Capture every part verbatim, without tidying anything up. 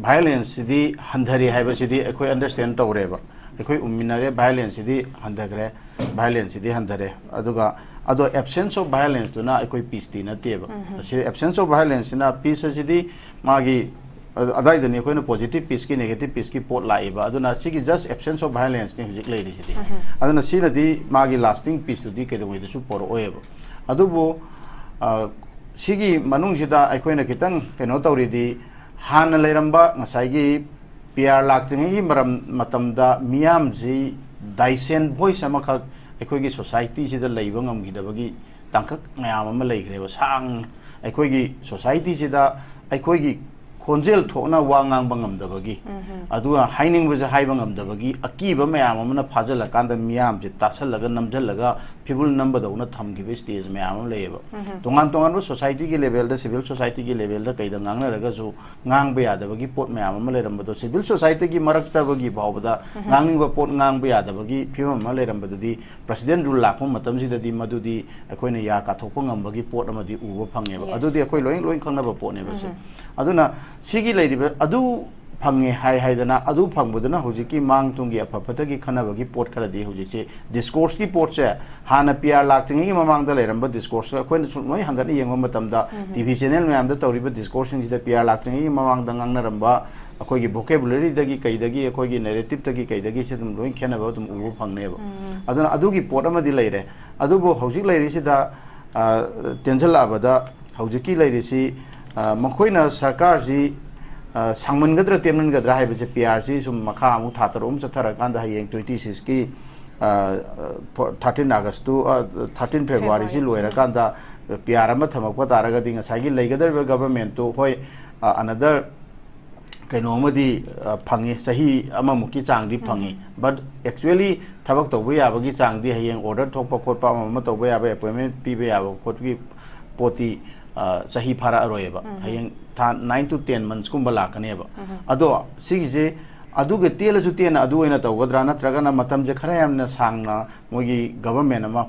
ꯚꯥꯏꯑꯣꯂꯦꯟꯁꯁꯤꯗꯤ ꯍꯟꯊꯔꯦ ꯍꯥꯏꯕꯁꯤꯗꯤ ꯑꯩꯈꯣꯏ ꯑꯟꯗꯔꯁ꯭ꯇꯦꯟ ꯇꯧꯔꯦꯕ꯫ ꯑꯩꯈꯣꯏ ꯎꯃꯤꯟꯅꯔꯦ, ꯚꯥꯏꯑꯣꯂꯦꯟꯁꯁꯤꯗꯤ ꯍꯟꯊꯈ꯭ꯔꯦ, ꯚꯥꯏꯑꯣꯂꯦꯟꯁꯁꯤꯗꯤ ꯍꯟꯊꯔꯦ꯫ ꯑꯗꯨꯒ ꯑꯗꯣ ꯑꯦꯕꯁꯦꯟꯁ ꯑꯣꯐ ꯚꯥꯏꯑꯣꯂꯦꯟꯁꯇꯨꯅ ꯑꯩꯈꯣꯏ ꯄꯤꯁꯇꯤ ꯅꯠꯇꯦꯕ꯫ ꯁꯤ ꯑꯦꯕꯁꯦꯟꯁ ꯑꯣꯐ ꯚꯥꯏꯑꯣꯂꯦꯟꯁꯁꯤꯅ ꯄꯤꯁ ꯑꯁꯤꯗꯤ ꯃꯥꯒꯤ, ꯑ-, ꯑꯗꯥꯏꯗꯅꯤ ꯑꯩꯈꯣꯏꯅ ꯄꯣꯖꯤꯇꯤꯚ ꯄꯤꯁꯀꯤ ꯅꯦꯒꯦꯇꯤꯚ ꯄꯤꯁꯀꯤ ꯄꯣꯠ ꯂꯥꯛꯏꯕ꯫ ꯑꯗꯨꯅ ꯁꯤꯒꯤ ꯖꯁ ꯑꯦꯕꯁꯦꯟꯁ ꯑꯣꯐ ꯚꯥꯏꯑꯣꯂꯦꯟꯁꯅꯤ ꯍꯧꯖꯤꯛ ꯂꯩꯔꯤꯁꯤꯗꯤ꯫ ꯑꯗꯨꯅ ꯁꯤꯅꯗꯤ ꯃꯥꯒꯤ ꯂꯥꯁꯇꯤꯡ ꯄꯤꯁꯇꯨꯗꯤ ꯀꯩꯗꯧꯉꯩꯗꯁꯨ ꯄꯣꯔꯛꯑꯣꯏꯕ꯫ ꯑꯗꯨꯕꯨ, ꯑ, ꯁꯤꯒꯤ ꯃꯅꯨꯡꯁꯤꯗ ꯑꯩꯈꯣꯏꯅ ꯈꯤꯇꯪ ꯀꯩꯅꯣ ꯇꯧꯔꯤꯗꯤ, ꯍꯥꯟꯅ ꯂꯩꯔꯝꯕ ꯉꯁꯥꯏꯒꯤ ꯄꯤ ꯑꯥꯔ ꯂꯥꯛꯇ꯭ꯔꯤꯉꯩꯒꯤ ꯃꯔꯝ, ꯃꯇꯝꯗ ꯃꯤꯌꯥꯝꯁꯤ ꯗꯥꯏꯁꯦꯟ ꯚꯣꯏꯁ ꯑꯃꯈꯛ ꯑꯩꯈꯣꯏꯒꯤ ꯁꯣꯁꯥꯏꯇꯤꯁꯤꯗ ꯂꯩꯕ ꯉꯝꯈꯤꯗꯕꯒꯤ ꯇꯥꯡꯀꯛ ꯃꯌꯥꯝ ꯑꯃ ꯂꯩꯈ꯭ꯔꯦꯕ꯫ ꯁꯥꯡꯅ ꯑꯩꯈꯣꯏꯒꯤ ꯁꯣꯁꯥꯏꯇꯤꯁꯤꯗ ꯑꯩꯈꯣꯏꯒꯤ ꯈꯣꯟꯖꯦꯜ ꯊꯣꯛꯅ ꯋꯥ ꯉꯥꯡꯕ ꯉꯝꯗꯕꯒꯤ, ꯑꯗꯨꯒ ꯍꯥꯏꯅꯤꯡꯕꯁꯦ ꯍꯥꯏꯕ ꯉꯝꯗꯕꯒꯤ ꯑꯀꯤꯕ ꯃꯌꯥꯝ ꯑꯃꯅ ꯐꯥꯖꯤꯜꯂꯀꯥꯟꯗ ꯃꯤꯌꯥꯝꯁꯦ ꯇꯥꯁꯜꯂꯒ ꯅꯝꯁꯤꯜꯂꯒ ꯐꯤꯕꯨꯜ ꯅꯝꯕꯗꯧꯅ ꯊꯝꯈꯤꯕ ꯁ꯭ꯇꯦꯖ ꯃꯌꯥꯝ ꯑꯃ ꯂꯩꯌꯦꯕ꯫ ꯇꯣꯉꯥꯟ ꯇꯣꯉꯥꯟꯕ ꯁꯣꯁꯥꯏꯇꯤꯒꯤ ꯂꯦꯚꯦꯜꯗ, ꯁꯤꯚꯤꯜ ꯁꯣꯁꯥꯏꯇꯤꯒꯤ ꯂꯦꯚꯦꯜꯗ ꯀꯩꯗ ꯉꯥꯡꯅꯔꯒꯁꯨ ꯉꯥꯡꯕ ꯌꯥꯗꯕꯒꯤ ꯄꯣꯠ ꯃꯌꯥꯝ ꯑꯃ ꯂꯩꯔꯝꯕꯗꯣ, ꯁꯤꯚꯤꯜ ꯁꯣꯁꯥꯏꯇꯤꯒꯤ ꯃꯔꯛꯇꯕꯒꯤ ꯐꯥꯎꯕꯗ ꯉꯥꯡꯅꯤꯡꯕ ꯄꯣꯠ ꯉꯥꯡꯕ ꯌꯥꯗꯕꯒꯤ ꯐꯤꯕꯝ ꯑꯃ ꯂꯩꯔꯝꯕꯗꯨꯗꯤ, ꯄ꯭ꯔꯁꯤꯗꯦꯟ ꯔꯨꯜ ꯂꯥꯛꯄ ꯃꯇꯝꯁꯤꯗꯗꯤ ꯃꯗꯨꯗꯤ ꯑꯩꯈꯣꯏꯅ ꯌꯥ ꯀꯥꯊꯣꯛꯄ ꯉꯝꯕꯒꯤ ꯄꯣꯠ ꯑꯃꯗꯤ ꯎꯕ ꯐꯪꯉꯦꯕ꯫ Yes. ꯑꯗꯨꯗꯤ ꯑꯩꯈꯣꯏ ꯂꯣꯏ, ꯂꯣꯏ ꯈꯪꯅꯕ ꯄꯣꯠꯅꯦꯕ ꯁꯦ꯫ ꯑꯗꯨꯅ ꯁꯤꯒꯤ ꯂꯩꯔꯤꯕ ꯑꯗꯨ ꯐꯪꯉꯦ ꯍꯥꯏ ꯍꯥꯏꯗꯅ, ꯑꯗꯨ ꯐꯪꯕꯗꯨꯅ ꯍꯧꯖꯤꯛꯀꯤ ꯃꯥꯡ ꯇꯨꯡꯒꯤ ꯑꯐ ꯐꯠꯇꯒꯤ ꯈꯟꯅꯕꯒꯤ ꯄꯣꯠ ꯈꯔꯗꯤ ꯍꯧꯖꯤꯛꯁꯦ, ꯗꯤꯁꯀꯣꯔꯁꯀꯤ ꯄꯣꯠꯁꯦ ꯍꯥꯟꯅ ꯄꯤ ꯑꯥꯔ ꯂꯥꯛꯇ꯭ꯔꯤꯉꯩꯒꯤ ꯃꯃꯥꯡꯗ ꯂꯩꯔꯝꯕ ꯗꯤꯁꯀꯣꯔꯁꯀ ꯑꯩꯈꯣꯏꯅ ꯁꯨꯝ ꯂꯣꯏ ꯍꯪꯒꯠꯅ ꯌꯦꯡꯕ ꯃꯇꯝꯗ, ꯇꯤ ꯚꯤ ꯆꯦꯅꯦꯜ ꯃꯌꯥꯝꯗ ꯇꯧꯔꯤꯕ ꯗꯤꯁꯀꯣꯔꯁꯁꯤꯡꯁꯤꯗ ꯄꯤ ꯑꯥꯔ ꯂꯥꯛꯇ꯭ꯔꯤꯉꯩꯒꯤ ꯃꯃꯥꯡꯗ ꯉꯥꯡꯅꯔꯝꯕ ꯑꯩꯈꯣꯏꯒꯤ ꯚꯣꯀꯦꯕꯨꯂꯔꯤꯗꯒꯤ ꯀꯩꯗꯒꯤ, ꯑꯩꯈꯣꯏꯒꯤ ꯅꯦꯔꯦꯇꯤꯞꯇꯒꯤ ꯀꯩꯗꯒꯤ ꯁꯤ ꯑꯗꯨꯝ ꯂꯣꯏ ꯈꯦꯠꯅꯕ ꯑꯗꯨꯝ ꯎꯕ ꯐꯪꯅꯦꯕ꯫ ꯑꯗꯨꯅ ꯑꯗꯨꯒꯤ ꯄꯣꯠ ꯑꯃꯗꯤ ꯂꯩꯔꯦ꯫ ꯑꯗꯨꯕꯨ ꯍꯧꯖꯤꯛ ꯂꯩꯔꯤꯁꯤꯗ, ꯑ, ꯇꯦꯟꯁꯤꯜꯂꯛꯑꯕꯗ ꯍꯧꯖꯤꯛꯀꯤ ꯂꯩꯔꯤꯁꯤ, ꯑ, ꯃꯈꯣꯏꯅ ꯁꯔꯀꯥꯔꯁꯤ, ꯑ, ꯁꯥꯡꯃꯟꯒꯗ꯭ꯔꯥ ꯇꯦꯟꯃꯟꯒꯗ꯭ꯔꯥ ꯍꯥꯏꯕꯁꯦ, ꯄꯤ ꯑꯥꯔꯁꯤ ꯁꯨꯝ ꯃꯈꯥ ꯑꯃꯨꯛ ꯊꯥ ꯇꯔꯨꯛ ꯑꯃ ꯆꯠꯊꯔꯀꯥꯟꯗ ꯍꯌꯦꯡ ꯇ꯭ꯋꯦꯟꯇꯤ ꯁꯤꯛꯁꯀꯤ, ꯑ, ꯊꯥꯔꯇꯤꯟ ꯑꯥꯒꯁꯇꯨ, ꯑ, ꯊꯥꯔꯇꯤꯟ ꯐꯦꯕ꯭ꯔꯨꯋꯥꯔꯤꯁꯤ ꯐꯦꯕ꯭ꯔꯨꯋꯥꯔꯤ꯫ ꯂꯣꯏꯔꯀꯥꯟꯗ ꯄꯤ ꯑꯥꯔ ꯑꯃ ꯊꯝꯃꯛꯄ ꯇꯥꯔꯒꯗꯤ ꯉꯁꯥꯏꯒꯤ ꯂꯩꯒꯗꯧꯔꯤꯕ ꯒꯚꯔꯟꯃꯦꯟꯠꯇꯨ, ꯍꯣꯏ, ꯑ, ꯑꯅꯗꯔ ꯀꯩꯅꯣ ꯑꯃꯗꯤ, ꯑ, ꯐꯪꯉꯤ, ꯆꯍꯤ ꯑꯃꯃꯨꯛꯀꯤ ꯆꯥꯡꯗꯤ ꯐꯪꯉꯤ꯫ But actually ꯊꯕꯛ ꯇꯧꯕ ꯌꯥꯕꯒꯤ ꯆꯥꯡꯗꯤ, ꯍꯌꯦꯡ ꯑꯣꯔꯗꯔ ꯊꯣꯛꯄ ꯈꯣꯠꯄ ꯑꯃ ꯑꯃ ꯇꯧꯕ ꯌꯥꯕ, ꯑꯦꯄꯣꯏꯟꯃꯦꯟꯠ ꯄꯤꯕ ꯌꯥꯕ ꯈꯣꯠꯄꯒꯤ ꯄꯣꯠꯇꯤ, ꯑ, ꯆꯍꯤ ꯐꯥꯔꯛꯑꯔꯣꯏꯕ꯫ ꯍꯌꯦꯡ ꯊꯥ nine to ten months ꯀꯨꯝꯕ ꯂꯥꯛꯀꯅꯦꯕ꯫ ꯑꯗꯣ ꯁꯤꯒꯤꯁꯦ ꯑꯗꯨꯒ ꯇꯦꯜꯂꯁꯨ ꯇꯦꯟꯅ ꯑꯗꯨ ꯑꯣꯏꯅ ꯇꯧꯒꯗ꯭ꯔꯥ, ꯅꯠꯇ꯭ꯔꯒꯅ ꯃꯇꯝꯁꯦ ꯈꯔ ꯌꯥꯝꯅ ꯁꯥꯡꯅ ꯃꯣꯏꯒꯤ ꯒꯚꯔꯟꯃꯦꯟꯠ ꯑꯃ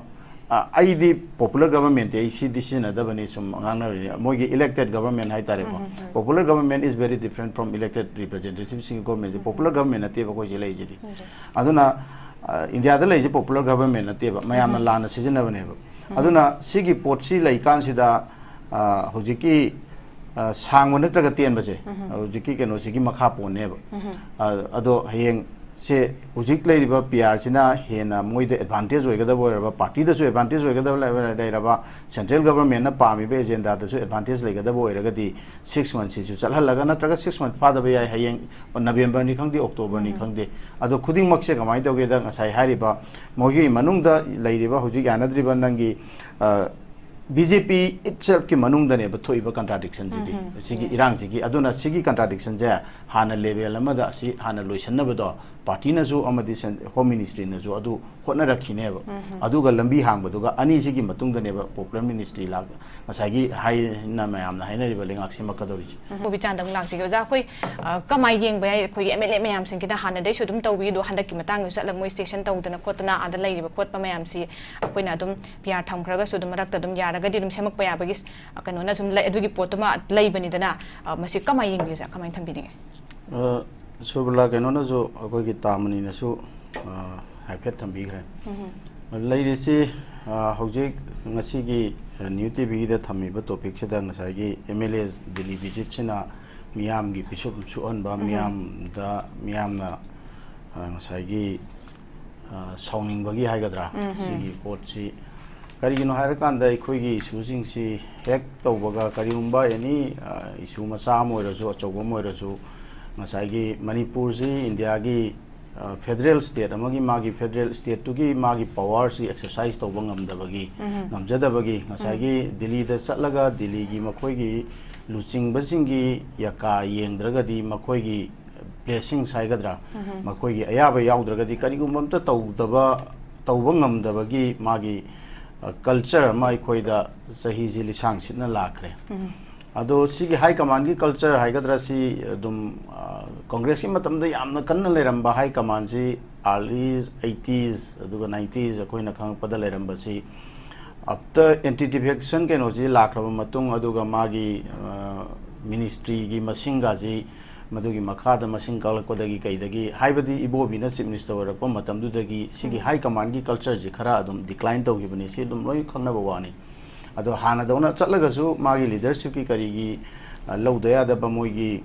ꯑ, ꯑꯩꯗꯤ popular government ꯇꯤ ꯑꯩ ꯁꯤꯗꯤ ꯁꯤꯖꯤꯟꯅꯗꯕꯅꯤ, ꯁꯨꯝ ꯉꯥꯡꯅꯔꯤꯅꯦ꯫ ꯃꯣꯏꯒꯤ elected government ꯍꯥꯏꯇꯥꯔꯦꯀꯣ꯫ Popular government is very different from elected representative ꯁꯤꯡꯒꯤ government ꯁꯦ꯫ Popular government ꯅꯠꯇꯦꯕ ꯑꯩꯈꯣꯏ ꯁꯤ ꯂꯩꯁꯤꯗꯤ꯫ ꯑꯗꯨꯅ, ꯑ, ꯏꯟꯗꯤꯌꯥꯗ ꯂꯩꯔꯤꯁꯦ popular government ꯅꯠꯇꯦꯕ, ꯃꯌꯥꯝꯅ ꯂꯥꯟꯅ ꯁꯤꯖꯤꯟꯅꯕꯅꯦꯕ꯫ ꯑꯗꯨꯅ ꯁꯤꯒꯤ ꯄꯣꯠꯁꯤ ꯂꯩꯀꯥꯟꯁꯤꯗ, ꯑ, ꯍꯧꯖꯤꯛꯀꯤ, ꯑ, ꯁꯥꯡꯕ ꯅꯠꯇ꯭ꯔꯒ ꯇꯦꯟꯕꯁꯦ, ꯍꯧꯖꯤꯛꯀꯤ ꯀꯩꯅꯣꯁꯤꯒꯤ ꯃꯈꯥ ꯄꯣꯟꯅꯦꯕ꯫ ꯑ, ꯑꯗꯣ ꯍꯌꯦꯡ ꯁꯦ ꯍꯧꯖꯤꯛ ꯂꯩꯔꯤꯕ P R ꯁꯤꯅ ꯍꯦꯟꯅ ꯃꯣꯏꯗ advantage ꯑꯣꯏꯒꯗꯕ ꯑꯣꯏꯔꯕ, party ꯗꯁꯨ advantage ꯑꯣꯏꯒꯗꯕ ꯂꯩ-, ꯂꯩꯔꯕ, central government ꯅ ꯄꯥꯝꯃꯤꯕ agenda ꯗꯁꯨ advantage ꯂꯩꯒꯗꯕ ꯑꯣꯏꯔꯒꯗꯤ, six months ꯁꯤꯁꯨ ꯆꯠꯍꯜꯂꯒ, ꯅꯠꯇ꯭ꯔꯒ six months ꯐꯥꯗꯕ ꯌꯥꯏ, ꯍꯌꯦꯡ November ꯅꯤ ꯈꯪꯗꯦ, October ꯅꯤ ꯈꯪꯗꯦ꯫ ꯑꯗꯣ ꯈꯨꯗꯤꯡꯃꯛꯁꯦ ꯀꯃꯥꯏꯅ ꯇꯧꯒꯦꯗ, ꯉꯁꯥꯏ ꯍꯥꯏꯔꯤꯕ ꯃꯣꯏꯒꯤ ꯃꯅꯨꯡꯗ ꯂꯩꯔꯤꯕ ꯍꯧꯖꯤꯛ ꯌꯥꯅꯗ꯭ꯔꯤꯕ ꯅꯪꯒꯤ, ꯑ, B J P itself ꯀꯤ ꯃꯅꯨꯡꯗꯅꯦꯕ ꯊꯣꯛꯏꯕ contradiction ꯁꯤꯗꯤ, ꯁꯤꯒꯤ ꯏꯔꯥꯡꯁꯤꯒꯤ꯫ ꯑꯗꯨꯅ ꯁꯤꯒꯤ contradiction ꯁꯦ ꯍꯥꯟꯅ level ꯑꯃꯗ ꯑꯁꯤ ꯍꯥꯟꯅ ꯂꯣꯏꯁꯟꯅꯕꯗꯣ party ꯅꯁꯨ ꯑꯃꯗꯤ cen-, Home Ministry ꯅꯁꯨ ꯑꯗꯨ ꯍꯣꯠꯅꯔꯛꯈꯤꯅꯦꯕ꯫ ꯑꯗꯨꯒ ꯂꯝꯕꯤ ꯍꯥꯡꯕꯗꯨꯒ ꯑꯅꯤꯁꯤꯒꯤ ꯃꯇꯨꯡꯗꯅꯦꯕ popular ministry ꯂꯥꯛ-, ꯉꯁꯥꯏꯒꯤ ꯍꯥꯏꯅ ꯃꯌꯥꯝꯅ ꯍꯥꯏꯅꯔꯤꯕ ꯂꯩꯉꯥꯛ ꯁꯦꯝꯃꯛꯀꯗꯧꯔꯤꯁꯦ꯫ ꯎꯝ, ꯕꯣꯕꯤꯆꯥꯟꯗ ꯑꯃꯨꯛ ꯂꯥꯛꯆꯒꯦ꯫ ꯑꯣꯖꯥ, ꯑꯩꯈꯣꯏ, ꯑ, ꯀꯃꯥꯏꯅ ꯌꯦꯡꯕ ꯌꯥꯏ? ꯑꯩꯈꯣꯏꯒꯤ M L A ꯃꯌꯥꯝꯁꯤꯡꯒꯤꯗ ꯍꯥꯟꯅꯗꯩꯁꯨ ꯑꯗꯨꯝ ꯇꯧꯕꯤꯗꯣ, ꯍꯟꯗꯛꯀꯤ ꯃꯇꯥꯡꯗꯁꯨ ꯆꯠꯂꯒ ꯃꯣꯏ station ꯇꯧꯗꯅ ꯈꯣꯠꯇꯅ ꯑꯥꯗ ꯂꯩꯔꯤꯕ ꯈꯣꯠꯄ ꯃꯌꯥꯝꯁꯤ ꯑꯩꯈꯣꯏꯅ ꯑꯗꯨꯝ P R ꯊꯝꯈ꯭ꯔꯒꯁꯨ ꯑꯗꯨꯝ ꯃꯔꯛꯇ ꯑꯗꯨꯝ ꯌꯥꯔꯒꯗꯤ ꯑꯗꯨꯝ ꯁꯦꯝꯃꯛꯄ ꯌꯥꯕꯒꯤ ꯁ-, ꯀꯩꯅꯣꯅ ꯁꯨꯝ ꯂꯩ, ꯑꯗꯨꯒꯤ ꯄꯣꯠꯇꯨꯃ ꯂꯩꯕꯅꯤꯗꯅ, ꯑ, ꯃꯁꯤ ꯀꯃꯥꯏꯅ ꯌꯦꯡꯕꯤꯌꯨ, ꯑꯣꯖꯥ? ꯀꯃꯥꯏꯅ ꯊꯝꯕꯤꯅꯤꯡꯉꯤ? ꯑ, ꯁꯨꯔꯕꯂꯥ, ꯀꯩꯅꯣꯅꯁꯨ, ꯑꯩꯈꯣꯏꯒꯤ ꯇꯥꯃꯅꯤꯅꯁꯨ, ꯑ, ꯍꯥꯏꯐꯦꯠ ꯊꯝꯕꯤꯈ꯭ꯔꯦ꯫ ꯂꯩꯔꯤꯁꯤ, ꯑ, ꯍꯧꯖꯤꯛ ꯉꯁꯤꯒꯤ, ꯑ, New T V ꯒꯤꯗ ꯊꯝꯃꯤꯕ topic ꯁꯤꯗ ꯉꯁꯥꯏꯒꯤ M L A Delhi visit ꯁꯤꯅ ꯃꯤꯌꯥꯝꯒꯤ ꯄꯤꯁꯨꯝ ꯁꯨꯍꯟꯕ, ꯃꯤꯌꯥꯝꯗ, ꯃꯤꯌꯥꯝꯅ, ꯑ, ꯉꯁꯥꯏꯒꯤ, ꯑ, ꯁꯥꯎꯅꯤꯡꯕꯒꯤ ꯍꯥꯏꯒꯗ꯭ꯔꯥ, ꯁꯤꯒꯤ ꯄꯣꯠꯁꯤ ꯀꯔꯤꯒꯤꯅꯣ ꯍꯥꯏꯔꯀꯥꯟꯗ, ꯑꯩꯈꯣꯏꯒꯤ issue ꯁꯤꯡꯁꯤ ꯍꯦꯛ ꯇꯧꯕꯒ, ꯀꯔꯤꯒꯨꯝꯕ any, ꯑ, issue ꯃꯆꯥ ꯑꯃ ꯑꯣꯏꯔꯁꯨ, ꯑꯆꯧꯕ ꯑꯃ ꯑꯣꯏꯔꯁꯨ, ꯉꯁꯥꯏꯒꯤ ꯃꯅꯤꯄꯨꯔꯁꯤ ꯏꯟꯗꯤꯌꯥꯒꯤ, ꯑ, federal state ꯑꯃꯒꯤ, ꯃꯥꯒꯤ federal state ꯇꯨꯒꯤ ꯃꯥꯒꯤ power ꯁꯤ exercise ꯇꯧꯕ ꯉꯝꯗꯕꯒꯤ, ꯉꯝꯖꯗꯕꯒꯤ, ꯉꯁꯥꯏꯒꯤ ꯗꯤꯜꯂꯤꯗ ꯆꯠꯂꯒ ꯗꯤꯜꯂꯤꯒꯤ ꯃꯈꯣꯏꯒꯤ ꯂꯨꯆꯤꯡꯕꯁꯤꯡꯒꯤ ꯌꯥꯀꯥ ꯌꯦꯡꯗ꯭ꯔꯒꯗꯤ, ꯃꯈꯣꯏꯒꯤ blessings ꯍꯥꯏꯒꯗ꯭ꯔꯥ, ꯃꯈꯣꯏꯒꯤ ꯑꯌꯥꯕ ꯌꯥꯎꯗ꯭ꯔꯒꯗꯤ ꯀꯔꯤꯒꯨꯝꯕ ꯑꯝꯇ ꯇꯧꯗꯕ, ꯇꯧꯕ ꯉꯝꯗꯕꯒꯤ ꯃꯥꯒꯤ, ꯑ, culture ꯑꯃ ꯑꯩꯈꯣꯏꯗ ꯆꯍꯤꯁꯤ ꯂꯤꯁꯥꯡ ꯁꯤꯠꯅ ꯂꯥꯛꯈ꯭ꯔꯦ꯫ ꯑꯗꯣ ꯁꯤꯒꯤ high command ꯒꯤ culture ꯍꯥꯏꯒꯗ꯭ꯔꯥ, ꯁꯤ ꯑꯗꯨꯝ, ꯑ, ꯀꯣꯡꯒ꯭ꯔꯦꯁꯀꯤ ꯃꯇꯝꯗ ꯌꯥꯝꯅ ꯀꯟꯅ ꯂꯩꯔꯝꯕ high command ꯁꯤ ꯑꯥꯔꯂꯤ ꯑꯩꯠꯇꯤꯁ ꯑꯗꯨꯒ ꯅꯥꯏꯟꯇꯤꯁ ꯑꯩꯈꯣꯏꯅ ꯈꯪꯉꯛꯄꯗ ꯂꯩꯔꯝꯕꯁꯤ, ꯑꯥꯐꯇꯔ ꯑꯦꯟꯇꯤ ꯗꯤꯐꯦꯛꯁꯟ ꯀꯩꯅꯣꯁꯤ ꯂꯥꯛꯈ꯭ꯔꯕ ꯃꯇꯨꯡ, ꯑꯗꯨꯒ ꯃꯥꯒꯤ ꯃꯤꯅꯤꯁꯇ꯭ꯔꯤꯒꯤ ꯃꯁꯤꯡꯒꯁꯤ, ꯃꯗꯨꯒꯤ ꯃꯈꯥꯗ ꯃꯁꯤꯡ ꯀꯛꯂꯛꯄꯗꯒꯤ ꯀꯩꯗꯒꯤ, ꯍꯥꯏꯕꯗꯤ ꯏꯕꯣꯕꯤꯅ ꯆꯤꯐ ꯃꯤꯅꯤꯁꯇꯔ ꯑꯣꯏꯔꯛꯄ ꯃꯇꯝꯗꯨꯗꯒꯤ ꯁꯤꯒꯤ ꯍꯥꯏ ꯀꯃꯥꯟꯒꯤ ꯀꯜꯆꯔꯁꯤ ꯈꯔ ꯑꯗꯨꯝ ꯗꯤꯀ꯭ꯂꯥꯏꯟ ꯇꯧꯈꯤꯕꯅꯤ꯫ ꯁꯤ ꯑꯗꯨꯝ ꯂꯣꯏ ꯈꯪꯅꯕ ꯋꯥꯅꯤ꯫ ꯑꯗꯣ ꯍꯥꯟꯅꯗꯧꯅ ꯆꯠꯂꯒꯁꯨ ꯃꯥꯒꯤ ꯂꯤꯗꯔꯁꯤꯞꯀꯤ ꯀꯔꯤꯒꯤ, ꯑ, ꯂꯧꯗ ꯌꯥꯗꯕ, ꯃꯣꯏꯒꯤ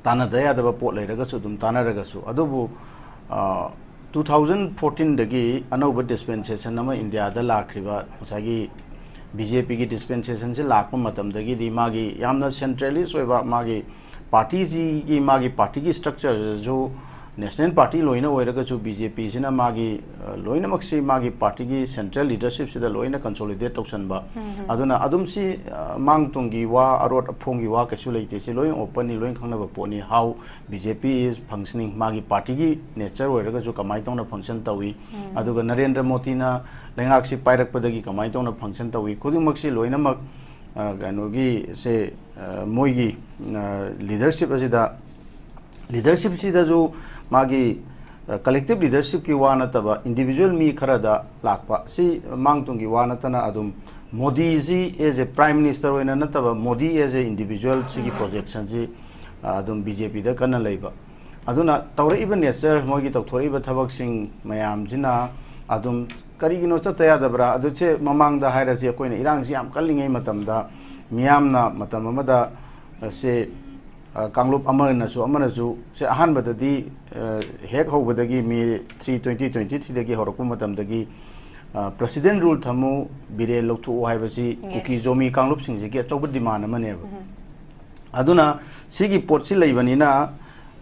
ꯇꯥꯟꯅꯗ ꯌꯥꯗꯕ ꯄꯣꯠ ꯂꯩꯔꯒꯁꯨ ꯑꯗꯨꯝ ꯇꯥꯟꯅꯔꯒꯁꯨ, ꯑꯗꯨꯕꯨ, ꯑ, ꯇꯨ ꯊꯥꯎꯖꯟ ꯐꯣꯔꯇꯤꯟꯗꯒꯤ ꯑꯅꯧꯕ ꯗꯤꯁꯄꯦꯟꯁꯦꯁꯟ ꯑꯃ ꯏꯟꯗꯤꯌꯥꯗ ꯂꯥꯛꯈ꯭ꯔꯤꯕ, ꯉꯁꯥꯏꯒꯤ ꯕꯤ ꯖꯦ ꯄꯤꯒꯤ ꯗꯤꯁꯄꯦꯟꯁꯦꯁꯟꯁꯤ ꯂꯥꯛꯄ ꯃꯇꯝꯗꯒꯤꯗꯤ ꯃꯥꯒꯤ ꯌꯥꯝꯅ ꯁꯦꯟꯇ꯭ꯔꯦꯂꯤꯁ ꯑꯣꯏꯕ, ꯃꯥꯒꯤ ꯄꯥꯔꯇꯤꯁꯤꯒꯤ, ꯃꯥꯒꯤ ꯄꯥꯔꯇꯤꯒꯤ ꯁ꯭ꯇ꯭ꯔꯛꯆꯔꯁꯤꯁꯨ ꯅꯦꯁꯅꯦꯜ ꯄꯥꯔꯇꯤ ꯂꯣꯏꯅ ꯑꯣꯏꯔꯒꯁꯨ, ꯕꯤ ꯖꯦ ꯄꯤꯁꯤꯅ ꯃꯥꯒꯤ, ꯑ, ꯂꯣꯏꯅꯃꯛꯁꯤ ꯃꯥꯒꯤ ꯄꯥꯔꯇꯤꯒꯤ ꯁꯦꯟꯇ꯭ꯔꯦꯜ ꯂꯤꯗꯔꯁꯤꯞꯁꯤꯗ ꯂꯣꯏꯅ ꯀꯟꯁꯣꯂꯤꯗꯦꯠ ꯇꯧꯁꯟꯕ꯫ ꯑꯗꯨꯅ ꯑꯗꯨꯝ ꯁꯤ, ꯑ, ꯃꯥꯡ ꯇꯨꯡꯒꯤ ꯋꯥ, ꯑꯔꯣꯠ ꯑꯐꯣꯡꯒꯤ ꯋꯥ ꯀꯩꯁꯨ ꯂꯩꯇꯦ꯫ ꯁꯤ ꯂꯣꯏꯅ ꯑꯣꯄꯟꯅꯤ, ꯂꯣꯏꯅ ꯈꯪꯅꯕ ꯄꯣꯠꯅꯤ꯫ How B J P is functioning, ꯃꯥꯒꯤ ꯄꯥꯔꯇꯤꯒꯤ ꯅꯦꯆꯔ ꯑꯣꯏꯔꯒꯁꯨ ꯀꯃꯥꯏꯅ ꯇꯧꯅ ꯐꯪꯁꯟ ꯇꯧꯏ, ꯑꯗꯨꯒ ꯅꯔꯦꯟꯗ꯭ꯔ ꯃꯣꯗꯤꯅ ꯂꯩꯉꯥꯛꯁꯤ ꯄꯥꯏꯔꯛꯄꯗꯒꯤ ꯀꯃꯥꯏꯅ ꯇꯧꯅ ꯐꯪꯁꯟ ꯇꯧꯏ, ꯈꯨꯗꯤꯡꯃꯛꯁꯤ ꯂꯣꯏꯅꯃꯛ, ꯑ, ꯀꯩꯅꯣꯒꯤ ꯁꯦ, ꯑ, ꯃꯣꯏꯒꯤ, ꯑ, ꯂꯤꯗꯔꯁꯤꯞ ꯑꯁꯤꯗ, ꯂꯤꯗꯔꯁꯤꯞꯁꯤꯗꯁꯨ ꯃꯥꯒꯤ, ꯑ, ꯀꯂꯦꯛꯇꯤꯞ ꯂꯤꯗꯔꯁꯤꯞꯀꯤ ꯋꯥ ꯅꯠꯇꯕ, ꯏꯟꯗꯤꯕꯤꯖꯨꯋꯦꯜ ꯃꯤ ꯈꯔꯗ ꯂꯥꯛꯄ ꯁꯤ ꯃꯥꯡ ꯇꯨꯡꯒꯤ ꯋꯥ ꯅꯠꯇꯅ, ꯑꯗꯨꯝ ꯃꯣꯗꯤꯁꯤ as a prime minister ꯑꯣꯏꯅ ꯅꯠꯇꯕ, ꯃꯣꯗꯤ as a individual ꯁꯤꯒꯤ ꯄ꯭ꯔꯣꯖꯦꯛꯁꯟꯁꯤ, ꯑ, ꯑꯗꯨꯝ B J P ꯗ ꯀꯟꯅ ꯂꯩꯕ꯫ ꯑꯗꯨꯅ ꯇꯧꯔꯛꯏꯕ ꯅꯦꯆꯔ, ꯃꯣꯏꯒꯤ ꯇꯧꯊꯣꯔꯛꯏꯕ ꯊꯕꯛꯁꯤꯡ ꯃꯌꯥꯝꯁꯤꯅ ꯑꯗꯨꯝ ꯀꯔꯤꯒꯤꯅꯣ ꯆꯠꯇ ꯌꯥꯗꯕ꯭ꯔꯥ? ꯑꯗꯨ ꯁꯦ ꯃꯃꯥꯡꯗ ꯍꯥꯏꯔꯁꯤ, ꯑꯩꯈꯣꯏꯅ ꯏꯔꯥꯡꯁꯤ ꯌꯥꯝ ꯀꯜꯂꯤꯉꯩ ꯃꯇꯝꯗ ꯃꯤꯌꯥꯝꯅ ꯃꯇꯝ ꯑꯃꯗ, ꯑ, ꯁꯦ, ꯑ, ꯀꯥꯡꯂꯨꯞ ꯑꯃꯅꯁꯨ ꯑꯃꯅꯁꯨ ꯁꯦ ꯑꯍꯥꯟꯕꯗꯗꯤ, ꯑ, ꯍꯦꯛ ꯍꯧꯕꯗꯒꯤ May three, twenty twenty three ꯗꯒꯤ ꯍꯧꯔꯛꯄ ꯃꯇꯝꯗꯒꯤ, ꯑ, President rule ꯊꯝꯃꯨ, ꯕꯤꯔꯦꯟ ꯂꯧꯊꯣꯛꯎ ꯍꯥꯏꯕꯁꯤ Yes. ꯀꯨꯀꯤ ꯖꯣꯃꯤ ꯀꯥꯡꯂꯨꯞꯁꯤꯡꯁꯤꯒꯤ ꯑꯆꯧꯕ ꯗꯤꯃꯥꯟ ꯑꯃꯅꯦꯕ꯫ ꯑꯗꯨꯅ ꯁꯤꯒꯤ ꯄꯣꯠꯁꯤ ꯂꯩꯕꯅꯤꯅ,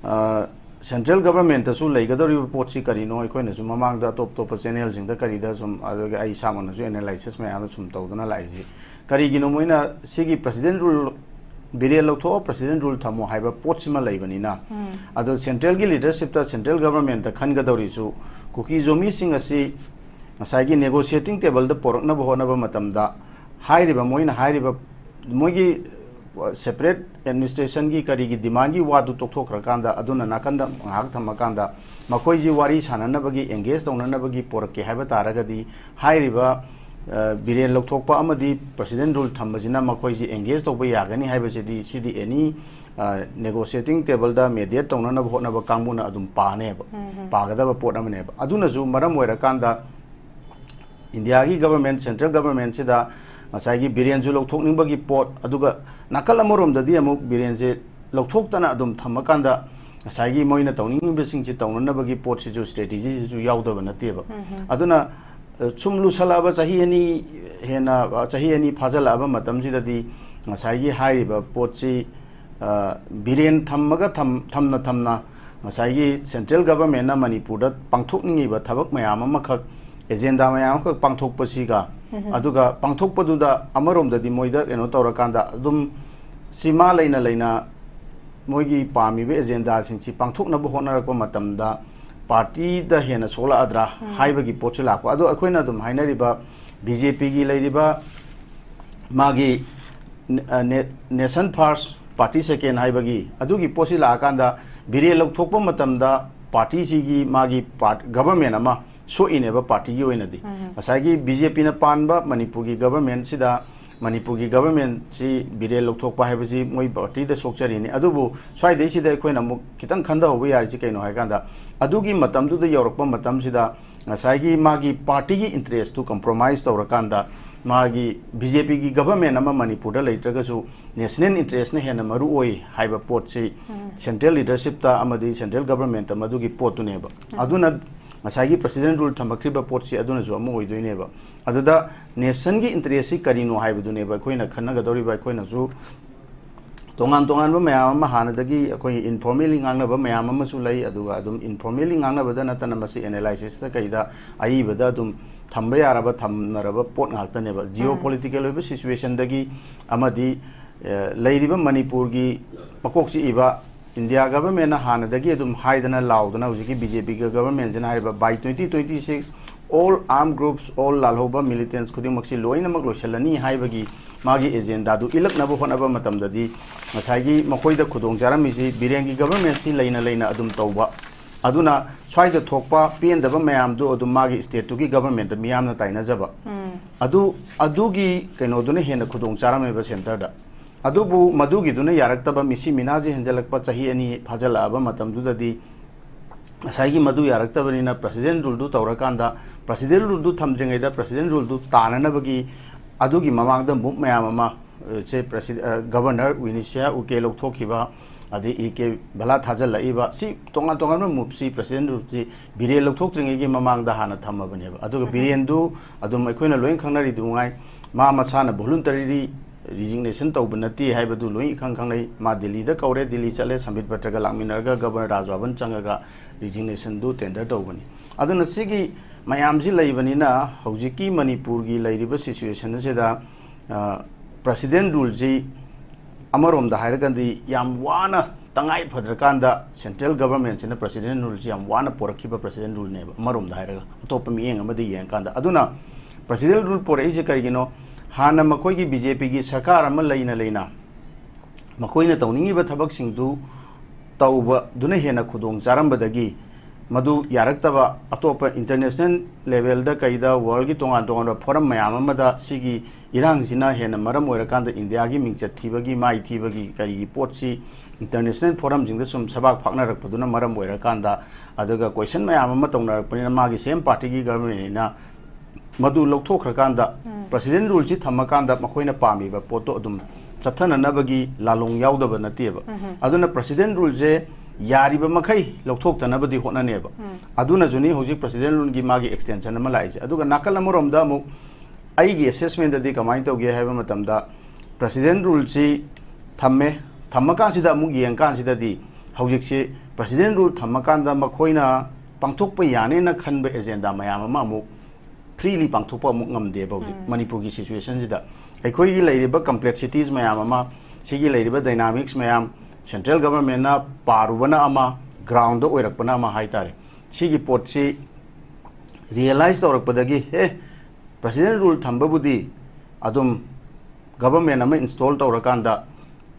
ꯑ, ꯁꯦꯟꯇ꯭ꯔꯦꯜ ꯒꯚꯔꯟꯃꯦꯟꯠꯇꯁꯨ ꯂꯩꯒꯗꯧꯔꯤꯕ ꯄꯣꯠꯁꯤ ꯀꯔꯤꯅꯣ, ꯑꯩꯈꯣꯏꯅꯁꯨ ꯃꯃꯥꯡꯗ ꯑꯇꯣꯞ ꯑꯇꯣꯞꯄ ꯆꯦꯅꯦꯜꯁꯤꯡꯗ ꯀꯔꯤꯗ ꯁꯨꯝ, ꯑꯗꯨꯒ ꯑꯩ ꯏꯁꯥꯃꯛꯅꯁꯨ ꯑꯦꯅꯥꯂꯥꯏꯁꯤꯁ ꯃꯌꯥꯝ ꯑꯃ ꯁꯨꯝ ꯇꯧꯗꯨꯅ ꯂꯥꯛꯏꯁꯤ ꯀꯔꯤꯒꯤꯅꯣ? ꯃꯣꯏꯅ ꯁꯤꯒꯤ President rule, Biren ꯂꯧꯊꯣꯛꯑꯣ, President rule ꯊꯝꯃꯣ ꯍꯥꯏꯕ ꯄꯣꯠꯁꯤꯃ ꯂꯩꯕꯅꯤꯅ, ꯑꯗꯣ ꯁꯦꯟꯇ꯭ꯔꯦꯜꯒꯤ ꯂꯤꯗꯔꯁꯤꯞꯇ, ꯁꯦꯟꯇ꯭ꯔꯦꯜ ꯒꯚꯔꯟꯃꯦꯟꯠꯇ ꯈꯟꯒꯗꯧꯔꯤꯁꯨ ꯀꯨꯀꯤ ꯖꯣꯃꯤꯁꯤꯡ ꯑꯁꯤ ꯉꯁꯥꯏꯒꯤ ꯅꯦꯒꯣꯁꯤꯌꯦꯇꯤꯡ ꯇꯦꯕꯜꯗ ꯄꯣꯔꯛꯅꯕ ꯍꯣꯠꯅꯕ ꯃꯇꯝꯗ ꯍꯥꯏꯔꯤꯕ, ꯃꯣꯏꯅ ꯍꯥꯏꯔꯤꯕ, ꯃꯣꯏꯒꯤ separate administrationꯒꯤ ꯀꯔꯤꯒꯤ demandꯒꯤ ꯋꯥꯗꯨ ꯇꯣꯛꯊꯣꯛꯈ꯭ꯔꯀꯥꯟꯗ, ꯑꯗꯨꯅ ꯅꯥꯀꯟꯗ ꯉꯥꯏꯍꯥꯛ ꯊꯝꯃꯀꯥꯟꯗ, ꯃꯈꯣꯏꯁꯤ ꯋꯥꯔꯤ ꯁꯥꯟꯅꯅꯕꯒꯤ, engage ꯇꯧꯅꯅꯕꯒꯤ ꯄꯣꯔꯛꯀꯦ ꯍꯥꯏꯕ ꯇꯥꯔꯒꯗꯤ, ꯍꯥꯏꯔꯤꯕ, ꯑ, ꯕꯤꯔꯦꯟ ꯂꯧꯊꯣꯛꯄ ꯑꯃꯗꯤ president rule ꯊꯝꯕꯁꯤꯅ ꯃꯈꯣꯏꯁꯤ engage ꯇꯧꯕ ꯌꯥꯒꯅꯤ ꯍꯥꯏꯕꯁꯤꯗꯤ, ꯁꯤꯗꯤ any, ꯑ, negotiating tableꯗ mediate ꯇꯧꯅꯅꯕ ꯍꯣꯠꯅꯕ ꯀꯥꯡꯕꯨꯅ ꯑꯗꯨꯝ ꯄꯥꯅꯦꯕ, ꯎꯝ, ꯎꯝ꯫ ꯄꯥꯒꯗꯕ ꯄꯣꯠ ꯑꯃꯅꯦꯕ꯫ ꯑꯗꯨꯅꯁꯨ ꯃꯔꯝ ꯑꯣꯏꯔꯀꯥꯟꯗ, ꯏꯟꯗꯤꯌꯥꯒꯤ government, central governmentꯁꯤꯗ ꯉꯁꯥꯏꯒꯤ ꯕꯤꯔꯦꯟꯁꯨ ꯂꯧꯊꯣꯛꯅꯤꯡꯕꯒꯤ ꯄꯣꯠ, ꯑꯗꯨꯒ ꯅꯥꯀꯜ ꯑꯃꯔꯣꯝꯗꯗꯤ ꯑꯃꯨꯛ ꯕꯤꯔꯦꯟꯁꯦ ꯂꯧꯊꯣꯛꯇꯅ ꯑꯗꯨꯝ ꯊꯝꯃꯀꯥꯟꯗ, ꯉꯁꯥꯏꯒꯤ ꯃꯣꯏꯅ ꯇꯧꯅꯤꯡꯉꯤꯕꯁꯤꯡꯁꯤ ꯇꯧꯅꯅꯕꯒꯤ ꯄꯣꯠꯁꯤꯁꯨ, strategyꯁꯤꯁꯨ ꯌꯥꯎꯗꯕ ꯅꯠꯇꯦꯕ꯫ ꯎꯝ, ꯎꯝ꯫ ꯑꯗꯨꯅ, ꯑ, ꯁꯨꯝ ꯂꯨꯁꯜꯂꯛꯑꯕ, ꯆꯍꯤ ꯑꯅꯤ ꯍꯦꯟꯅ, ꯑ, ꯆꯍꯤ ꯑꯅꯤ ꯐꯥꯖꯤꯜꯂꯛꯑꯕ ꯃꯇꯝꯁꯤꯗꯗꯤ, ꯉꯁꯥꯏꯒꯤ ꯍꯥꯏꯔꯤꯕ ꯄꯣꯠꯁꯤ, ꯑ, ꯕꯤꯔꯦꯟ ꯊꯝꯃꯒ ꯊꯝ-, ꯊꯝꯅ ꯊꯝꯅ ꯉꯁꯥꯏꯒꯤ central governmentꯅ ꯃꯅꯤꯄꯨꯔꯗ ꯄꯥꯡꯊꯣꯛꯅꯤꯡꯉꯤꯕ ꯊꯕꯛ ꯃꯌꯥꯝ ꯑꯃꯈꯛ, agenda ꯃꯌꯥꯝ ꯑꯃꯈꯛ ꯄꯥꯡꯊꯣꯛꯄꯁꯤꯒ, ꯎꯝ꯫ ꯑꯗꯨꯒ ꯄꯥꯡꯊꯣꯛꯄꯗꯨꯗ ꯑꯃꯔꯣꯝꯗꯗꯤ ꯃꯣꯏꯗ ꯀꯩꯅꯣ ꯇꯧꯔꯀꯥꯟꯗ ꯑꯗꯨꯝ ꯁꯤꯃꯥ ꯂꯩꯅ ꯂꯩꯅ ꯃꯣꯏꯒꯤ ꯄꯥꯝꯃꯤꯕ agendaꯁꯤꯡꯁꯤ ꯄꯥꯡꯊꯣꯛꯅꯕ ꯍꯣꯠꯅꯔꯛꯄ ꯃꯇꯝꯗ partyꯗ ꯍꯦꯟꯅ ꯁꯣꯛꯂꯛꯑꯗ꯭ꯔꯥ, ꯎꯝ꯫ ꯍꯥꯏꯕꯒꯤ ꯄꯣꯠꯁꯨ ꯂꯥꯛꯄ꯫ ꯑꯗꯣ ꯑꯩꯈꯣꯏꯅ ꯑꯗꯨꯝ ꯍꯥꯏꯅꯔꯤꯕ BJPꯒꯤ ꯂꯩꯔꯤꯕ ꯃꯥꯒꯤ, ꯑ, ne-, nation first, party second ꯍꯥꯏꯕꯒꯤ ꯑꯗꯨꯒꯤ ꯄꯣꯠꯁꯤ ꯂꯥꯛꯑꯀꯥꯟꯗ, ꯕꯤꯔꯦꯟ ꯂꯧꯊꯣꯛꯄ ꯃꯇꯝꯗ partyꯁꯤꯒꯤ ꯃꯥꯒꯤ part-, government ꯑꯃ ꯁꯣꯛꯏꯅꯦꯕ partyꯒꯤ ꯑꯣꯏꯅꯗꯤ꯫ ꯎꯝ꯫ ꯉꯁꯥꯏꯒꯤ BJPꯅ ꯄꯥꯟꯕ ꯃꯅꯤꯄꯨꯔꯒꯤ governmentꯁꯤꯗ, ꯃꯅꯤꯄꯨꯔꯒꯤ governmentꯁꯤ ꯕꯤꯔꯦꯟ ꯂꯧꯊꯣꯛꯄ ꯍꯥꯏꯕꯁꯤ ꯃꯣꯏ partyꯗ ꯁꯣꯛꯆꯔꯤꯅꯤ꯫ ꯑꯗꯨꯕꯨ ꯁ꯭ꯋꯥꯏꯗꯩꯁꯤꯗ ꯑꯩꯈꯣꯏꯅ ꯑꯃꯨꯛ ꯈꯤꯇꯪ ꯈꯟꯊꯍꯧꯕ ꯌꯥꯔꯤꯁꯤ ꯀꯩꯅꯣ ꯍꯥꯏꯀꯥꯟꯗ, ꯑꯗꯨꯒꯤ ꯃꯇꯝꯗꯨꯗ ꯌꯧꯔꯛꯄ ꯃꯇꯝꯁꯤꯗ ꯉꯁꯥꯏꯒꯤ ꯃꯥꯒꯤ partyꯒꯤ interestꯇꯨ compromise ꯇꯧꯔꯀꯥꯟꯗ, ꯃꯥꯒꯤ BJPꯒꯤ government ꯑꯃ ꯃꯅꯤꯄꯨꯔꯗ ꯂꯩꯇ꯭ꯔꯒꯁꯨ national interestꯅ ꯍꯦꯟꯅ ꯃꯔꯨ ꯑꯣꯏ ꯍꯥꯏꯕ ꯄꯣꯠꯁꯤ ꯎꯝ꯫ Central leadershipꯇ ꯑꯃꯗꯤ central governmentꯇ ꯃꯗꯨꯒꯤ ꯄꯣꯠꯇꯨꯅꯦꯕ꯫ ꯎꯝ꯫ ꯑꯗꯨꯅ ꯉꯁꯥꯏꯒꯤ president rule ꯊꯝꯃꯛꯈ꯭ꯔꯤꯕ ꯄꯣꯠꯁꯤ ꯑꯗꯨꯅꯁꯨ ꯑꯃ ꯑꯣꯏꯗꯣꯏꯅꯦꯕ꯫ ꯑꯗꯨꯗ nationꯒꯤ interestꯁꯤ ꯀꯔꯤꯅꯣ ꯍꯥꯏꯕꯗꯨꯅꯦꯕ ꯑꯩꯈꯣꯏꯅ ꯈꯟꯅꯒꯗꯧꯔꯤꯕ꯫ ꯑꯩꯈꯣꯏꯅꯁꯨ ꯇꯣꯉꯥꯟ ꯇꯣꯉꯥꯟꯕ ꯃꯌꯥꯝ ꯑꯃ ꯍꯥꯟꯅꯗꯒꯤ ꯑꯩꯈꯣꯏ informally ꯉꯥꯡꯅꯕ ꯃꯌꯥꯝ ꯑꯃꯁꯨ ꯂꯩ, ꯑꯗꯨꯒ ꯑꯗꯨꯝ informally ꯉꯥꯡꯅꯕꯗ ꯅꯠꯇꯅ ꯃꯁꯤ analysisꯇ ꯀꯩꯗ ꯑꯏꯕꯗ ꯑꯗꯨꯝ ꯊꯝꯕ ꯌꯥꯔꯕ, ꯊꯝꯅꯔꯕ ꯄꯣꯠ ꯉꯥꯛꯇꯅꯦꯕ꯫ ꯎꯝ꯫ Geopolitical ꯑꯣꯏꯕ situationꯗꯒꯤ ꯑꯃꯗꯤ, ꯑ, ꯂꯩꯔꯤꯕ ꯃꯅꯤꯄꯨꯔꯒꯤ ꯃꯀꯣꯛ ꯆꯤꯛꯏꯕ India governmentꯅ ꯍꯥꯟꯅꯗꯒꯤ ꯑꯗꯨꯝ ꯍꯥꯏꯗꯅ ꯂꯥꯎꯗꯅ ꯍꯧꯖꯤꯛꯀꯤ BJPꯒ governmentꯁꯤꯅ ꯍꯥꯏꯔꯤꯕ by twenty twenty six all armed groups, all ꯂꯥꯜꯍꯧꯕ militants ꯈꯨꯗꯤꯡꯃꯛꯁꯤ ꯂꯣꯏꯅꯃꯛ ꯂꯣꯏꯁꯤꯜꯂꯅꯤ ꯍꯥꯏꯕꯒꯤ ꯃꯥꯒꯤ ꯑꯦꯖꯦꯟꯗꯥꯗꯨ ꯏꯜꯂꯛꯅꯕ ꯍꯣꯠꯅꯕ ꯃꯇꯝꯗꯗꯤ ꯉꯁꯥꯏꯒꯤ ꯃꯈꯣꯏꯗ ꯈꯨꯗꯣꯡ ꯆꯥꯔꯝꯃꯤꯁꯤ ꯕꯤꯔꯦꯟꯒꯤ ꯒꯕꯔꯃꯦꯟꯁꯤ ꯂꯩꯅ ꯂꯩꯅ ꯑꯗꯨꯝ ꯇꯧꯕ, ꯑꯗꯨꯅ ꯁ꯭ꯋꯥꯏꯗ ꯊꯣꯛꯄ ꯄꯦꯟꯗꯕ ꯃꯌꯥꯝꯗꯨ ꯑꯗꯨꯝ ꯃꯥꯒꯤ ꯁ꯭ꯇꯦꯠꯇꯨꯒꯤ ꯒꯕꯔꯃꯦꯟꯗ ꯃꯤꯌꯥꯝꯅ ꯇꯥꯏꯅꯖꯕ, ꯑꯗꯨ, ꯑꯗꯨꯒꯤ ꯀꯩꯅꯣꯗꯨꯅ ꯍꯦꯟꯅ ꯈꯨꯗꯣꯡ ꯆꯥꯔꯝꯃꯦꯕ ꯁꯦꯟꯇꯔꯗ꯫ ꯑꯗꯨꯕꯨ ꯃꯗꯨꯒꯤꯗꯨꯅ ꯌꯥꯔꯛꯇꯕ, ꯃꯤꯁꯤ ꯃꯤꯅꯥꯁꯤ ꯍꯦꯟꯖꯜꯂꯛꯄ, ꯆꯍꯤ ꯑꯅꯤ ꯐꯥꯖꯤꯜꯂꯛꯑꯕ ꯃꯇꯝꯗꯨꯗꯗꯤ ꯉꯁꯥꯏꯒꯤ ꯃꯗꯨ ꯌꯥꯔꯛꯇꯕꯅꯤꯅ ꯄ꯭ꯔꯁꯤꯗꯦꯟ ꯔꯨꯜꯗꯨ ꯇꯧꯔꯀꯥꯟꯗ, ꯄ꯭ꯔꯁꯤꯗꯦꯟ ꯔꯨꯜꯗꯨ ꯊꯝꯗ꯭ꯔꯤꯉꯩꯗ ꯄ꯭ꯔꯁꯤꯗꯦꯟ ꯔꯨꯜꯗꯨ ꯇꯥꯅꯅꯕꯒꯤ ꯑꯗꯨꯒꯤ ꯃꯃꯥꯡꯗ ꯃꯨꯞ ꯃꯌꯥꯝ ꯑꯃ, ꯑ, ꯁꯦ ꯄ꯭ꯔꯁꯤ-, ꯑ, ꯒꯕꯔꯅꯔ ꯋꯤꯅꯤꯁꯤꯌꯥ ꯎꯀꯦ ꯂꯧꯊꯣꯛꯈꯤꯕ, ꯑꯗꯩ ꯏ ꯀꯦ ꯚꯂꯥ ꯊꯥꯖꯤꯜꯂꯛꯏꯕ, ꯁꯤ ꯇꯣꯉꯥꯟ ꯇꯣꯉꯥꯟꯕ ꯃꯨꯞꯁꯤ ꯄ꯭ꯔꯁꯤꯗꯦꯟ ꯔꯨꯜꯁꯤ ꯕꯤꯔꯦꯟ ꯂꯧꯊꯣꯛꯇ꯭ꯔꯤꯉꯩꯒꯤ ꯃꯃꯥꯡꯗ ꯍꯥꯟꯅ ꯊꯝꯃꯕꯅꯦꯕ꯫ ꯑꯗꯨꯒ ꯎꯝ꯫ ꯕꯤꯔꯦꯟꯗꯨ ꯑꯗꯨꯝ ꯑꯩꯈꯣꯏꯅ ꯂꯣꯏꯅ ꯈꯪꯅꯔꯤꯗꯨꯉꯥꯏ, ꯃꯥ ꯃꯁꯥꯅ voluntary resignation ꯇꯧꯕ ꯅꯠꯇꯦ ꯍꯥꯏꯕꯗꯨ ꯂꯣꯏ ꯏꯈꯪ ꯈꯪꯅꯩ꯫ ꯃꯥ ꯗꯤꯜꯂꯤꯗ ꯀꯧꯔꯦ, ꯗꯤꯜꯂꯤ ꯆꯠꯂꯦ, ꯁꯝꯕꯤꯠ ꯄꯇ꯭ꯔꯒ ꯂꯥꯛꯃꯤꯟꯅꯔꯒ ꯒꯕꯔꯅꯔ ꯔꯥꯖ ꯕꯥꯕꯟ ꯆꯪꯉꯒ resignation ꯗꯨ tender ꯇꯧꯕꯅꯤ꯫ ꯑꯗꯨꯅ ꯁꯤꯒꯤ ꯃꯌꯥꯝꯁꯤ ꯂꯩꯕꯅꯤꯅ ꯍꯧꯖꯤꯛꯀꯤ ꯃꯅꯤꯄꯨꯔꯒꯤ ꯂꯩꯔꯤꯕ situation ꯑꯁꯤꯗ, ꯑ, ꯄ꯭ꯔꯁꯤꯗꯦꯟ ꯔꯨꯜꯁꯤ ꯑꯃꯔꯣꯝꯗ ꯍꯥꯏꯔꯒꯗꯤ ꯌꯥꯝ ꯋꯥꯅ, ꯇꯉꯥꯏ ꯐꯗ꯭ꯔꯀꯥꯟꯗ central government ꯁꯤꯅ ꯄ꯭ꯔꯁꯤꯗꯦꯟ ꯔꯨꯜꯁꯤ ꯌꯥꯝ ꯋꯥꯅ ꯄꯣꯔꯛꯈꯤꯕ ꯄ꯭ꯔꯁꯤꯗꯦꯟ ꯔꯨꯜꯅꯦꯕ, ꯑꯃꯔꯣꯝꯗ ꯍꯥꯏꯔꯒ, ꯑꯇꯣꯞꯄ ꯃꯤꯠꯌꯦꯡ ꯑꯃꯗ ꯌꯦꯡꯉꯀꯥꯟꯗ꯫ ꯑꯗꯨꯅ ꯄ꯭ꯔꯁꯤꯗꯦꯟ ꯔꯨꯜ ꯄꯣꯔꯛꯏꯁꯦ ꯀꯔꯤꯒꯤꯅꯣ? ꯍꯥꯟꯅ ꯃꯈꯣꯏꯒꯤ ꯕꯤ ꯖꯦ ꯄꯤꯒꯤ ꯁꯔꯀꯥꯔ ꯑꯃ ꯂꯩꯅ ꯂꯩꯅ ꯃꯈꯣꯏꯅ ꯇꯧꯅꯤꯡꯉꯤꯕ ꯊꯕꯛꯁꯤꯡꯗꯨ ꯇꯧꯕꯗꯨꯅ ꯍꯦꯟꯅ ꯈꯨꯗꯣꯡ ꯆꯥꯔꯝꯕꯗꯒꯤ ꯃꯗꯨ ꯌꯥꯔꯛꯇꯕ, ꯑꯇꯣꯞꯄ international level ꯗ ꯀꯩꯗ world ꯒꯤ ꯇꯣꯉꯥꯟ ꯇꯣꯉꯥꯟꯕ forum ꯃꯌꯥꯝ ꯑꯃꯗ ꯁꯤꯒꯤ ꯏꯔꯥꯡꯁꯤꯅ ꯍꯦꯟꯅ ꯃꯔꯝ ꯑꯣꯏꯔꯀꯥꯟꯗ ꯏꯟꯗꯤꯌꯥꯒꯤ ꯃꯤꯡꯆꯠ ꯊꯤꯕꯒꯤ, ꯃꯥꯏ ꯊꯤꯕꯒꯤ ꯀꯔꯤꯒꯤ ꯄꯣꯠꯁꯤ international forum ꯁꯤꯡꯗ ꯁꯨꯝ ꯁꯕꯥꯛ ꯐꯥꯛꯅꯔꯛꯄꯗꯨꯅ ꯃꯔꯝ ꯑꯣꯏꯔꯀꯥꯟꯗ, ꯑꯗꯨꯒ question ꯃꯌꯥꯝ ꯑꯃ ꯇꯧꯅꯔꯛꯄꯅꯤꯅ ꯃꯥꯒꯤ same party ꯒꯤ government ꯅꯤꯅ ꯃꯗꯨ ꯂꯧꯊꯣꯛꯈ꯭ꯔꯀꯥꯟꯗ, ꯎꯝ꯫ ꯄ꯭ꯔꯁꯤꯗꯦꯟ ꯔꯨꯜꯁꯤ ꯊꯝꯃꯀꯥꯟꯗ ꯃꯈꯣꯏꯅ ꯄꯥꯝꯃꯤꯕ ꯄꯣꯠꯇꯣ ꯑꯗꯨꯝ ꯆꯠꯊꯅꯅꯕꯒꯤ ꯂꯥꯂꯣꯡ ꯌꯥꯎꯗꯕ ꯅꯠꯇꯦꯕ꯫ ꯎꯝꯍꯨꯝ꯫ ꯑꯗꯨꯅ ꯄ꯭ꯔꯁꯤꯗꯦꯟ ꯔꯨꯜꯁꯦ ꯌꯥꯔꯤꯕ ꯃꯈꯩ ꯂꯧꯊꯣꯛꯇꯅꯕꯗꯤ ꯍꯣꯠꯅꯅꯦꯕ꯫ ꯎꯝ꯫ ꯑꯗꯨꯅꯁꯨꯅꯤ ꯍꯧꯖꯤꯛ ꯄ꯭ꯔꯁꯤꯗꯦꯟ ꯔꯨꯜꯒꯤ ꯃꯥꯒꯤ extension ꯑꯃ ꯂꯥꯛꯏꯁꯦ꯫ ꯑꯗꯨꯒ ꯅꯥꯀꯜ ꯑꯃꯔꯣꯝꯗ ꯑꯃꯨꯛ ꯑꯩꯒꯤ assessment ꯗꯗꯤ ꯀꯃꯥꯏꯅ ꯇꯧꯒꯦ ꯍꯥꯏꯕ ꯃꯇꯝꯗ, ꯄ꯭ꯔꯁꯤꯗꯦꯟ ꯔꯨꯜꯁꯤ ꯊꯝꯃꯦ, ꯊꯝꯃꯀꯥꯟꯁꯤꯗ ꯑꯃꯨꯛ ꯌꯦꯡꯀꯥꯟꯁꯤꯗꯗꯤ ꯍꯧꯖꯤꯛꯁꯤ ꯄ꯭ꯔꯁꯤꯗꯦꯟ ꯔꯨꯜ ꯊꯝꯃꯀꯥꯟꯗ ꯃꯈꯣꯏꯅ ꯄꯥꯡꯊꯣꯛꯄ ꯌꯥꯅꯦꯅ ꯈꯟꯕ agenda ꯃꯌꯥꯝ ꯑꯃ ꯑꯃꯨꯛ freely ꯄꯥꯡꯊꯣꯛꯄ ꯑꯃꯨꯛ ꯉꯝꯗꯦꯕ ꯍꯧꯖꯤꯛ ꯎꯝ꯫ ꯃꯅꯤꯄꯨꯔꯒꯤ situation ꯁꯤꯗ꯫ ꯑꯩꯈꯣꯏꯒꯤ ꯂꯩꯔꯤꯕ complexities ꯃꯌꯥꯝ ꯑꯃ, ꯁꯤꯒꯤ ꯂꯩꯔꯤꯕ dynamics ꯃꯌꯥꯝ, central government ꯅ ꯄꯥꯔꯨꯕꯅ ꯑꯃ, ground ꯗ ꯑꯣꯏꯔꯛꯄꯅ ꯑꯃ ꯍꯥꯏꯇꯥꯔꯦ꯫ ꯁꯤꯒꯤ ꯄꯣꯠꯁꯤ realize ꯇꯧꯔꯛꯄꯗꯒꯤ, ꯑꯦ, ꯄ꯭ꯔꯁꯤꯗꯦꯟ ꯔꯨꯜ ꯊꯝꯕꯕꯨꯗꯤ ꯑꯗꯨꯝ ꯒꯕꯔꯃꯦꯟ ꯑꯃ ꯏꯟꯁꯇꯣꯜ ꯇꯧꯔꯀꯥꯟꯗ,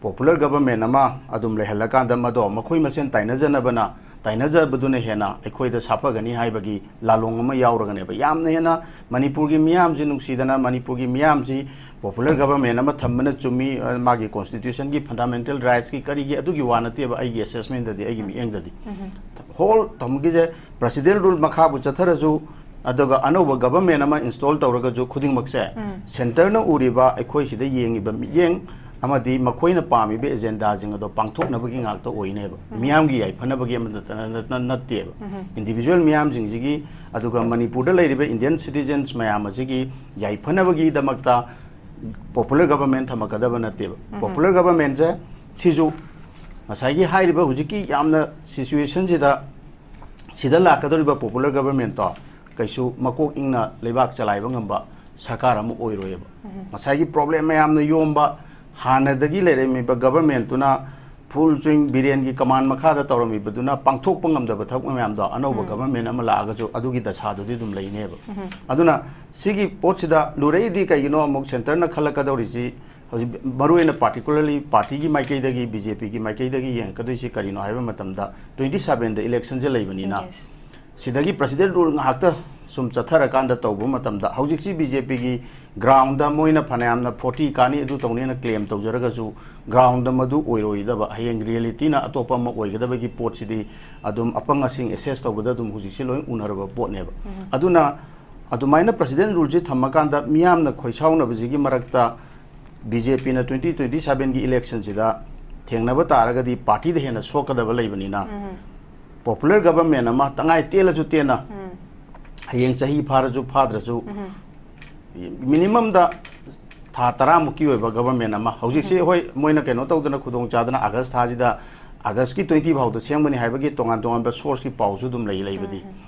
ꯄꯣꯄꯨꯂꯔ ꯒꯕꯔꯃꯦꯟ ꯑꯃ ꯑꯗꯨꯝ ꯂꯩꯍꯜꯂꯀꯥꯟꯗ, ꯃꯗꯣ ꯃꯈꯣꯏ ꯃꯁꯦꯟ ꯇꯥꯏꯅꯖꯅꯕꯅ, ꯇꯥꯏꯅꯖꯕꯗꯨꯅ ꯍꯦꯟꯅ ꯑꯩꯈꯣꯏꯗ ꯁꯥꯐꯒꯅꯤ ꯍꯥꯏꯕꯒꯤ ꯂꯥꯂꯣꯡ ꯑꯃ ꯌꯥꯎꯔꯒꯅꯦꯕ꯫ ꯌꯥꯝꯅ ꯍꯦꯟꯅ ꯃꯅꯤꯄꯨꯔꯒꯤ ꯃꯤꯌꯥꯝꯁꯤ ꯅꯨꯡꯁꯤꯗꯅ, ꯃꯅꯤꯄꯨꯔꯒꯤ ꯃꯤꯌꯥꯝꯁꯤ ꯄꯣꯄꯨꯂꯔ ꯒꯕꯔꯃꯦꯟ ꯑꯃ ꯊꯝꯕꯅ ꯆꯨꯝꯃꯤ, ꯑ, ꯃꯥꯒꯤ ꯀꯣꯟꯁꯇꯤꯇ꯭ꯌꯨꯁꯟꯒꯤ ꯐꯟꯗꯥꯃꯦꯟꯇꯦꯜ ꯔꯥꯏꯠꯁꯀꯤ ꯀꯔꯤꯒꯤ ꯑꯗꯨꯒꯤ ꯋꯥ ꯅꯠꯇꯦꯕ ꯑꯩꯒꯤ ꯑꯦꯁꯦꯁꯃꯦꯟꯗꯗꯤ, ꯑꯩꯒꯤ ꯃꯤꯠꯌꯦꯡꯗꯗꯤ꯫ ꯍꯣꯜ ꯊꯝꯒꯤꯁꯦ ꯄ꯭ꯔꯦꯁꯤꯗꯦꯟ ꯔꯨꯜ ꯃꯈꯥꯕꯨ ꯆꯠꯊꯔꯁꯨ, ꯑꯗꯨꯒ ꯑꯅꯧꯕ ꯒꯕꯔꯃꯦꯟ ꯑꯃ ꯏꯟꯁꯇꯣꯜ ꯇꯧꯔꯒꯁꯨ ꯈꯨꯗꯤꯡꯃꯛꯁꯦ, ꯁꯦꯟꯇꯔꯅ ꯎꯔꯤꯕ ꯑꯩꯈꯣꯏ ꯁꯤꯗ ꯌꯦꯡꯉꯤꯕ ꯃꯤꯠꯌꯦꯡ ꯑꯃꯗꯤ ꯃꯈꯣꯏꯅ ꯄꯥꯝꯃꯤꯕ ꯑꯦꯖꯦꯟꯗꯥꯁꯤꯡ ꯑꯗꯣ ꯄꯥꯡꯊꯣꯛꯅꯕꯒꯤ ꯉꯥꯛꯇ ꯑꯣꯏꯅꯦꯕ꯫ ꯃꯤꯌꯥꯝꯒꯤ ꯌꯥꯏꯐꯅꯕꯒꯤ ꯑꯃꯠꯇ ꯅꯠ-, ꯅꯠ-, ꯅꯠꯇꯦꯕ꯫ ꯏꯟꯗꯤꯕꯤꯖꯨꯋꯦꯜ ꯃꯤꯌꯥꯝꯁꯤꯡꯁꯤꯒꯤ, ꯑꯗꯨꯒ ꯃꯅꯤꯄꯨꯔꯗ ꯂꯩꯔꯤꯕ ꯏꯟꯗꯤꯌꯟ ꯁꯤꯇꯤꯖꯦꯟꯁ ꯃꯌꯥꯝ ꯑꯁꯤꯒꯤ ꯌꯥꯏꯐꯅꯕꯒꯤꯗꯃꯛꯇ ꯄꯣꯄꯨꯂꯔ ꯒꯕꯔꯃꯦꯟ ꯊꯝꯃꯛꯀꯗꯕ ꯅꯠꯇꯦꯕ꯫ ꯄꯣꯄꯨꯂꯔ ꯒꯕꯔꯃꯦꯟꯁꯦ ꯁꯤꯁꯨ ꯉꯁꯥꯏꯒꯤ ꯍꯥꯏꯔꯤꯕ ꯍꯧꯖꯤꯛꯀꯤ ꯌꯥꯝꯅ ꯁꯤꯆꯨꯋꯦꯁꯟꯁꯤꯗ ꯁꯤꯗ ꯂꯥꯛꯀꯗꯧꯔꯤꯕ ꯄꯣꯄꯨꯂꯔ ꯒꯕꯔꯃꯦꯟꯇꯣ ꯀꯩꯁꯨ ꯃꯀꯣꯛ ꯏꯪꯅ ꯂꯩꯕꯥꯛ ꯆꯂꯥꯏꯕ ꯉꯝꯕ ꯁꯔꯀꯥꯔ ꯑꯃ ꯑꯣꯏꯔꯣꯏꯕ꯫ ꯉꯁꯥꯏꯒꯤ ꯄ꯭ꯔꯣꯕ꯭ꯂꯦꯝ ꯃꯌꯥꯝꯅ ꯌꯣꯝꯕ, ꯍꯥꯟꯅꯗꯒꯤ ꯂꯩꯔꯝꯃꯤꯕ ꯒꯕꯔꯃꯦꯟꯇꯨꯅ ꯐꯨꯜ ꯁ꯭ꯋꯤꯡ ꯕꯤꯔꯦꯟꯒꯤ ꯀꯃꯥꯟ ꯃꯈꯥꯗ ꯇꯧꯔꯝꯃꯤꯕꯗꯨꯅ ꯄꯥꯡꯊꯣꯛꯄ ꯉꯝꯗꯕ ꯊꯕꯛ ꯃꯌꯥꯝꯗꯣ ꯑꯅꯧꯕ ꯒꯕꯔꯃꯦꯟ ꯑꯃ ꯂꯥꯛꯑꯒꯁꯨ ꯑꯗꯨꯒꯤ ꯗꯁꯥꯗꯨꯗꯤ ꯑꯗꯨꯝ ꯂꯩꯅꯦꯕ꯫ ꯑꯗꯨꯅ ꯁꯤꯒꯤ ꯄꯣꯠꯁꯤꯗ ꯂꯨꯔꯛꯏꯗꯤ ꯀꯩꯒꯤꯅꯣ ꯑꯃꯨꯛ ꯁꯦꯟꯇꯔꯅ ꯈꯜꯂꯛꯀꯗꯧꯔꯤꯁꯤ, ꯍꯧꯖꯤꯛ ꯃꯔꯨꯑꯣꯏꯅ ꯄꯥꯔꯇꯤꯀꯨꯂꯔꯂꯤ ꯄꯥꯔꯇꯤꯒꯤ ꯃꯥꯏꯀꯩꯗꯒꯤ, ꯕꯤ ꯖꯦ ꯄꯤꯒꯤ ꯃꯥꯏꯀꯩꯗꯒꯤ ꯌꯦꯡꯉꯛꯀꯗꯣꯏꯁꯤ ꯀꯔꯤꯅꯣ ꯍꯥꯏꯕ ꯃꯇꯝꯗ, ꯇ꯭ꯋꯦꯟꯇꯤ ꯁꯕꯦꯟꯗ ꯏꯂꯦꯛꯁꯟꯁꯦ ꯂꯩꯕꯅꯤꯅ, ꯁꯤꯗꯒꯤ ꯄ꯭ꯔꯦꯁꯤꯗꯦꯟ ꯔꯨꯜ ꯉꯥꯏꯍꯥꯛꯇ ꯁꯨꯝ ꯆꯠꯊꯔꯀꯥꯟꯗ ꯇꯧꯕ ꯃꯇꯝꯗ, ꯍꯧꯖꯤꯛꯁꯤ ꯕꯤ ꯖꯦ ꯄꯤꯒꯤ ꯒ꯭ꯔꯥꯎꯟꯗ ꯃꯣꯏꯅ ꯐꯅꯌꯥꯝꯅ ꯐꯣꯔꯇꯤ ꯀꯥꯅꯤ, ꯑꯗꯨ ꯇꯧꯅꯤꯅ ꯀ꯭ꯂꯦꯝ ꯇꯧꯖꯔꯒꯁꯨ, ꯒ꯭ꯔꯥꯎꯟꯗ ꯃꯗꯨ ꯑꯣꯏꯔꯣꯏꯗꯕ, ꯍꯌꯦꯡ ꯔꯤꯌꯦꯂꯤꯇꯤꯅ ꯑꯇꯣꯞꯄ ꯑꯃ ꯑꯣꯏꯒꯗꯕꯒꯤ ꯄꯣꯠꯁꯤꯗꯤ ꯑꯗꯨꯝ ꯑꯄꯪ ꯑꯁꯤꯡ ꯑꯦꯁꯦꯁ ꯇꯧꯕꯗ ꯑꯗꯨꯝ ꯍꯧꯖꯤꯛꯁꯤ ꯂꯣꯏ ꯎꯅꯔꯕ ꯄꯣꯠꯅꯦꯕ꯫ ꯑꯗꯨꯅ ꯑꯗꯨꯃꯥꯏꯅ ꯄ꯭ꯔꯦꯁꯤꯗꯦꯟ ꯔꯨꯜꯁꯤ ꯊꯝꯃꯀꯥꯟꯗ ꯃꯤꯌꯥꯝꯅ ꯈꯣꯏꯁꯥꯎꯅꯕꯁꯤꯒꯤ ꯃꯔꯛꯇ ꯕꯤ ꯖꯦ ꯄꯤꯅ ꯇ꯭ꯋꯦꯟꯇꯤ ꯇ꯭ꯋꯦꯟꯇꯤ ꯁꯕꯦꯟꯒꯤ ꯏꯂꯦꯛꯁꯟꯁꯤꯗ ꯊꯦꯡꯅꯕ ꯇꯥꯔꯒꯗꯤ ꯄꯥꯔꯇꯤꯗ ꯍꯦꯟꯅ ꯁꯣꯛꯀꯗꯕ ꯂꯩꯕꯅꯤꯅ, ꯄꯣꯄꯨꯂꯔ ꯒꯕꯔꯃꯦꯟ ꯑꯃ ꯇꯉꯥꯏ ꯇꯦꯜꯂꯁꯨ ꯇꯦꯟꯅ, ꯍꯌꯦꯡ ꯆꯍꯤ ꯐꯥꯔꯁꯨ ꯐꯥꯗ꯭ꯔꯁꯨ, ꯃꯤꯅꯤꯃꯝꯗ ꯊꯥ ꯇꯔꯥꯃꯨꯛꯀꯤ ꯑꯣꯏꯕ ꯒꯕꯔꯃꯦꯟ ꯑꯃ, ꯍꯧꯖꯤꯛꯁꯤ ꯍꯣꯏ ꯃꯣꯏꯅ ꯀꯩꯅꯣ ꯇꯧꯗꯅ ꯈꯨꯗꯣꯡ ꯆꯥꯗꯅ ꯑꯥꯒꯁ ꯊꯥꯁꯤꯗ, ꯑꯥꯒꯁꯀꯤ ꯇ꯭ꯋꯦꯟꯇꯤ ꯐꯥꯎꯗ ꯁꯦꯝꯒꯅꯤ ꯍꯥꯏꯕꯒꯤ ꯇꯣꯉꯥꯟ ꯇꯣꯉꯥꯟꯕ ꯁꯣꯔꯁꯀꯤ ꯄꯥꯎꯁꯨ ꯑꯗꯨꯝ ꯂꯩ, ꯂꯩꯕꯗꯤ꯫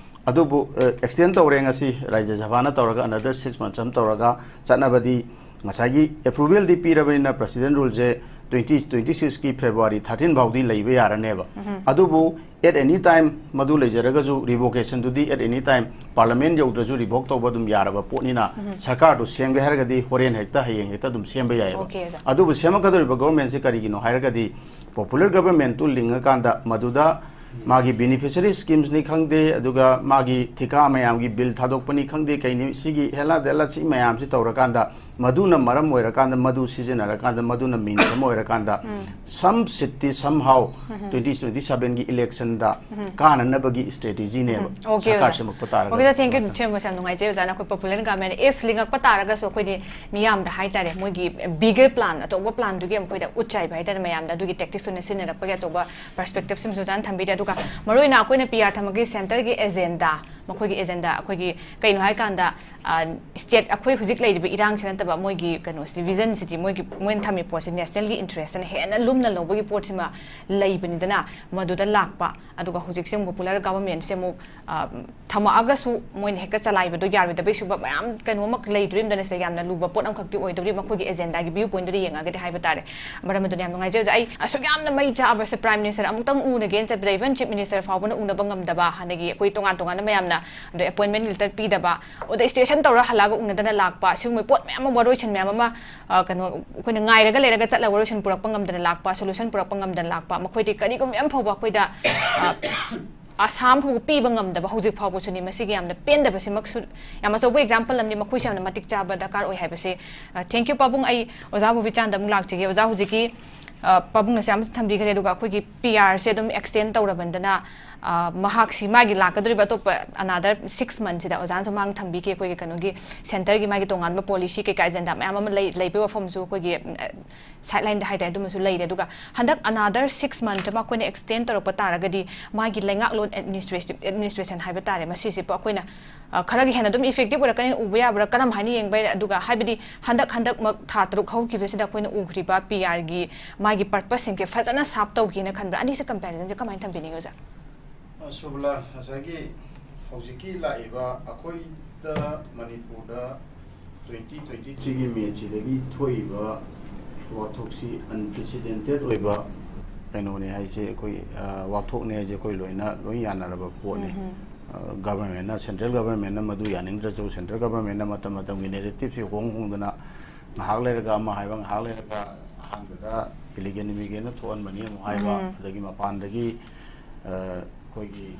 ꯑꯗꯨꯕꯨ, ꯑ, ꯑꯦꯛꯁꯇꯦꯟ ꯇꯧꯔꯦ ꯉꯁꯤ ꯔꯥꯖ꯭ꯌ ꯁꯚꯥꯅ ꯇꯧꯔꯒ another six months ꯑꯃ ꯇꯧꯔꯒ ꯆꯠꯅꯕꯗꯤ ꯉꯁꯥꯏꯒꯤ ꯑꯦꯄ꯭ꯔꯨꯕꯦꯜꯗꯤ ꯄꯤꯔꯕꯅꯤꯅ ꯄ꯭ꯔꯦꯁꯤꯗꯦꯟ ꯔꯨꯜꯁꯦ ꯇ꯭ꯋꯦꯟꯇꯤ ꯇ꯭ꯋꯦꯟꯇꯤ ꯁꯤꯛꯁꯀꯤ ꯐꯦꯕ꯭ꯔꯨꯋꯥꯔꯤ ꯊꯥꯔꯇꯤꯟ ꯐꯥꯎꯗꯤ ꯂꯩꯕ ꯌꯥꯔꯅꯦꯕ꯫ ꯑꯗꯨꯕꯨ ꯑꯦꯠ ꯑꯦꯅꯤ ꯇꯥꯏꯝ ꯃꯗꯨ ꯂꯩꯖꯔꯒꯁꯨ ꯔꯤꯚꯣꯀꯦꯁꯟꯗꯨꯗꯤ ꯑꯦꯠ ꯑꯦꯅꯤ ꯇꯥꯏꯝ ꯄꯥꯔꯂꯃꯦꯟ ꯌꯧꯗ꯭ꯔꯁꯨ ꯔꯤꯚꯣꯛ ꯇꯧꯕ ꯑꯗꯨꯝ ꯌꯥꯔꯕ ꯄꯣꯠꯅꯤꯅ ꯁꯔꯀꯥꯔꯗꯨ ꯁꯦꯝꯒꯦ ꯍꯥꯏꯔꯒꯗꯤ ꯍꯣꯔꯦꯟ ꯍꯦꯛꯇ ꯍꯌꯦꯡ ꯍꯦꯛꯇ ꯑꯗꯨꯝ ꯁꯦꯝꯕ ꯌꯥꯏꯑꯕ꯫ Okay, ꯑꯣꯖꯥ꯫ ꯑꯗꯨꯕꯨ ꯁꯦꯝꯃꯛꯀꯗꯧꯔꯤꯕ ꯒꯣꯕꯔꯃꯦꯟꯁꯦ ꯀꯔꯤꯒꯤꯅꯣ ꯍꯥꯏꯔꯒꯗꯤ ꯄꯣꯄꯨꯂꯔ ꯒꯕꯔꯃꯦꯟꯠꯇꯨ ꯂꯤꯡꯉꯀꯥꯟꯗ ꯃꯗꯨꯗ ꯃꯥꯒꯤ ꯕꯦꯅꯤꯐꯤꯁꯔꯤ ꯁ꯭ꯀꯤꯝꯁꯅꯤ ꯈꯪꯗꯦ, ꯑꯗꯨꯒ ꯃꯥꯒꯤ ꯊꯤꯀꯥ ꯃꯌꯥꯝꯒꯤ ꯕꯤꯜ ꯊꯥꯗꯣꯛꯄꯅꯤ ꯈꯪꯗꯦ, ꯀꯩꯅꯤ ꯁꯤꯒꯤ ꯍꯦꯂꯥ ꯗꯦꯂꯥ ꯁꯤ ꯃꯌꯥꯝꯁꯤ ꯇꯧꯔꯀꯥꯟꯗ ꯃꯗꯨꯅ ꯃꯔꯝ ꯑꯣꯏꯔꯀꯥꯟꯗ ꯃꯗꯨ ꯁꯤꯖꯤꯟꯅꯔꯀꯥꯟꯗ ꯃꯗꯨꯅ ꯃꯤꯟꯁ ꯑꯃ ꯑꯣꯏꯔꯀꯥꯟꯗ ꯁꯝ ꯁꯤꯠꯇꯤ ꯁꯝ ꯍꯥꯎ ꯇ꯭ꯋꯦꯟꯇꯤ ꯇ꯭ꯋꯦꯟꯇꯤ ꯁꯚꯦꯟꯒꯤ ꯏꯂꯦꯛꯁꯟꯗ ꯀꯥꯅꯅꯕꯒꯤ ꯏꯁꯇ꯭ꯔꯦꯇꯦꯖꯤꯅꯦꯕ ꯎꯝ, okay, ꯁꯔꯀꯥꯔ ꯑꯣꯖꯥ꯫ ꯁꯦꯝꯃꯛꯄ ꯇꯥꯔꯒꯗꯤ꯫ Okay, thank you, ꯁꯦꯝꯕꯁꯦ ꯌꯥꯝ ꯅꯨꯡꯉꯥꯏꯖꯩ ꯑꯣꯖꯥꯅ꯫ ꯑꯩꯈꯣꯏ ꯄꯣꯄꯨꯂꯔ ꯒꯕꯔꯃꯦꯟꯠ ꯏꯐ ꯂꯤꯡꯉꯛꯄ ꯇꯥꯔꯒꯁꯨ ꯑꯩꯈꯣꯏꯗꯤ ꯃꯤꯌꯥꯝꯗ ꯍꯥꯏꯇꯥꯔꯦ, ꯃꯣꯏꯒꯤ ꯕꯤꯒꯔ ꯄ꯭ꯂꯥꯟ, ꯑꯆꯧꯕ ꯄ꯭ꯂꯥꯟꯗꯨꯒꯤ ꯑꯩꯈꯣꯏꯗ ꯎꯠ ꯆꯥꯏꯕ ꯍꯥꯏꯇꯥꯔꯦ, ꯃꯌꯥꯝꯗ ꯑꯗꯨꯒꯤ ꯇꯦꯛꯇꯤꯛꯁꯇꯨꯅ ꯁꯤꯖꯤꯟꯅꯔꯛꯄꯒꯤ ꯑꯆꯧꯕ ꯄꯔꯁꯄꯦꯛꯇꯤꯞꯁꯤꯃꯁꯨ ꯑꯣꯖꯥꯅ ꯊꯝꯕꯤꯔꯦ꯫ ꯑꯗꯨꯒ ꯃꯔꯨꯑꯣꯏꯅ ꯑꯩꯈꯣꯏꯅ ꯄꯤ ꯑꯥꯔ ꯊꯝꯃꯛꯀꯤ ꯁꯦꯟꯇꯔꯒꯤ ꯑꯦꯖꯦꯟꯗꯥ, ꯃꯈꯣꯏꯒꯤ ꯑꯦꯖꯦꯟꯗꯥ ꯑꯩꯈꯣꯏꯒꯤ ꯀꯩꯅꯣ ꯍꯥꯏꯀꯥꯟꯗ, ꯑ, ꯁ꯭ꯇꯦꯠ ꯑꯩꯈꯣꯏ ꯍꯧꯖꯤꯛ ꯂꯩꯔꯤꯕ ꯏꯔꯥꯡꯁꯤ ꯅꯠꯇꯕ ꯃꯣꯏꯒꯤ ꯀꯩꯅꯣꯁꯤꯗꯤ, ꯚꯤꯖꯟꯁꯤꯗꯤ ꯃꯣꯏꯒꯤ, ꯃꯣꯏꯅ ꯊꯝꯃꯤ ꯄꯣꯠꯁꯤ ꯅꯦꯁꯅꯦꯜꯒꯤ ꯏꯟꯇꯔꯦꯁꯇꯅ ꯍꯦꯟꯅ ꯂꯨꯝꯅ ꯂꯧꯕꯒꯤ ꯄꯣꯠꯁꯤꯃ ꯂꯩꯕꯅꯤꯗꯅ, ꯃꯗꯨꯗ ꯂꯥꯛꯄ꯫ ꯑꯗꯨꯒ ꯍꯧꯖꯤꯛꯁꯦ ꯑꯃꯨꯛ ꯄꯣꯄꯨꯂꯔ ꯒꯕꯔꯃꯦꯟꯠꯁꯦ ꯑꯃꯨꯛ, ꯑ, ꯊꯝꯃꯛꯑꯒꯁꯨ ꯃꯣꯏꯅ ꯍꯦꯛꯇ ꯆꯂꯥꯏꯕꯗꯣ ꯌꯥꯔꯣꯏꯗꯕꯩ ꯁꯤꯒꯨꯝꯕ ꯃꯌꯥꯝ ꯀꯩꯅꯣ ꯑꯃ ꯂꯩꯗꯣꯔꯤꯕꯅꯤꯅ, ꯁꯤꯗ ꯌꯥꯝꯅ ꯂꯨꯕ ꯄꯣꯠ ꯑꯃꯈꯛꯇꯤ ꯑꯣꯏꯗꯧꯔꯤ, ꯃꯈꯣꯏꯒꯤ ꯑꯦꯖꯦꯟꯗꯥꯒꯤ ꯚ꯭ꯌꯨ ꯄꯣꯏꯟꯠꯇꯨꯗ ꯌꯦꯡꯉꯒꯗꯤ ꯍꯥꯏꯕ ꯇꯥꯔꯦ꯫ ꯃꯔꯝ ꯑꯗꯨꯅ ꯌꯥꯝ ꯅꯨꯡꯉꯥꯏꯖꯩ ꯑꯣꯖꯥ꯫ ꯑꯩ ꯑꯁꯨꯛ ꯌꯥꯝꯅ ꯃꯩ ꯆꯥꯕꯁꯦ ꯄ꯭ꯔꯥꯏꯝ ꯃꯤꯅꯤꯁꯇꯔ ꯑꯃꯨꯛꯇꯪ ꯎꯅꯒꯦꯅ ꯆꯠꯄꯗ ꯏꯚꯟ ꯆꯤꯐ ꯃꯤꯅꯤꯁꯇꯔ ꯐꯥꯎꯕꯅ ꯎꯅꯕ ꯉꯝꯗꯕ, ꯍꯥꯟꯅꯒꯤ ꯑꯩꯈꯣꯏ ꯇꯣꯉꯥꯟ ꯇꯣꯉꯥꯟꯕ ꯃꯌꯥꯝꯅ ꯑꯗꯩ ꯑꯦꯄꯣꯏꯟꯃꯦꯟ ꯂꯦꯇꯔ ꯄꯤꯗꯕ, ꯑꯗꯩ ꯁ꯭ꯇꯦꯁꯟ ꯇꯧꯔ ꯍꯜꯂꯛꯑꯒ ꯎꯅꯗꯅ ꯂꯥꯛꯄ, ꯁꯤꯒꯨꯝꯕ ꯄꯣꯠ ꯃꯌꯥꯝ ꯑꯃ, ꯋꯥꯔꯣꯏꯁꯤꯟ ꯃꯌꯥꯝ ꯑꯃ, ꯑ, ꯀꯩꯅꯣ, ꯑꯩꯈꯣꯏꯅ ꯉꯥꯏꯔꯒ ꯂꯩꯔꯒ ꯆꯠꯂꯒ ꯋꯥꯔꯣꯏꯁꯤꯟ ꯄꯨꯔꯛꯄ ꯉꯝꯗꯅ ꯂꯥꯛꯄ, ꯁꯣꯂꯨꯁꯟ ꯄꯨꯔꯛꯄ ꯉꯝꯗꯅ ꯂꯥꯛꯄ, ꯃꯈꯣꯏꯗꯤ ꯀꯔꯤꯒꯨꯝꯕ ꯑꯃ ꯐꯥꯎꯕ ꯑꯩꯈꯣꯏꯗ, ꯑ, ꯑꯁꯥꯝ ꯐꯥꯎꯕ ꯄꯤꯕ ꯉꯝꯗꯕ ꯍꯧꯖꯤꯛ ꯐꯥꯎꯕꯁꯨꯅꯤ꯫ ꯃꯁꯤꯒꯤ ꯌꯥꯝꯅ ꯄꯦꯟꯗꯕꯁꯤꯃꯛꯁꯨ ꯌꯥꯝ ꯑꯆꯧꯕ ꯑꯦꯛꯖꯥꯝꯄꯜ ꯑꯃꯅꯤ, ꯃꯈꯣꯏꯁꯨ ꯌꯥꯝꯅ ꯃꯇꯤꯛ ꯆꯥꯕ ꯗꯔꯀꯥꯔ ꯑꯣꯏ ꯍꯥꯏꯕꯁꯦ꯫ ꯑ, thank you ꯄꯥꯕꯨꯡ꯫ ꯑꯩ ꯑꯣꯖꯥ ꯕꯣꯕꯤꯆꯥꯟꯗ ꯑꯃꯨꯛ ꯂꯥꯛꯆꯒꯦ꯫ ꯑꯣꯖꯥ, ꯍꯧꯖꯤꯛꯀꯤ, ꯑ, ꯄꯥꯕꯨꯡꯅꯁꯨ ꯌꯥꯝ ꯊꯝꯕꯤꯈ꯭ꯔꯦ, ꯑꯗꯨꯒ ꯑꯩꯈꯣꯏꯒꯤ ꯄꯤ ꯑꯥꯔꯁꯦ ꯑꯗꯨꯝ ꯑꯦꯛꯁꯇꯦꯟ ꯇꯧꯔꯕꯅꯤꯅ, ꯑ, ꯃꯍꯥꯛꯁꯤ ꯃꯥꯒꯤ ꯂꯥꯛꯀꯗꯧꯔꯤꯕ ꯑꯇꯣꯞꯄ another six monthꯁꯤꯗ ꯑꯣꯖꯥꯅꯁꯨ ꯃꯥꯡ ꯊꯝꯕꯤꯈꯤ, ꯑꯩꯈꯣꯏꯒꯤ ꯀꯩꯅꯣꯒꯤ ꯁꯦꯟꯇꯔꯒꯤ ꯃꯥꯒꯤ ꯇꯣꯉꯥꯟꯕ ꯄꯣꯂꯤꯁꯤ ꯀꯩꯀꯥ ꯑꯦꯖꯦꯟꯗꯥ ꯃꯌꯥꯝ ꯑꯃ ꯂꯩ, ꯂꯩꯕꯒꯤ ꯋꯥꯐꯝꯁꯨ ꯑꯩꯈꯣꯏꯒꯤ, ꯎꯝ, ꯑ, ꯁꯥꯏꯠꯂꯥꯏꯟꯗ ꯍꯥꯏꯇꯥꯔꯦ, ꯑꯗꯨꯃꯁꯨ ꯂꯩꯔꯦ꯫ ꯑꯗꯨꯒ ꯍꯟꯗꯛ another six month ꯑꯃ ꯑꯩꯈꯣꯏꯅ ꯑꯦꯛꯁꯇꯦꯟ ꯇꯧꯔꯛꯄ ꯇꯥꯔꯒꯗꯤ ꯃꯥꯒꯤ ꯂꯩꯉꯥꯛꯂꯣꯟ ꯑꯦꯗꯃꯤꯅꯤꯁꯇ꯭ꯔꯦꯁꯟ, ꯑꯦꯗꯃꯤꯅꯤꯁꯇ꯭ꯔꯦꯁꯟ ꯍꯥꯏꯕ ꯇꯥꯔꯦ, ꯃꯁꯤꯁꯤꯕꯨ ꯑꯩꯈꯣꯏꯅ, ꯑ, ꯈꯔꯒ ꯍꯦꯟꯅ ꯑꯗꯨꯝ ꯏꯐꯦꯛꯇꯤꯞ ꯑꯣꯏꯔꯛꯀꯅꯤꯅ ꯎꯕ ꯌꯥꯕ꯭ꯔꯥ? ꯀꯔꯝ ꯍꯥꯏꯅ ꯌꯦꯡꯕ ꯌꯥꯏ? ꯑꯗꯨꯒ ꯍꯥꯏꯕꯗꯤ ꯍꯟꯗꯛ, ꯍꯟꯗꯛꯃꯛ ꯊꯥ ꯇꯔꯨꯛ ꯍꯧꯈꯤꯕꯁꯤꯗ ꯑꯩꯈꯣꯏꯅ ꯎꯈ꯭ꯔꯤꯕ ꯄꯤ ꯑꯥꯔꯒꯤ ꯃꯥꯒꯤ ꯄꯔꯄꯁꯁꯤꯡꯁꯦ ꯐꯖꯅ ꯁꯥꯔꯞ ꯇꯧꯈꯤꯅ ꯈꯟꯕ꯭ꯔꯥ? ꯑꯅꯤꯁꯦ ꯀꯝꯄꯦꯔꯤꯖꯟꯁꯦ ꯀꯃꯥꯏꯅ ꯊꯝꯕꯤꯅꯤꯡꯉꯤ ꯑꯣꯖꯥ? ꯑ, ꯁꯨꯕꯂꯥ, ꯉꯁꯥꯏꯒꯤ ꯍꯧꯖꯤꯛꯀꯤ ꯂꯥꯛꯏꯕ ꯑꯩꯈꯣꯏꯗ ꯃꯅꯤꯄꯨꯔꯗ ꯇ꯭ꯋꯦꯟꯇꯤ ꯇ꯭ꯋꯦꯟꯇꯤ ꯊ꯭ꯔꯤꯒꯤ ꯃꯦꯁꯤꯗꯒꯤ ꯊꯣꯛꯏꯕ ꯋꯥꯊꯣꯛꯁꯤ ꯑꯟꯄ꯭ꯔꯦꯁꯤꯗꯦꯟꯇꯦꯠ ꯑꯣꯏꯕ ꯀꯩꯅꯣꯅꯦ ꯍꯥꯏꯁꯦ, ꯑꯩꯈꯣꯏ, ꯑ, ꯋꯥꯊꯣꯛꯅꯦ ꯍꯥꯏꯁꯦ ꯑꯩꯈꯣꯏ ꯂꯣꯏꯅ, ꯂꯣꯏ ꯌꯥꯅꯔꯕ ꯄꯣꯠꯅꯤ꯫ ꯎꯝꯍꯨꯝ꯫ ꯑ, ꯒꯚꯔꯟꯃꯦꯟꯅ, ꯁꯦꯟꯇ꯭ꯔꯦꯜ ꯒꯚꯔꯟꯃꯦꯟꯅ ꯃꯗꯨ ꯌꯥꯅꯤꯡꯗ꯭ꯔꯁꯨ, ꯁꯦꯟꯇ꯭ꯔꯦꯜ ꯒꯚꯔꯟꯃꯦꯟꯅ ꯃꯇꯝ ꯃꯇꯝꯒꯤ ꯅꯦꯔꯦꯇꯤꯞꯁꯤ ꯍꯣꯡ ꯍꯣꯡꯗꯅ ꯉꯥꯏꯍꯥꯛ ꯂꯩꯔꯒ ꯑꯃ ꯍꯥꯏꯕ, ꯉꯥꯏꯍꯥꯛ ꯂꯩꯔꯒ ꯑꯍꯥꯟꯕꯗ ꯏꯂꯤꯒꯦꯟ ꯏꯃꯤꯒ꯭ꯔꯦꯟꯅ ꯊꯣꯛꯍꯟꯕꯅꯤ ꯑꯃꯨꯛ ꯍꯥꯏꯕ, ꯎꯝ꯫ ꯑꯗꯒꯤ ꯃꯄꯥꯟꯗꯒꯤ, ꯑ, ꯑꯩꯈꯣꯏꯒꯤ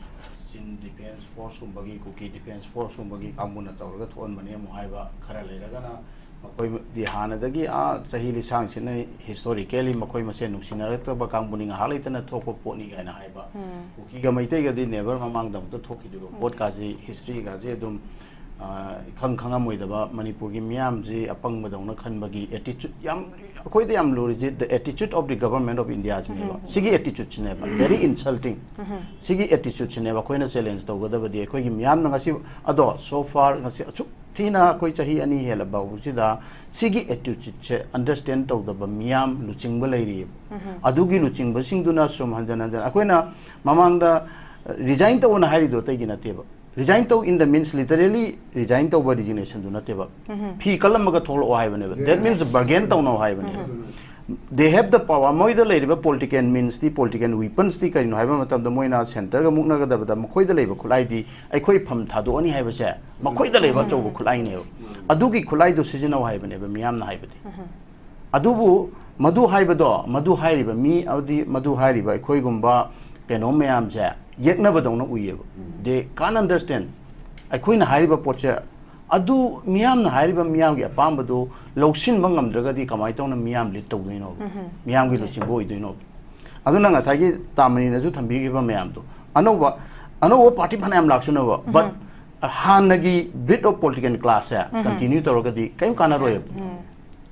ꯆꯤꯟ ꯗꯤꯐꯦꯟꯁ ꯐꯣꯔꯁꯀꯨꯝꯕꯒꯤ, ꯀꯨꯀꯤ ꯗꯤꯐꯦꯟꯁ ꯐꯣꯔꯁꯀꯨꯝꯕꯒꯤ ꯀꯥꯡꯕꯨꯅ ꯇꯧꯔꯒ ꯊꯣꯛꯍꯟꯕꯅꯤ ꯑꯃꯨꯛ ꯍꯥꯏꯕ, ꯈꯔ ꯂꯩꯔꯒꯅ ꯃꯈꯣꯏꯗꯤ ꯍꯥꯟꯅꯗꯒꯤ, ꯑꯥ, ꯆꯍꯤ ꯂꯤꯁꯥꯡꯁꯤꯠꯅ ꯍꯤꯁꯇꯣꯔꯤꯀꯦꯂꯤ ꯃꯈꯣꯏ ꯃꯁꯦꯟ ꯅꯨꯡꯁꯤꯅꯔꯛꯇꯕ ꯀꯥꯡꯕꯨꯅꯤ, ꯉꯥꯏꯍꯥꯛ ꯂꯩꯇꯅ ꯊꯣꯛꯄ ꯄꯣꯠꯅꯤ ꯀꯥꯏꯅ ꯍꯥꯏꯕ꯫ ꯎꯝ꯫ ꯀꯨꯀꯤꯒ ꯃꯩꯇꯩꯒꯗꯤ ꯅꯦꯕꯔ ꯃꯃꯥꯡꯗ ꯑꯃꯨꯛꯇ ꯊꯣꯛꯈꯤꯗ꯭ꯔꯤꯕ ꯎꯝ꯫ ꯄꯣꯠꯀꯥꯁꯤ, ꯍꯤꯁꯇ꯭ꯔꯤꯒꯥꯁꯤ ꯑꯗꯨꯝ, ꯑ, ꯏꯈꯪ ꯈꯪꯉꯝꯃꯣꯏꯗꯕ, ꯃꯅꯤꯄꯨꯔꯒꯤ ꯃꯤꯌꯥꯝꯁꯤ ꯑꯄꯪꯕꯗꯧꯅ ꯈꯟꯕꯒꯤ ꯑꯦꯇꯤꯆꯨꯠ ꯌꯥꯝ, ꯑꯩꯈꯣꯏꯗ ꯌꯥꯝ ꯂꯨꯔꯤꯁꯤ the attitude of the Government of India ꯁꯤꯅꯦꯕ꯫ ꯎꯝ꯫ ꯁꯤꯒꯤ ꯑꯦꯇꯤꯆꯨꯠꯁꯤꯅꯦꯕ, very insulting꯫ ꯎꯝ꯫ ꯁꯤꯒꯤ ꯑꯦꯇꯤꯆꯨꯠꯁꯤꯅꯦꯕ ꯑꯩꯈꯣꯏꯅ ꯆꯦꯂꯦꯟꯖ ꯇꯧꯒꯗꯕꯗꯤ꯫ ꯑꯩꯈꯣꯏꯒꯤ ꯃꯤꯌꯥꯝꯅ ꯉꯁꯤ, ꯑꯗꯣ so far ꯉꯁꯤ ꯑꯁꯨꯛ ꯊꯤꯅ ꯑꯩꯈꯣꯏ ꯆꯍꯤ ꯑꯅꯤ ꯍꯦꯜꯂꯕ ꯐꯥꯎꯕꯁꯤꯗ ꯁꯤꯒꯤ ꯑꯦꯇꯤꯆꯨꯠꯁꯦ ꯑꯟꯗꯔꯁ꯭ꯇꯦꯟ ꯇꯧꯗꯕ ꯃꯤꯌꯥꯝ ꯂꯨꯆꯤꯡꯕ ꯂꯩꯔꯤꯑꯕ꯫ ꯎꯝ꯫ ꯑꯗꯨꯒꯤ ꯂꯨꯆꯤꯡꯕꯁꯤꯡꯗꯨꯅ ꯁꯨꯝ ꯍꯟꯖꯟ ꯍꯟꯖꯟ, ꯑꯩꯈꯣꯏꯅ ꯃꯃꯥꯡꯗ, ꯑ, ꯔꯤꯖꯥꯏꯟ ꯇꯧꯑꯣꯅ ꯍꯥꯏꯔꯤꯗꯣ ꯑꯇꯩꯒꯤ ꯅꯠꯇꯦꯕ꯫ ꯔꯤꯖꯥꯏꯟ ꯇꯧ in the means literally resign ꯇꯧꯕ ꯔꯤꯖꯤꯒꯅꯦꯁꯟꯗꯨ ꯅꯠꯇꯦꯕ꯫ ꯎꯝ꯫ ꯐꯤ ꯀꯜꯂꯝꯃꯒ ꯊꯣꯛꯂꯛꯑꯣ ꯍꯥꯏꯕꯅꯦꯕ꯫ That means bargain ꯇꯧꯅꯧ ꯍꯥꯏꯕꯅꯦꯕ꯫ ꯎꯝ꯫ They have the power꯫ ꯃꯣꯏꯗ ꯂꯩꯔꯤꯕ ꯄꯣꯂꯤꯇꯤꯀꯦꯜ ꯃꯤꯟꯁꯇꯤ, ꯄꯣꯂꯤꯇꯤꯀꯦꯜ ꯋꯤꯄꯟꯁꯇꯤ ꯀꯔꯤꯅꯣ ꯍꯥꯏꯕ ꯃꯇꯝꯗ, ꯃꯣꯏꯅ ꯁꯦꯟꯇꯔꯒ ꯃꯨꯛꯅꯒꯗꯕꯗ ꯃꯈꯣꯏꯗ ꯂꯩꯕ ꯈꯨꯠꯂꯥꯏꯗꯤ ꯑꯩꯈꯣꯏ ꯐꯝ ꯊꯥꯗꯣꯛꯑꯅꯤ ꯍꯥꯏꯕꯁꯦ ꯃꯈꯣꯏꯗ ꯂꯩꯕ ꯑꯆꯧꯕ ꯈꯨꯠꯂꯥꯏꯅꯦꯕ꯫ ꯑꯗꯨꯒꯤ ꯈꯨꯠꯂꯥꯏꯗꯣ ꯁꯤꯖꯤꯟꯅꯧ ꯍꯥꯏꯕꯅꯦꯕ ꯃꯤꯌꯥꯝꯅ ꯍꯥꯏꯕꯗꯤ꯫ ꯑꯗꯨꯕꯨ ꯃꯗꯨ ꯍꯥꯏꯕꯗꯣ, ꯃꯗꯨ ꯍꯥꯏꯔꯤꯕ ꯃꯤ, ꯑꯗꯨꯗꯤ ꯃꯗꯨ ꯍꯥꯏꯔꯤꯕ ꯑꯩꯈꯣꯏꯒꯨꯝꯕ ꯀꯩꯅꯣ ꯃꯌꯥꯝꯁꯦ ꯌꯦꯛꯅꯕꯗꯧꯅ ꯎꯏꯌꯦꯕ꯫ They can't understand꯫ ꯑꯩꯈꯣꯏꯅ ꯍꯥꯏꯔꯤꯕ ꯄꯣꯠꯁꯦ, ꯑꯗꯨ ꯃꯤꯌꯥꯝꯅ ꯍꯥꯏꯔꯤꯕ ꯃꯤꯌꯥꯝꯒꯤ ꯑꯄꯥꯝꯕꯗꯨ ꯂꯧꯁꯤꯟꯕ ꯉꯝꯗ꯭ꯔꯒꯗꯤ ꯀꯃꯥꯏꯅ ꯇꯧꯅ ꯃꯤꯌꯥꯝ ꯂꯤꯠ ꯇꯧꯗꯣꯏꯅꯣꯕ? ꯃꯤꯌꯥꯝꯒꯤ ꯂꯨꯆꯤꯡꯕ ꯑꯣꯏꯗꯣꯏꯅꯣꯕ? ꯑꯗꯨꯅ ꯉꯁꯥꯏꯒꯤ ꯇꯥꯃꯅꯤꯅꯁꯨ ꯊꯝꯕꯤꯈꯤꯕ ꯃꯌꯥꯝꯗꯣ, ꯑꯅꯧꯕ, ꯑꯅꯧꯕ ꯄꯥꯔꯇꯤ ꯐꯅꯌꯥꯝ ꯂꯥꯛꯁꯅꯨꯕ, but ꯍꯥꯟꯅꯒꯤ breed of political class say continue ꯇꯧꯔꯒꯗꯤ ꯀꯔꯤꯝ ꯀꯥꯟꯅꯔꯣꯏꯕ꯫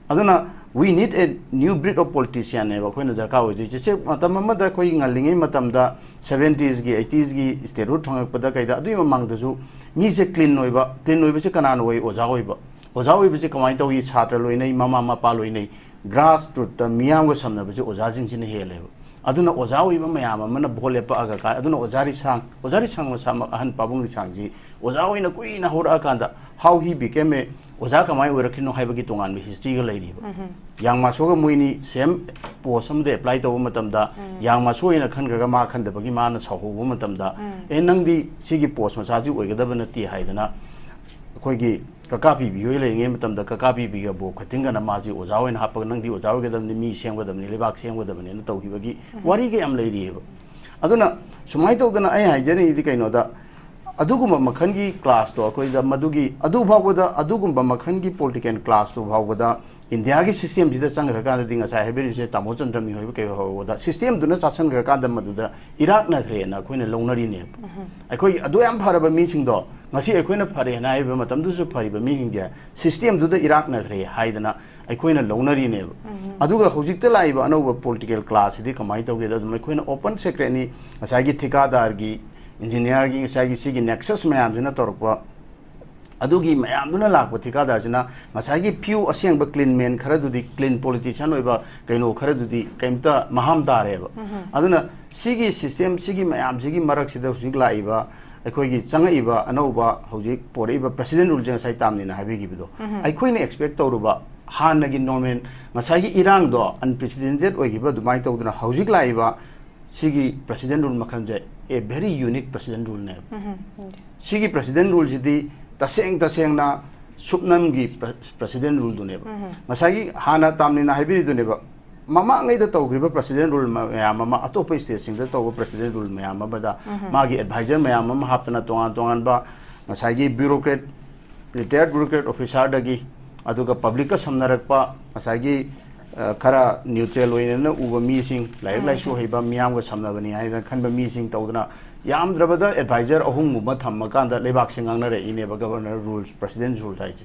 ꯑꯗꯨꯅ we need a new breed of politician ꯅꯦꯕ ꯑꯩꯈꯣꯏꯅ ꯗꯔꯀꯥꯔ ꯑꯣꯏꯗꯣꯏꯁꯦ꯫ ꯁꯦ, ꯃꯇꯝ ꯑꯃꯗ ꯑꯩꯈꯣꯏ ꯉꯜꯂꯤꯉꯩ ꯃꯇꯝꯗ seventies ꯒꯤ, eighties ꯒꯤ statehood ꯐꯪꯉꯛꯄꯗ ꯀꯩꯗ, ꯑꯗꯨꯒꯤ ꯃꯃꯥꯡꯗꯁꯨ ꯃꯤꯁꯦ ꯀ꯭ꯂꯤꯟ ꯑꯣꯏꯕ, ꯀ꯭ꯂꯤꯟ ꯑꯣꯏꯕꯁꯦ ꯀꯅꯥꯅ ꯑꯣꯏ? ꯑꯣꯖꯥ ꯑꯣꯏꯕ꯫ ꯑꯣꯖꯥ ꯑꯣꯏꯕꯁꯦ ꯀꯃꯥꯏꯅ ꯇꯧꯏ? ꯁꯥꯇ꯭ꯔ ꯂꯣꯏꯅꯩ, ꯃꯃꯥ ꯃꯄꯥ ꯂꯣꯏꯅꯩ, ꯒ꯭ꯔꯥꯁ ꯔꯨꯠꯇ ꯃꯤꯌꯥꯝꯒ ꯁꯝꯅꯕꯁꯦ ꯑꯣꯖꯥꯁꯤꯡꯁꯤꯅ ꯍꯦꯜꯂꯦꯕ꯫ ꯑꯗꯨꯅ ꯑꯣꯖꯥ ꯑꯣꯏꯕ ꯃꯌꯥꯝ ꯑꯃꯅ ꯚꯣꯠ ꯂꯦꯞꯄꯛꯑꯒ ꯀꯥꯏ, ꯑꯗꯨꯅ ꯑꯣꯖꯥ ꯔꯤꯁꯥꯡ, ꯑꯣꯖꯥ ꯔꯤꯁꯥꯡ ꯃꯁꯥꯃꯛ, ꯑꯍꯟ ꯄꯥꯕꯨꯡ ꯔꯤꯁꯥꯡꯁꯤ ꯑꯣꯖꯥ ꯑꯣꯏꯅ ꯀꯨꯏꯅ ꯍꯧꯔꯛꯑꯀꯥꯟꯗ how he became a ꯑꯣꯖꯥ ꯀꯃꯥꯏꯅ ꯑꯣꯏꯔꯛꯈꯤꯅꯣ ꯍꯥꯏꯕꯒꯤ ꯇꯣꯉꯥꯟꯕ ꯍꯤꯁꯇ꯭ꯔꯤꯒ ꯂꯩꯔꯤꯕ꯫ ꯌꯥꯡꯃꯥꯁꯣꯒ ꯃꯣꯏꯅꯤ ꯁꯦꯝ ꯄꯣꯁ ꯑꯃꯗ ꯑꯦꯄ꯭ꯂꯥꯏ ꯇꯧꯕ ꯃꯇꯝꯗ, ꯌꯥꯡꯃꯥꯁꯣ ꯑꯣꯏꯅ ꯈꯟꯈ꯭ꯔꯒ ꯃꯥ ꯈꯟꯗꯕꯒꯤ ꯃꯥꯅ ꯁꯥꯎꯍꯧꯕ ꯃꯇꯝꯗ, "ꯑꯦ, ꯅꯪꯗꯤ ꯁꯤꯒꯤ ꯄꯣꯁ ꯃꯆꯥꯁꯤ ꯑꯣꯏꯒꯗꯕ ꯅꯠꯇꯦ" ꯍꯥꯏꯗꯅ ꯑꯩꯈꯣꯏꯒꯤ ꯀꯀꯥ ꯄꯤꯕꯤ ꯍꯣꯏ ꯂꯩꯔꯤꯉꯩ ꯃꯇꯝꯗ ꯀꯀꯥ ꯄꯤꯕꯤꯒ ꯕꯣꯕ ꯈꯇꯤꯡꯒꯅ ꯃꯥꯁꯤ ꯑꯣꯖꯥ ꯑꯣꯏꯅ ꯍꯥꯞꯄꯒ, "ꯅꯪꯗꯤ ꯑꯣꯖꯥ ꯑꯣꯏꯒꯗꯕꯅꯤ, ꯃꯤ ꯁꯦꯝꯒꯗꯕꯅꯤ, ꯂꯩꯕꯥꯛ ꯁꯦꯝꯒꯗꯕꯅꯤꯅ" ꯇꯧꯈꯤꯕꯒꯤ ꯋꯥꯔꯤ ꯀꯌꯥꯝ ꯂꯩꯔꯤꯑꯕ꯫ ꯑꯗꯨꯅ ꯁꯨꯃꯥꯏꯅ ꯇꯧꯗꯅ ꯑꯩ ꯍꯥꯏꯖꯅꯤꯡꯉꯤꯗꯤ ꯀꯩꯅꯣꯗ, ꯑꯗꯨꯒꯨꯝꯕ ꯃꯈꯜꯒꯤ ꯀ꯭ꯂꯥꯁꯇꯣ ꯑꯩꯈꯣꯏꯗ ꯃꯗꯨꯒꯤ, ꯑꯗꯨ ꯐꯥꯎꯕꯗ ꯑꯗꯨꯒꯨꯝꯕ ꯃꯈꯜꯒꯤ ꯄꯣꯂꯤꯇꯤꯀꯦꯜ ꯀ꯭ꯂꯥꯁꯇꯣ ꯐꯥꯎꯕꯗ ꯏꯟꯗꯤꯌꯥꯒꯤ ꯁꯤꯁꯇꯦꯝꯁꯤꯗ ꯆꯪꯈ꯭ꯔꯀꯥꯟꯗꯗꯤ, ꯉꯁꯥꯏ ꯍꯥꯏꯕꯤꯔꯤꯁꯦ ꯇꯥꯃꯣ ꯆꯟꯗ꯭ꯔ ꯃꯤꯍꯣꯏꯕ ꯀꯩ ꯍꯧꯕꯗ ꯁꯤꯁꯇꯦꯝꯗꯨꯅ ꯆꯥꯁꯤꯟꯈ꯭ꯔꯀꯥꯟꯗ ꯃꯗꯨꯗ ꯏꯔꯥꯛꯅꯈ꯭ꯔꯦꯅ ꯑꯩꯈꯣꯏꯅ ꯂꯧꯅꯔꯤꯅꯦꯕ꯫ ꯑꯩꯈꯣꯏꯒꯤ ꯑꯗꯨ ꯌꯥꯝ ꯐꯔꯕ ꯃꯤꯁꯤꯡꯗꯣ ꯉꯁꯤ ꯑꯩꯈꯣꯏꯅ ꯐꯔꯦꯅ ꯍꯥꯏꯔꯤꯕ ꯃꯇꯝꯗꯨꯁꯨ ꯐꯔꯤꯕ ꯃꯤꯁꯤꯡꯁꯦ ꯁꯤꯁꯇꯦꯝꯗꯨꯗ ꯏꯔꯥꯛꯅꯈ꯭ꯔꯦ ꯍꯥꯏꯗꯅ ꯑꯩꯈꯣꯏꯅ ꯂꯧꯅꯔꯤꯅꯦꯕ꯫ ꯑꯗꯨꯒ ꯍꯧꯖꯤꯛꯇ ꯂꯥꯛꯏꯕ ꯑꯅꯧꯕ ꯄꯣꯂꯤꯇꯤꯀꯦꯜ ꯀ꯭ꯂꯥꯁꯁꯤꯗꯤ ꯀꯃꯥꯏꯅ ꯇꯧꯒꯦꯗ, ꯑꯗꯨꯝ ꯑꯩꯈꯣꯏꯅ ꯑꯣꯄꯟ ꯁꯦꯀ꯭ꯔꯦꯠꯅꯤ, ꯉꯁꯥꯏꯒꯤ ꯊꯤꯀꯥꯗꯥꯔꯒꯤ, ꯏꯟꯖꯤꯅꯤꯌꯥꯔꯒꯤ, ꯉꯁꯥꯏꯒꯤ ꯁꯤꯒꯤ ꯅꯦꯛꯁꯁ ꯃꯌꯥꯝꯁꯤꯅ ꯇꯧꯔꯛꯄ, ꯑꯗꯨꯒꯤ ꯃꯌꯥꯝꯗꯨꯅ ꯂꯥꯛꯄ ꯊꯤꯀꯥꯗꯥꯔꯁꯤꯅ ꯉꯁꯥꯏꯒꯤ ꯄ꯭ꯌꯨ ꯑꯁꯦꯡꯕ ꯀ꯭ꯂꯤꯟ ꯃꯦꯟ ꯈꯔꯗꯨꯗꯤ, ꯀ꯭ꯂꯤꯟ ꯄꯣꯂꯤꯇꯤꯁꯤꯌꯥꯟ ꯑꯣꯏꯕ ꯀꯩꯅꯣ ꯈꯔꯗꯨꯗꯤ ꯀꯩꯝꯇ ꯃꯍꯥꯝ ꯇꯥꯔꯦꯕ꯫ ꯑꯗꯨꯅ ꯁꯤꯒꯤ ꯁꯤꯁꯇꯦꯝ, ꯁꯤꯒꯤ ꯃꯌꯥꯝꯁꯤꯒꯤ ꯃꯔꯛꯁꯤꯗ ꯍꯧꯖꯤꯛ ꯂꯥꯛꯏꯕ, ꯑꯩꯈꯣꯏꯒꯤ ꯆꯪꯉꯛꯏꯕ ꯑꯅꯧꯕ ꯍꯧꯖꯤꯛ ꯄꯣꯔꯛꯏꯕ ꯄ꯭ꯔꯦꯁꯤꯗꯦꯟ ꯔꯨꯜꯁꯦ, ꯉꯁꯥꯏ ꯇꯥꯝꯅꯤꯅ ꯍꯥꯏꯕꯤꯈꯤꯕꯗꯣ, ꯑꯩꯈꯣꯏꯅ ꯑꯦꯛꯁꯄꯦꯛ ꯇꯧꯔꯨꯕ ꯍꯥꯟꯅꯒꯤ ꯅꯣꯔꯃꯦꯜ, ꯉꯁꯥꯏꯒꯤ ꯏꯔꯥꯡꯗꯣ ꯑꯟꯄ꯭ꯔꯦꯁꯤꯗꯦꯟꯇꯦꯠ ꯑꯣꯏꯈꯤꯕ ꯑꯗꯨꯃꯥꯏꯅ ꯇꯧꯗꯅ ꯍꯧꯖꯤꯛ ꯂꯥꯛꯏꯕ ꯁꯤꯒꯤ ꯄ꯭ꯔꯦꯁꯤꯗꯦꯟ ꯔꯨꯜ ꯃꯈꯜꯁꯦ a very unique president ruleꯅꯦꯕ꯫ ꯁꯤꯒꯤ ꯄ꯭ꯔꯦꯁꯤꯗꯦꯟ ꯔꯨꯜꯁꯤꯗꯤ ꯇꯁꯦꯡ ꯇꯁꯦꯡꯅ ꯁꯨꯞꯅꯝꯒꯤ ꯄ꯭ꯔ-, ꯄ꯭ꯔꯦꯁꯤꯗꯦꯟ ꯔꯨꯜꯗꯨꯅꯦꯕ꯫ ꯉꯁꯥꯏꯒꯤ ꯍꯥꯟꯅ ꯇꯥꯝꯅꯤꯅ ꯍꯥꯏꯕꯤꯔꯤꯗꯨꯅꯦꯕ, ꯃꯃꯥꯡꯉꯩꯗ ꯇꯧꯈ꯭ꯔꯤꯕ ꯄ꯭ꯔꯦꯁꯤꯗꯦꯟ ꯔꯨꯜ ꯃꯌꯥꯝ ꯑꯃ, ꯑꯇꯣꯞꯄ ꯁ꯭ꯇꯦꯠꯁꯤꯡꯗ ꯇꯧꯕ ꯄ꯭ꯔꯦꯁꯤꯗꯦꯟ ꯔꯨꯜ ꯃꯌꯥꯝ ꯑꯃꯗ ꯃꯥꯒꯤ ꯑꯦꯗꯚꯥꯏꯖꯔ ꯃꯌꯥꯝ ꯑꯃ ꯍꯥꯞꯇꯅ, ꯇꯣꯉꯥꯟ ꯇꯣꯉꯥꯟꯕ ꯉꯁꯥꯏꯒꯤ ꯕ꯭ꯌꯨꯔꯣꯀ꯭ꯔꯦꯠ, ꯔꯤꯇꯥꯌꯔꯠ ꯕ꯭ꯌꯨꯔꯣꯀ꯭ꯔꯦꯠ ꯑꯣꯐꯤꯁꯥꯔꯗꯒꯤ, ꯑꯗꯨꯒ ꯄꯕ꯭ꯂꯤꯛꯀ ꯁꯝꯅꯔꯛꯄ, ꯉꯁꯥꯏꯒꯤ, ꯑ, ꯈꯔ ꯅ꯭ꯌꯨꯇ꯭ꯔꯦꯜ ꯑꯣꯏꯅꯅ ꯎꯕ ꯃꯤꯁꯤꯡ, ꯂꯥꯏꯔꯤꯛ ꯂꯥꯏꯁꯨ ꯍꯩꯕ, ꯃꯤꯌꯥꯝꯒ ꯁꯝꯅꯕꯅꯤ ꯍꯥꯏꯅ ꯈꯟꯕ ꯃꯤꯁꯤꯡ ꯇꯧꯗꯅ, ꯌꯥꯝꯗ꯭ꯔꯕꯗ ꯑꯦꯗꯚꯥꯏꯖꯔ ꯑꯍꯨꯝꯒꯨꯝꯕ ꯊꯝꯃꯀꯥꯟꯗ ꯂꯩꯕꯥꯛꯁꯦ ꯉꯥꯡꯅꯔꯛꯏꯅꯦꯕ, ꯒꯕꯔꯅꯔ ꯔꯨꯜꯁ, ꯄ꯭ꯔꯦꯁꯤꯗꯦꯟ ꯔꯨꯜ ꯍꯥꯏꯁꯦ꯫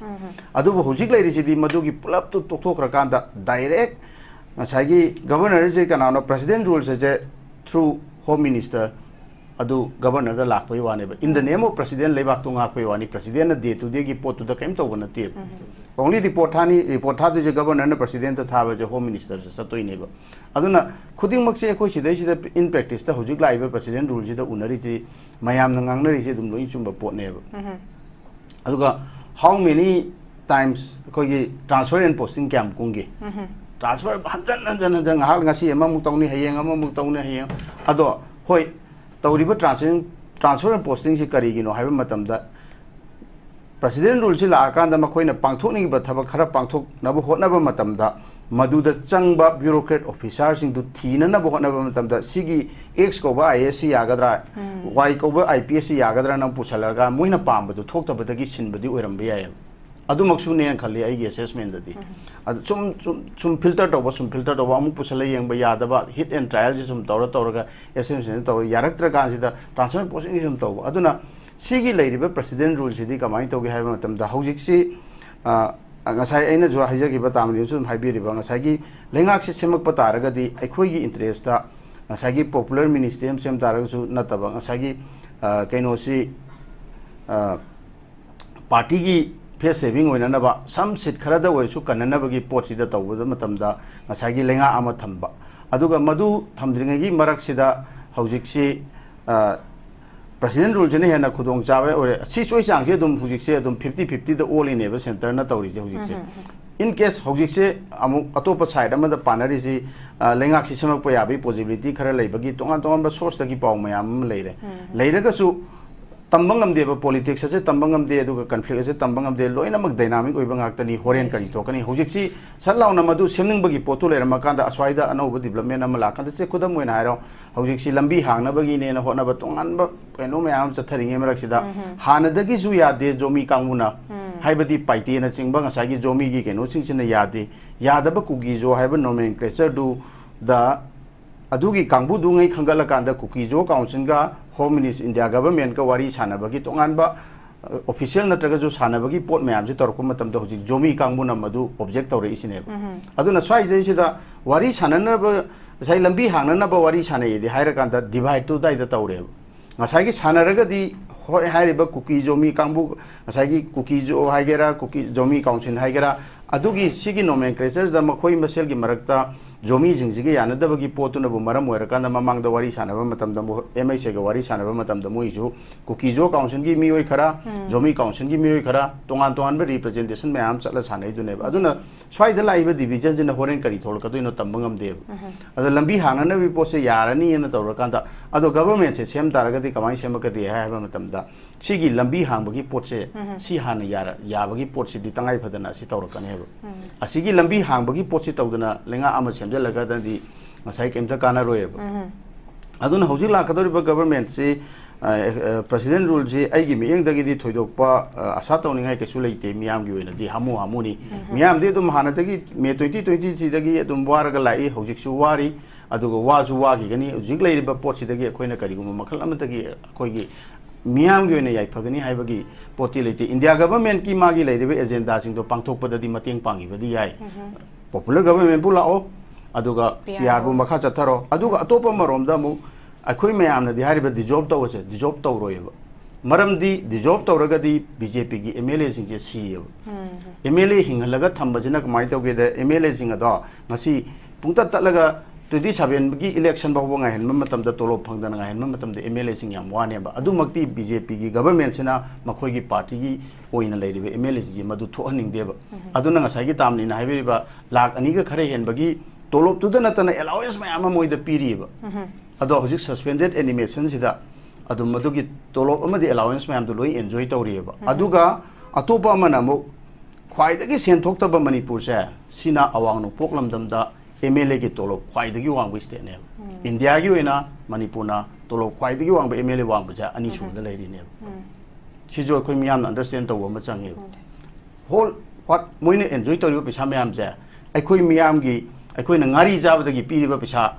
ꯑꯗꯨꯕꯨ ꯍꯧꯖꯤꯛ ꯂꯩꯔꯤꯁꯤꯗꯤ ꯃꯗꯨꯒꯤ ꯄꯨꯂꯞꯇꯨ ꯇꯣꯛꯊꯣꯛꯈ꯭ꯔꯀꯥꯟꯗ, ꯗꯥꯏꯔꯦꯛ ꯉꯁꯥꯏꯒꯤ ꯒꯕꯔꯅꯔꯁꯦ ꯀꯅꯥꯅꯣ, ꯄ꯭ꯔꯦꯁꯤꯗꯦꯟ ꯔꯨꯜꯁ ꯍꯥꯏꯁꯦ ꯊ꯭ꯔꯨ ꯍꯣꯝ ꯃꯤꯅꯤꯁꯇꯔ, ꯑꯗꯨ ꯒꯕꯔꯅꯔꯗ ꯂꯥꯛꯄꯒꯤ ꯋꯥꯅꯦꯕ꯫ In the name of president ꯂꯩꯕꯥꯛꯇꯣ ꯉꯥꯛꯄꯒꯤ ꯋꯥꯅꯤ, ꯄ꯭ꯔꯦꯁꯤꯗꯦꯟꯅ ꯗꯦ ꯇꯨ ꯗꯦꯒꯤ ꯄꯣꯠꯇꯨꯗ ꯀꯔꯤꯝ ꯇꯧꯕ ꯅꯠꯇꯦꯕ꯫ Only report ꯊꯥꯅꯤ, report ꯊꯥꯗꯣꯏꯁꯦ governorꯅ presidentꯇ ꯊꯥꯕꯁꯦ home ministerꯁꯦ ꯆꯠꯇꯣꯏꯅꯦꯕ꯫ ꯑꯗꯨꯅ ꯈꯨꯗꯤꯡꯃꯛꯁꯦ ꯑꯩꯈꯣꯏ ꯁꯤꯗꯩꯁꯤꯗ in practiceꯇ ꯍꯧꯖꯤꯛ ꯂꯥꯛꯏꯕ president ruleꯁꯤꯗ ꯎꯅꯔꯤꯁꯤ ꯃꯌꯥꯝꯅ ꯉꯥꯡꯅꯔꯤꯁꯦ ꯑꯗꯨꯝ ꯂꯣꯏ ꯆꯨꯝꯕ ꯄꯣꯠꯅꯦꯕ꯫ ꯑꯗꯨꯒ how many times ꯑꯩꯈꯣꯏꯒꯤ transfer and posting ꯀꯌꯥꯝ ꯀꯨꯝꯒꯦ? Transfer ꯍꯟꯖꯟ ꯍꯟꯖꯟ ꯍꯟꯖꯟ, ꯉꯥꯏꯍꯥꯛ ꯉꯁꯤ ꯑꯃꯃꯨꯛ ꯇꯧꯅꯤ, ꯍꯌꯦꯡ ꯑꯃꯃꯨꯛ ꯇꯧꯅꯤ, ꯍꯌꯦꯡ꯫ ꯑꯗꯣ ꯍꯣꯏ, ꯇꯧꯔꯤꯕ transfer, transfer and postingꯁꯤ ꯀꯔꯤꯒꯤꯅꯣ ꯍꯥꯏꯕ ꯃꯇꯝꯗ, president ruleꯁꯤ ꯂꯥꯛꯑꯀꯥꯟꯗ ꯃꯈꯣꯏꯅ ꯄꯥꯡꯊꯣꯛꯅꯤꯡꯉꯤꯕ ꯊꯕꯛ ꯈꯔ ꯄꯥꯡꯊꯣꯛꯅꯕ ꯍꯣꯠꯅꯕ ꯃꯇꯝꯗ, ꯃꯗꯨꯗ ꯆꯪꯕ bureaucrat officerꯁꯤꯡꯗꯨ ꯊꯤꯅꯅꯕ ꯍꯣꯠꯅꯕ ꯃꯇꯝꯗ, ꯁꯤꯒꯤ X ꯀꯧꯕ IASꯁꯤ ꯌꯥꯒꯗ꯭ꯔꯥ, Y ꯀꯧꯕ IPSꯁꯤ ꯌꯥꯒꯗ꯭ꯔꯥ ꯅꯪ ꯄꯨꯁꯜꯂꯒ ꯃꯣꯏꯅ ꯄꯥꯝꯕꯗꯨ ꯊꯣꯛꯇꯕꯗꯒꯤ ꯁꯤꯟꯕꯗꯤ ꯑꯣꯏꯔꯝꯕ ꯌꯥꯏꯑꯕ꯫ ꯑꯗꯨꯃꯛꯁꯨꯅꯦꯅ ꯈꯜꯂꯤ ꯑꯩꯒꯤ assessmentꯇꯗꯤ꯫ ꯑꯗꯨ ꯁꯨꯝ, ꯁꯨꯝ, ꯁꯨꯝ filter ꯇꯧꯕ, ꯁꯨꯝ filter ꯇꯧꯕ, ꯑꯃꯨꯛ ꯄꯨꯁꯜꯂ ꯌꯦꯡꯕ ꯌꯥꯗꯕ, hit and trialꯁꯦ ꯁꯨꯝ ꯇꯧꯔ ꯇꯧꯔꯒ assessment ꯇꯧꯔ ꯌꯥꯔꯛꯇ꯭ꯔꯀꯥꯟꯁꯤꯗ transfer postingꯁꯦ ꯁꯨꯝ ꯇꯧꯕ꯫ ꯑꯗꯨꯅ ꯁꯤꯒꯤ ꯂꯩꯔꯤꯕ president ruleꯁꯤꯗꯤ ꯀꯃꯥꯏꯅ ꯇꯧꯒꯦ ꯍꯥꯏꯕ ꯃꯇꯝꯗ, ꯍꯧꯖꯤꯛꯁꯤ, ꯑ, ꯉꯁꯥꯏ ꯑꯩꯅꯁꯨ ꯍꯥꯏꯖꯈꯤꯕ, ꯇꯥꯃꯅꯤꯁꯨ ꯑꯗꯨꯝ ꯍꯥꯏꯕꯤꯔꯤꯕ, ꯉꯁꯥꯏꯒꯤ ꯂꯩꯉꯥꯛꯁꯤ ꯁꯦꯝꯃꯛꯄ ꯇꯥꯔꯒꯗꯤ ꯑꯩꯈꯣꯏꯒꯤ interestꯇ ꯉꯁꯥꯏꯒꯤ popular ministry ꯑꯃ ꯁꯦꯝ ꯇꯥꯔꯒꯁꯨ ꯅꯠꯇꯕ, ꯉꯁꯥꯏꯒꯤ, ꯑ, ꯀꯩꯅꯣꯁꯤ, ꯑ, partyꯒꯤ face saving ꯑꯣꯏꯅꯅꯕ, some seat ꯈꯔꯗ ꯑꯣꯏꯔꯁꯨ ꯀꯟꯅꯅꯕꯒꯤ ꯄꯣꯠꯁꯤꯗ ꯇꯧꯕ ꯃꯇꯝꯗ ꯉꯁꯥꯏꯒꯤ ꯂꯩꯉꯥꯛ ꯑꯃ ꯊꯝꯕ, ꯑꯗꯨꯒ ꯃꯗꯨ ꯊꯝꯗ꯭ꯔꯤꯉꯩꯒꯤ ꯃꯔꯛꯁꯤꯗ ꯍꯧꯖꯤꯛꯁꯤ, ꯑ, president ruleꯁꯤꯅ ꯍꯦꯟꯅ ꯈꯨꯗꯣꯡꯆꯥꯕ ꯑꯣꯏꯔꯦ꯫ ꯁꯤ ꯆꯣꯏ ꯆꯥꯡꯁꯦ ꯑꯗꯨꯝ ꯍꯧꯖꯤꯛꯁꯦ ꯑꯗꯨꯝ fifty fiftyꯗ ꯑꯣꯜꯂꯤꯅꯦꯕ centreꯅ ꯇꯧꯔꯤꯁꯦ ꯍꯧꯖꯤꯛꯁꯦ꯫ In case ꯍꯧꯖꯤꯛꯁꯦ ꯑꯃꯨꯛ ꯑꯇꯣꯞꯄ side ꯑꯃꯗ ꯄꯥꯟꯅꯔꯤꯁꯤ, ꯑ, ꯂꯩꯉꯥꯛꯁꯤ ꯁꯦꯝꯃꯛꯄ ꯌꯥꯕꯒꯤ possibility ꯈꯔ ꯂꯩꯕꯒꯤ ꯇꯣꯉꯥꯟ ꯇꯣꯉꯥꯟꯕ sourceꯇꯒꯤ ꯄꯥꯎ ꯃꯌꯥꯝ ꯑꯃ ꯂꯩꯔꯦ꯫ ꯂꯩꯔꯒꯁꯨ ꯇꯝꯕ ꯉꯝꯗꯦꯕ, politics ꯑꯁꯦ ꯇꯝꯕ ꯉꯝꯗꯦ, ꯑꯗꯨꯒ conflict ꯑꯁꯦ ꯇꯝꯕ ꯉꯝꯗꯦ, ꯂꯣꯏꯅꯃꯛ dynamic ꯑꯣꯏꯕ ꯉꯥꯛꯇꯅꯤ꯫ ꯍꯣꯔꯦꯟ ꯀꯔꯤ ꯊꯣꯛꯀꯅꯤ? ꯍꯧꯖꯤꯛꯁꯤ ꯁꯠ ꯂꯥꯎꯅ ꯃꯗꯨ ꯁꯦꯝꯅꯤꯡꯕꯒꯤ ꯄꯣꯠꯇꯨ ꯂꯩꯔꯝꯃꯀꯥꯟꯗ ꯑꯁ꯭ꯋꯥꯏꯗ ꯑꯅꯧꯕ development ꯑꯃ ꯂꯥꯛꯀꯥꯟꯗ, ꯁꯦ, ꯈꯨꯗꯝ ꯑꯣꯏꯅ ꯍꯥꯏꯔꯣ, ꯍꯧꯖꯤꯛꯁꯤ ꯂꯝꯕꯤ ꯍꯥꯡꯅꯕꯒꯤꯅꯦꯅ ꯍꯣꯠꯅꯕ ꯇꯣꯉꯥꯟꯕ ꯀꯩꯅꯣ ꯃꯌꯥꯝ ꯑꯃ ꯆꯠꯊꯔꯤꯉꯩ ꯃꯔꯛꯁꯤꯗ, ꯍꯥꯟꯅꯗꯒꯤꯁꯨ ꯌꯥꯗꯦ ꯖꯣꯃꯤ ꯀꯥꯡꯕꯨꯅ, ꯍꯥꯏꯕꯗꯤ ꯄꯥꯏꯇꯦꯅꯆꯤꯡꯕ ꯉꯁꯥꯏꯒꯤ ꯖꯣꯃꯤꯒꯤ ꯀꯩꯅꯣꯁꯤꯡꯁꯤꯅ ꯌꯥꯗꯦ, ꯌꯥꯗꯕ ꯀꯨꯀꯤꯖꯣ ꯍꯥꯏꯕ nomenclatureꯗꯨꯗ ꯑꯗꯨꯒꯤ ꯀꯥꯡꯕꯨꯗꯨꯉꯩ ꯈꯟꯒꯠꯂꯀꯥꯟꯗ ꯀꯨꯀꯤꯖꯣ councilꯒ Home Ministry, India governmentꯀ ꯋꯥꯔꯤ ꯁꯥꯟꯅꯕꯒꯤ ꯇꯣꯉꯥꯟꯕ, ꯑ, official ꯅꯠꯇ꯭ꯔꯒꯁꯨ ꯁꯥꯟꯅꯕꯒꯤ ꯄꯣꯠ ꯃꯌꯥꯝꯁꯦ ꯇꯧꯔꯛꯄ ꯃꯇꯝꯗ ꯍꯧꯖꯤꯛ ꯖꯣꯃꯤ ꯀꯥꯡꯕꯨꯅ ꯃꯗꯨ object ꯇꯧꯔꯛꯏꯁꯤꯅꯦꯕ꯫ ꯑꯗꯨꯅ ꯁ꯭ꯋꯥꯏꯁꯤꯗꯩꯁꯤꯗ ꯋꯥꯔꯤ ꯁꯥꯟꯅꯅꯕ, ꯉꯁꯥꯏ ꯂꯝꯕꯤ ꯍꯥꯡꯅꯅꯕ ꯋꯥꯔꯤ ꯁꯥꯟꯅꯩꯌꯦꯗꯤ ꯍꯥꯏꯔꯀꯥꯟꯗ divideꯇꯨ ꯑꯗꯥꯏꯗ ꯇꯧꯔꯦꯕ꯫ ꯉꯁꯥꯏꯒꯤ ꯁꯥꯟꯅꯔꯒꯗꯤ ꯍꯣꯏ, ꯍꯥꯏꯔꯤꯕ ꯀꯨꯀꯤ ꯖꯣꯃꯤ ꯀꯥꯡꯕꯨ, ꯉꯁꯥꯏꯒꯤ ꯀꯨꯀꯤ ꯖꯣ ꯍꯥꯏꯒꯦꯔꯥ, ꯀꯨꯀꯤ ꯖꯣꯃꯤ ꯀꯥꯎꯟꯁꯤꯜ ꯍꯥꯏꯒꯦꯔꯥ, ꯑꯗꯨꯒꯤ ꯁꯤꯒꯤ ꯅꯣꯃꯦꯟꯀ꯭ꯂꯦꯆꯔꯁꯤꯗ ꯃꯈꯣꯏ ꯃꯁꯦꯜꯒꯤ ꯃꯔꯛꯇ ꯖꯣꯃꯤꯁꯤꯡꯁꯤꯒ ꯌꯥꯅꯗꯕꯒꯤ ꯄꯣꯠꯇꯨꯅꯕꯨ ꯃꯔꯝ ꯑꯣꯏꯔꯀꯥꯟꯗ, ꯃꯃꯥꯡꯗ ꯋꯥꯔꯤ ꯁꯥꯟꯅꯕ ꯃꯇꯝꯗ, ꯑꯦꯝ ꯑꯩꯆ ꯑꯦꯒ ꯋꯥꯔꯤ ꯁꯥꯟꯅꯕ ꯃꯇꯝꯗ, ꯃꯣꯏꯁꯨ ꯀꯨꯀꯤ ꯖꯣ ꯀꯥꯎꯟꯁꯤꯜꯒꯤ ꯃꯤꯑꯣꯏ ꯈꯔ, ꯎꯝ꯫ ꯖꯣꯃꯤ ꯀꯥꯎꯟꯁꯤꯜꯒꯤ ꯃꯤꯑꯣꯏ ꯈꯔ, ꯇꯣꯉꯥꯟ ꯇꯣꯉꯥꯟꯕ ꯔꯤꯄ꯭ꯔꯖꯦꯟꯇꯦꯁꯟ ꯃꯌꯥꯝ ꯆꯠꯂ ꯁꯥꯟꯅꯩꯗꯨꯅꯦꯕ꯫ ꯑꯗꯨꯅ ꯁ꯭ꯋꯥꯏꯗ ꯂꯥꯛꯏꯕ ꯗꯤꯕꯤꯖꯟꯁꯤꯅ ꯍꯣꯔꯦꯟ ꯀꯔꯤ ꯊꯣꯛꯂꯛꯀꯗꯣꯏꯅꯣ ꯇꯝꯕ ꯉꯝꯗꯦꯕ꯫ ꯎꯝ꯫ ꯑꯗꯣ ꯂꯝꯕꯤ ꯍꯥꯡꯅꯅꯕꯒꯤ ꯄꯣꯠꯁꯦ ꯌꯥꯔꯅꯤꯅ ꯇꯧꯔꯀꯥꯟꯗ, ꯑꯗꯣ ꯒꯕꯔꯃꯦꯟꯁꯦ ꯁꯦꯝ ꯇꯥꯔꯒꯗꯤ ꯀꯃꯥꯏꯅ ꯁꯦꯝꯃꯛꯀꯗꯦ ꯍꯥꯏꯕ ꯃꯇꯝꯗ, ꯁꯤꯒꯤ ꯂꯝꯕꯤ ꯍꯥꯡꯕꯒꯤ ꯄꯣꯠꯁꯦ, ꯎꯝ꯫ ꯁꯤ ꯍꯥꯟꯅ ꯌꯥꯔ-, ꯌꯥꯕꯒꯤ ꯄꯣꯠꯁꯤꯗꯤ ꯇꯉꯥꯏ ꯐꯗꯅ ꯑꯁꯤ ꯇꯧꯔꯛꯀꯅꯦꯕ꯫ ꯎꯝ꯫ ꯑꯁꯤꯒꯤ ꯂꯝꯕꯤ ꯍꯥꯡꯕꯒꯤ ꯄꯣꯠꯁꯤ ꯇꯧꯗꯅ ꯂꯩꯉꯥꯛ ꯑꯃ ꯁꯦꯝꯖꯤꯜꯂꯒꯗꯤ ꯉꯁꯥꯏ ꯀꯩꯝꯇ ꯀꯥꯟꯅꯔꯣꯏꯕ꯫ ꯎꯝ꯫ ꯑꯗꯨꯅ ꯍꯧꯖꯤꯛ ꯂꯥꯛꯀꯗꯧꯔꯤꯕ ꯒꯕꯔꯃꯦꯟꯁꯤ, ꯑ, ꯑ, ꯄ꯭ꯔꯁꯤꯗꯦꯟ ꯔꯨꯜꯁꯤ ꯑꯩꯒꯤ ꯃꯤꯠꯌꯦꯡꯗꯒꯤꯗꯤ ꯊꯣꯏꯗꯣꯛꯄ, ꯑ, ꯑꯁꯥ ꯇꯧꯅꯤꯡꯉꯥꯏ ꯀꯩꯁꯨ ꯂꯩꯇꯦ꯫ ꯃꯤꯌꯥꯝꯒꯤ ꯑꯣꯏꯅꯗꯤ ꯍꯥꯃꯨ ꯍꯥꯃꯨꯅꯤ꯫ ꯎꯝ꯫ ꯃꯤꯌꯥꯝꯗꯤ ꯑꯗꯨꯝ ꯍꯥꯟꯅꯗꯒꯤ ꯃꯦ ꯇ꯭ꯋꯦꯟꯇꯤ ꯇ꯭ꯋꯦꯟꯇꯤ ꯊ꯭ꯔꯤꯗꯒꯤ ꯑꯗꯨꯝ ꯋꯥꯔꯒ ꯂꯥꯛꯏ, ꯍꯧꯖꯤꯛꯁꯨ ꯋꯥꯔꯤ, ꯑꯗꯨꯒ ꯋꯥꯁꯨ ꯋꯥꯈꯤꯒꯅꯤ꯫ ꯍꯧꯖꯤꯛ ꯂꯩꯔꯤꯕ ꯄꯣꯠꯁꯤꯗꯒꯤ ꯑꯩꯈꯣꯏꯅ ꯀꯔꯤꯒꯨꯝꯕ ꯃꯈꯜ ꯑꯃꯠꯇꯒꯤ ꯑꯩꯈꯣꯏꯒꯤ ꯃꯤꯌꯥꯝꯒꯤ ꯑꯣꯏꯅ ꯌꯥꯏꯐꯒꯅꯤ ꯍꯥꯏꯕꯒꯤ ꯄꯣꯠꯇꯤ ꯂꯩꯇꯦ꯫ ꯏꯟꯗꯤꯌꯥ ꯒꯕꯔꯃꯦꯟꯠꯀꯤ ꯃꯥꯒꯤ ꯂꯩꯔꯤꯕ ꯑꯦꯖꯦꯟꯗꯥꯁꯤꯡꯗꯣ ꯄꯥꯡꯊꯣꯛꯄꯗꯗꯤ ꯃꯇꯦꯡ ꯄꯥꯡꯈꯤꯕꯗꯤ ꯌꯥꯏ꯫ ꯎꯝ꯫ ꯄꯣꯄꯨꯂꯔ ꯒꯕꯔꯃꯦꯟꯠꯄꯨ ꯂꯥꯛꯑꯣ, ꯑꯗꯨꯒ ꯄꯤ ꯑꯥꯔ ꯄꯤ ꯑꯥꯔꯕꯨ ꯃꯈꯥ ꯆꯠꯊꯔꯣ꯫ ꯑꯗꯨꯒ ꯑꯇꯣꯞꯄ ꯑꯃꯔꯣꯝꯗ ꯑꯃꯨꯛ ꯑꯩꯈꯣꯏ ꯃꯌꯥꯝꯅꯗꯤ ꯍꯥꯏꯔꯤꯕ ꯗꯤꯖꯣꯜꯕ ꯇꯧꯕꯁꯦ, ꯗꯤꯖꯣꯜꯕ ꯇꯧꯔꯣꯏꯕ꯫ ꯃꯔꯝꯗꯤ ꯗꯤꯖꯣꯜꯕ ꯇꯧꯔꯒꯗꯤ ꯕꯤ ꯖꯦ ꯄꯤꯒꯤ ꯑꯦꯝ ꯑꯦꯜ ꯑꯦꯁꯤꯡꯁꯦ ꯁꯤꯌꯦꯕ꯫ ꯎꯝ꯫ ꯑꯦꯝ ꯑꯦꯜ ꯑꯦ ꯍꯤꯡꯍꯜꯂꯒ ꯊꯝꯕꯁꯤꯅ ꯀꯃꯥꯏꯅ ꯇꯧꯒꯦꯗ, ꯑꯦꯝ ꯑꯦꯜ ꯑꯦꯁꯤꯡ ꯑꯗꯣ ꯉꯁꯤ ꯄꯨꯡꯇꯠ ꯇꯠꯂꯒ ꯇ꯭ꯋꯦꯟꯇꯤ ꯁꯚꯦꯟꯒꯤ ꯏꯂꯦꯛꯁꯟ ꯐꯥꯎꯕ ꯉꯥꯏꯍꯟꯕ ꯃꯇꯝꯗ, ꯇꯣꯂꯣꯞ ꯐꯪꯗꯅ ꯉꯥꯏꯍꯟꯕ ꯃꯇꯝꯗ ꯑꯦꯝ ꯑꯦꯜ ꯑꯦꯁꯤꯡ ꯌꯥꯝ ꯋꯥꯅꯦꯕ꯫ ꯑꯗꯨꯃꯛꯇꯤ ꯕꯤ ꯖꯦ ꯄꯤꯒꯤ ꯒꯕꯔꯃꯦꯟꯠꯁꯤꯅ ꯃꯈꯣꯏꯒꯤ ꯄꯥꯔꯇꯤꯒꯤ ꯑꯣꯏꯅ ꯂꯩꯔꯤꯕ ꯑꯦꯝ ꯑꯦꯜ ꯑꯦꯁꯤꯡꯁꯦ ꯃꯗꯨ ꯊꯣꯛꯍꯟꯅꯤꯡꯗꯦꯕ꯫ ꯎꯝ꯫ ꯑꯗꯨꯅ ꯉꯁꯥꯏꯒꯤ ꯇꯥꯝꯅꯤꯅ ꯍꯥꯏꯕꯤꯔꯤꯕ ꯂꯥꯛ ꯑꯅꯤꯒ ꯈꯔ ꯍꯦꯟꯕꯒꯤ ꯇꯣꯂꯣꯞꯇꯨꯗ ꯅꯠꯇꯅ ꯑꯦꯂꯥꯋꯦꯟꯁ ꯃꯌꯥꯝ ꯑꯃ ꯃꯣꯏꯗ ꯄꯤꯔꯤꯕ꯫ ꯎꯝ꯫ ꯑꯗꯣ ꯍꯧꯖꯤꯛ ꯁꯁꯄꯦꯟꯗꯦꯗ ꯑꯦꯅꯤꯃꯦꯁꯟꯁꯤꯗ ꯑꯗꯨꯝ ꯑꯗꯨꯒꯤ ꯇꯣꯂꯣꯞ ꯑꯃꯗꯤ ꯑꯦꯂꯥꯋꯦꯟꯁ ꯃꯌꯥꯝꯗꯣ ꯂꯣꯏ ꯑꯦꯟꯖꯣꯏ ꯇꯧꯔꯤꯑꯕ꯫ ꯎꯝ꯫ ꯑꯗꯨꯒ ꯑꯇꯣꯞꯄ ꯑꯃꯅ ꯑꯃꯨꯛ ꯈ꯭ꯋꯥꯏꯗꯒꯤ ꯁꯦꯟ ꯊꯣꯛꯇꯕ ꯃꯅꯤꯄꯨꯔꯁꯦ, ꯁꯤꯅ ꯑꯋꯥꯡ ꯅꯣꯡꯄꯣꯛ ꯂꯝꯗꯝꯗ ꯑꯦꯝ ꯑꯦꯜ ꯑꯦꯒꯤ ꯇꯣꯂꯣꯞ ꯈ꯭ꯋꯥꯏꯗꯒꯤ ꯋꯥꯡꯕ ꯁ꯭ꯇꯦꯠꯅꯦꯕ꯫ ꯎꯝ꯫ ꯏꯟꯗꯤꯌꯥꯒꯤ ꯑꯣꯏꯅ ꯃꯅꯤꯄꯨꯔꯅ ꯇꯣꯂꯣꯞ ꯈ꯭ꯋꯥꯏꯗꯒꯤ ꯋꯥꯡꯕ ꯑꯦꯝ ꯑꯦꯜ ꯑꯦ ꯋꯥꯡꯕꯁꯦ ꯑꯅꯤꯁꯨꯕꯗ ꯎꯝ꯫ ꯂꯩꯔꯤꯅꯦꯕ꯫ ꯎꯝ꯫ ꯁꯤꯁꯨ ꯑꯩꯈꯣꯏ ꯃꯤꯌꯥꯝꯅ ꯑꯟꯗꯔꯁ꯭ꯇꯦꯟ ꯇꯧꯕ ꯑꯃ ꯆꯪꯉꯦꯕ꯫ ꯎꯝ꯫ ꯍꯣꯜ ꯋꯥꯠ ꯃꯣꯏꯅ ꯑꯦꯟꯖꯣꯏ ꯇꯧꯔꯤꯕ ꯄꯩꯁꯥ ꯃꯌꯥꯝꯁꯦ, ꯑꯩꯈꯣꯏ ꯃꯤꯌꯥꯝꯒꯤ, ꯑꯩꯈꯣꯏꯅ ꯉꯥꯔꯤ ꯆꯥꯕꯗꯒꯤ ꯄꯤꯔꯤꯕ ꯄꯩꯁꯥ,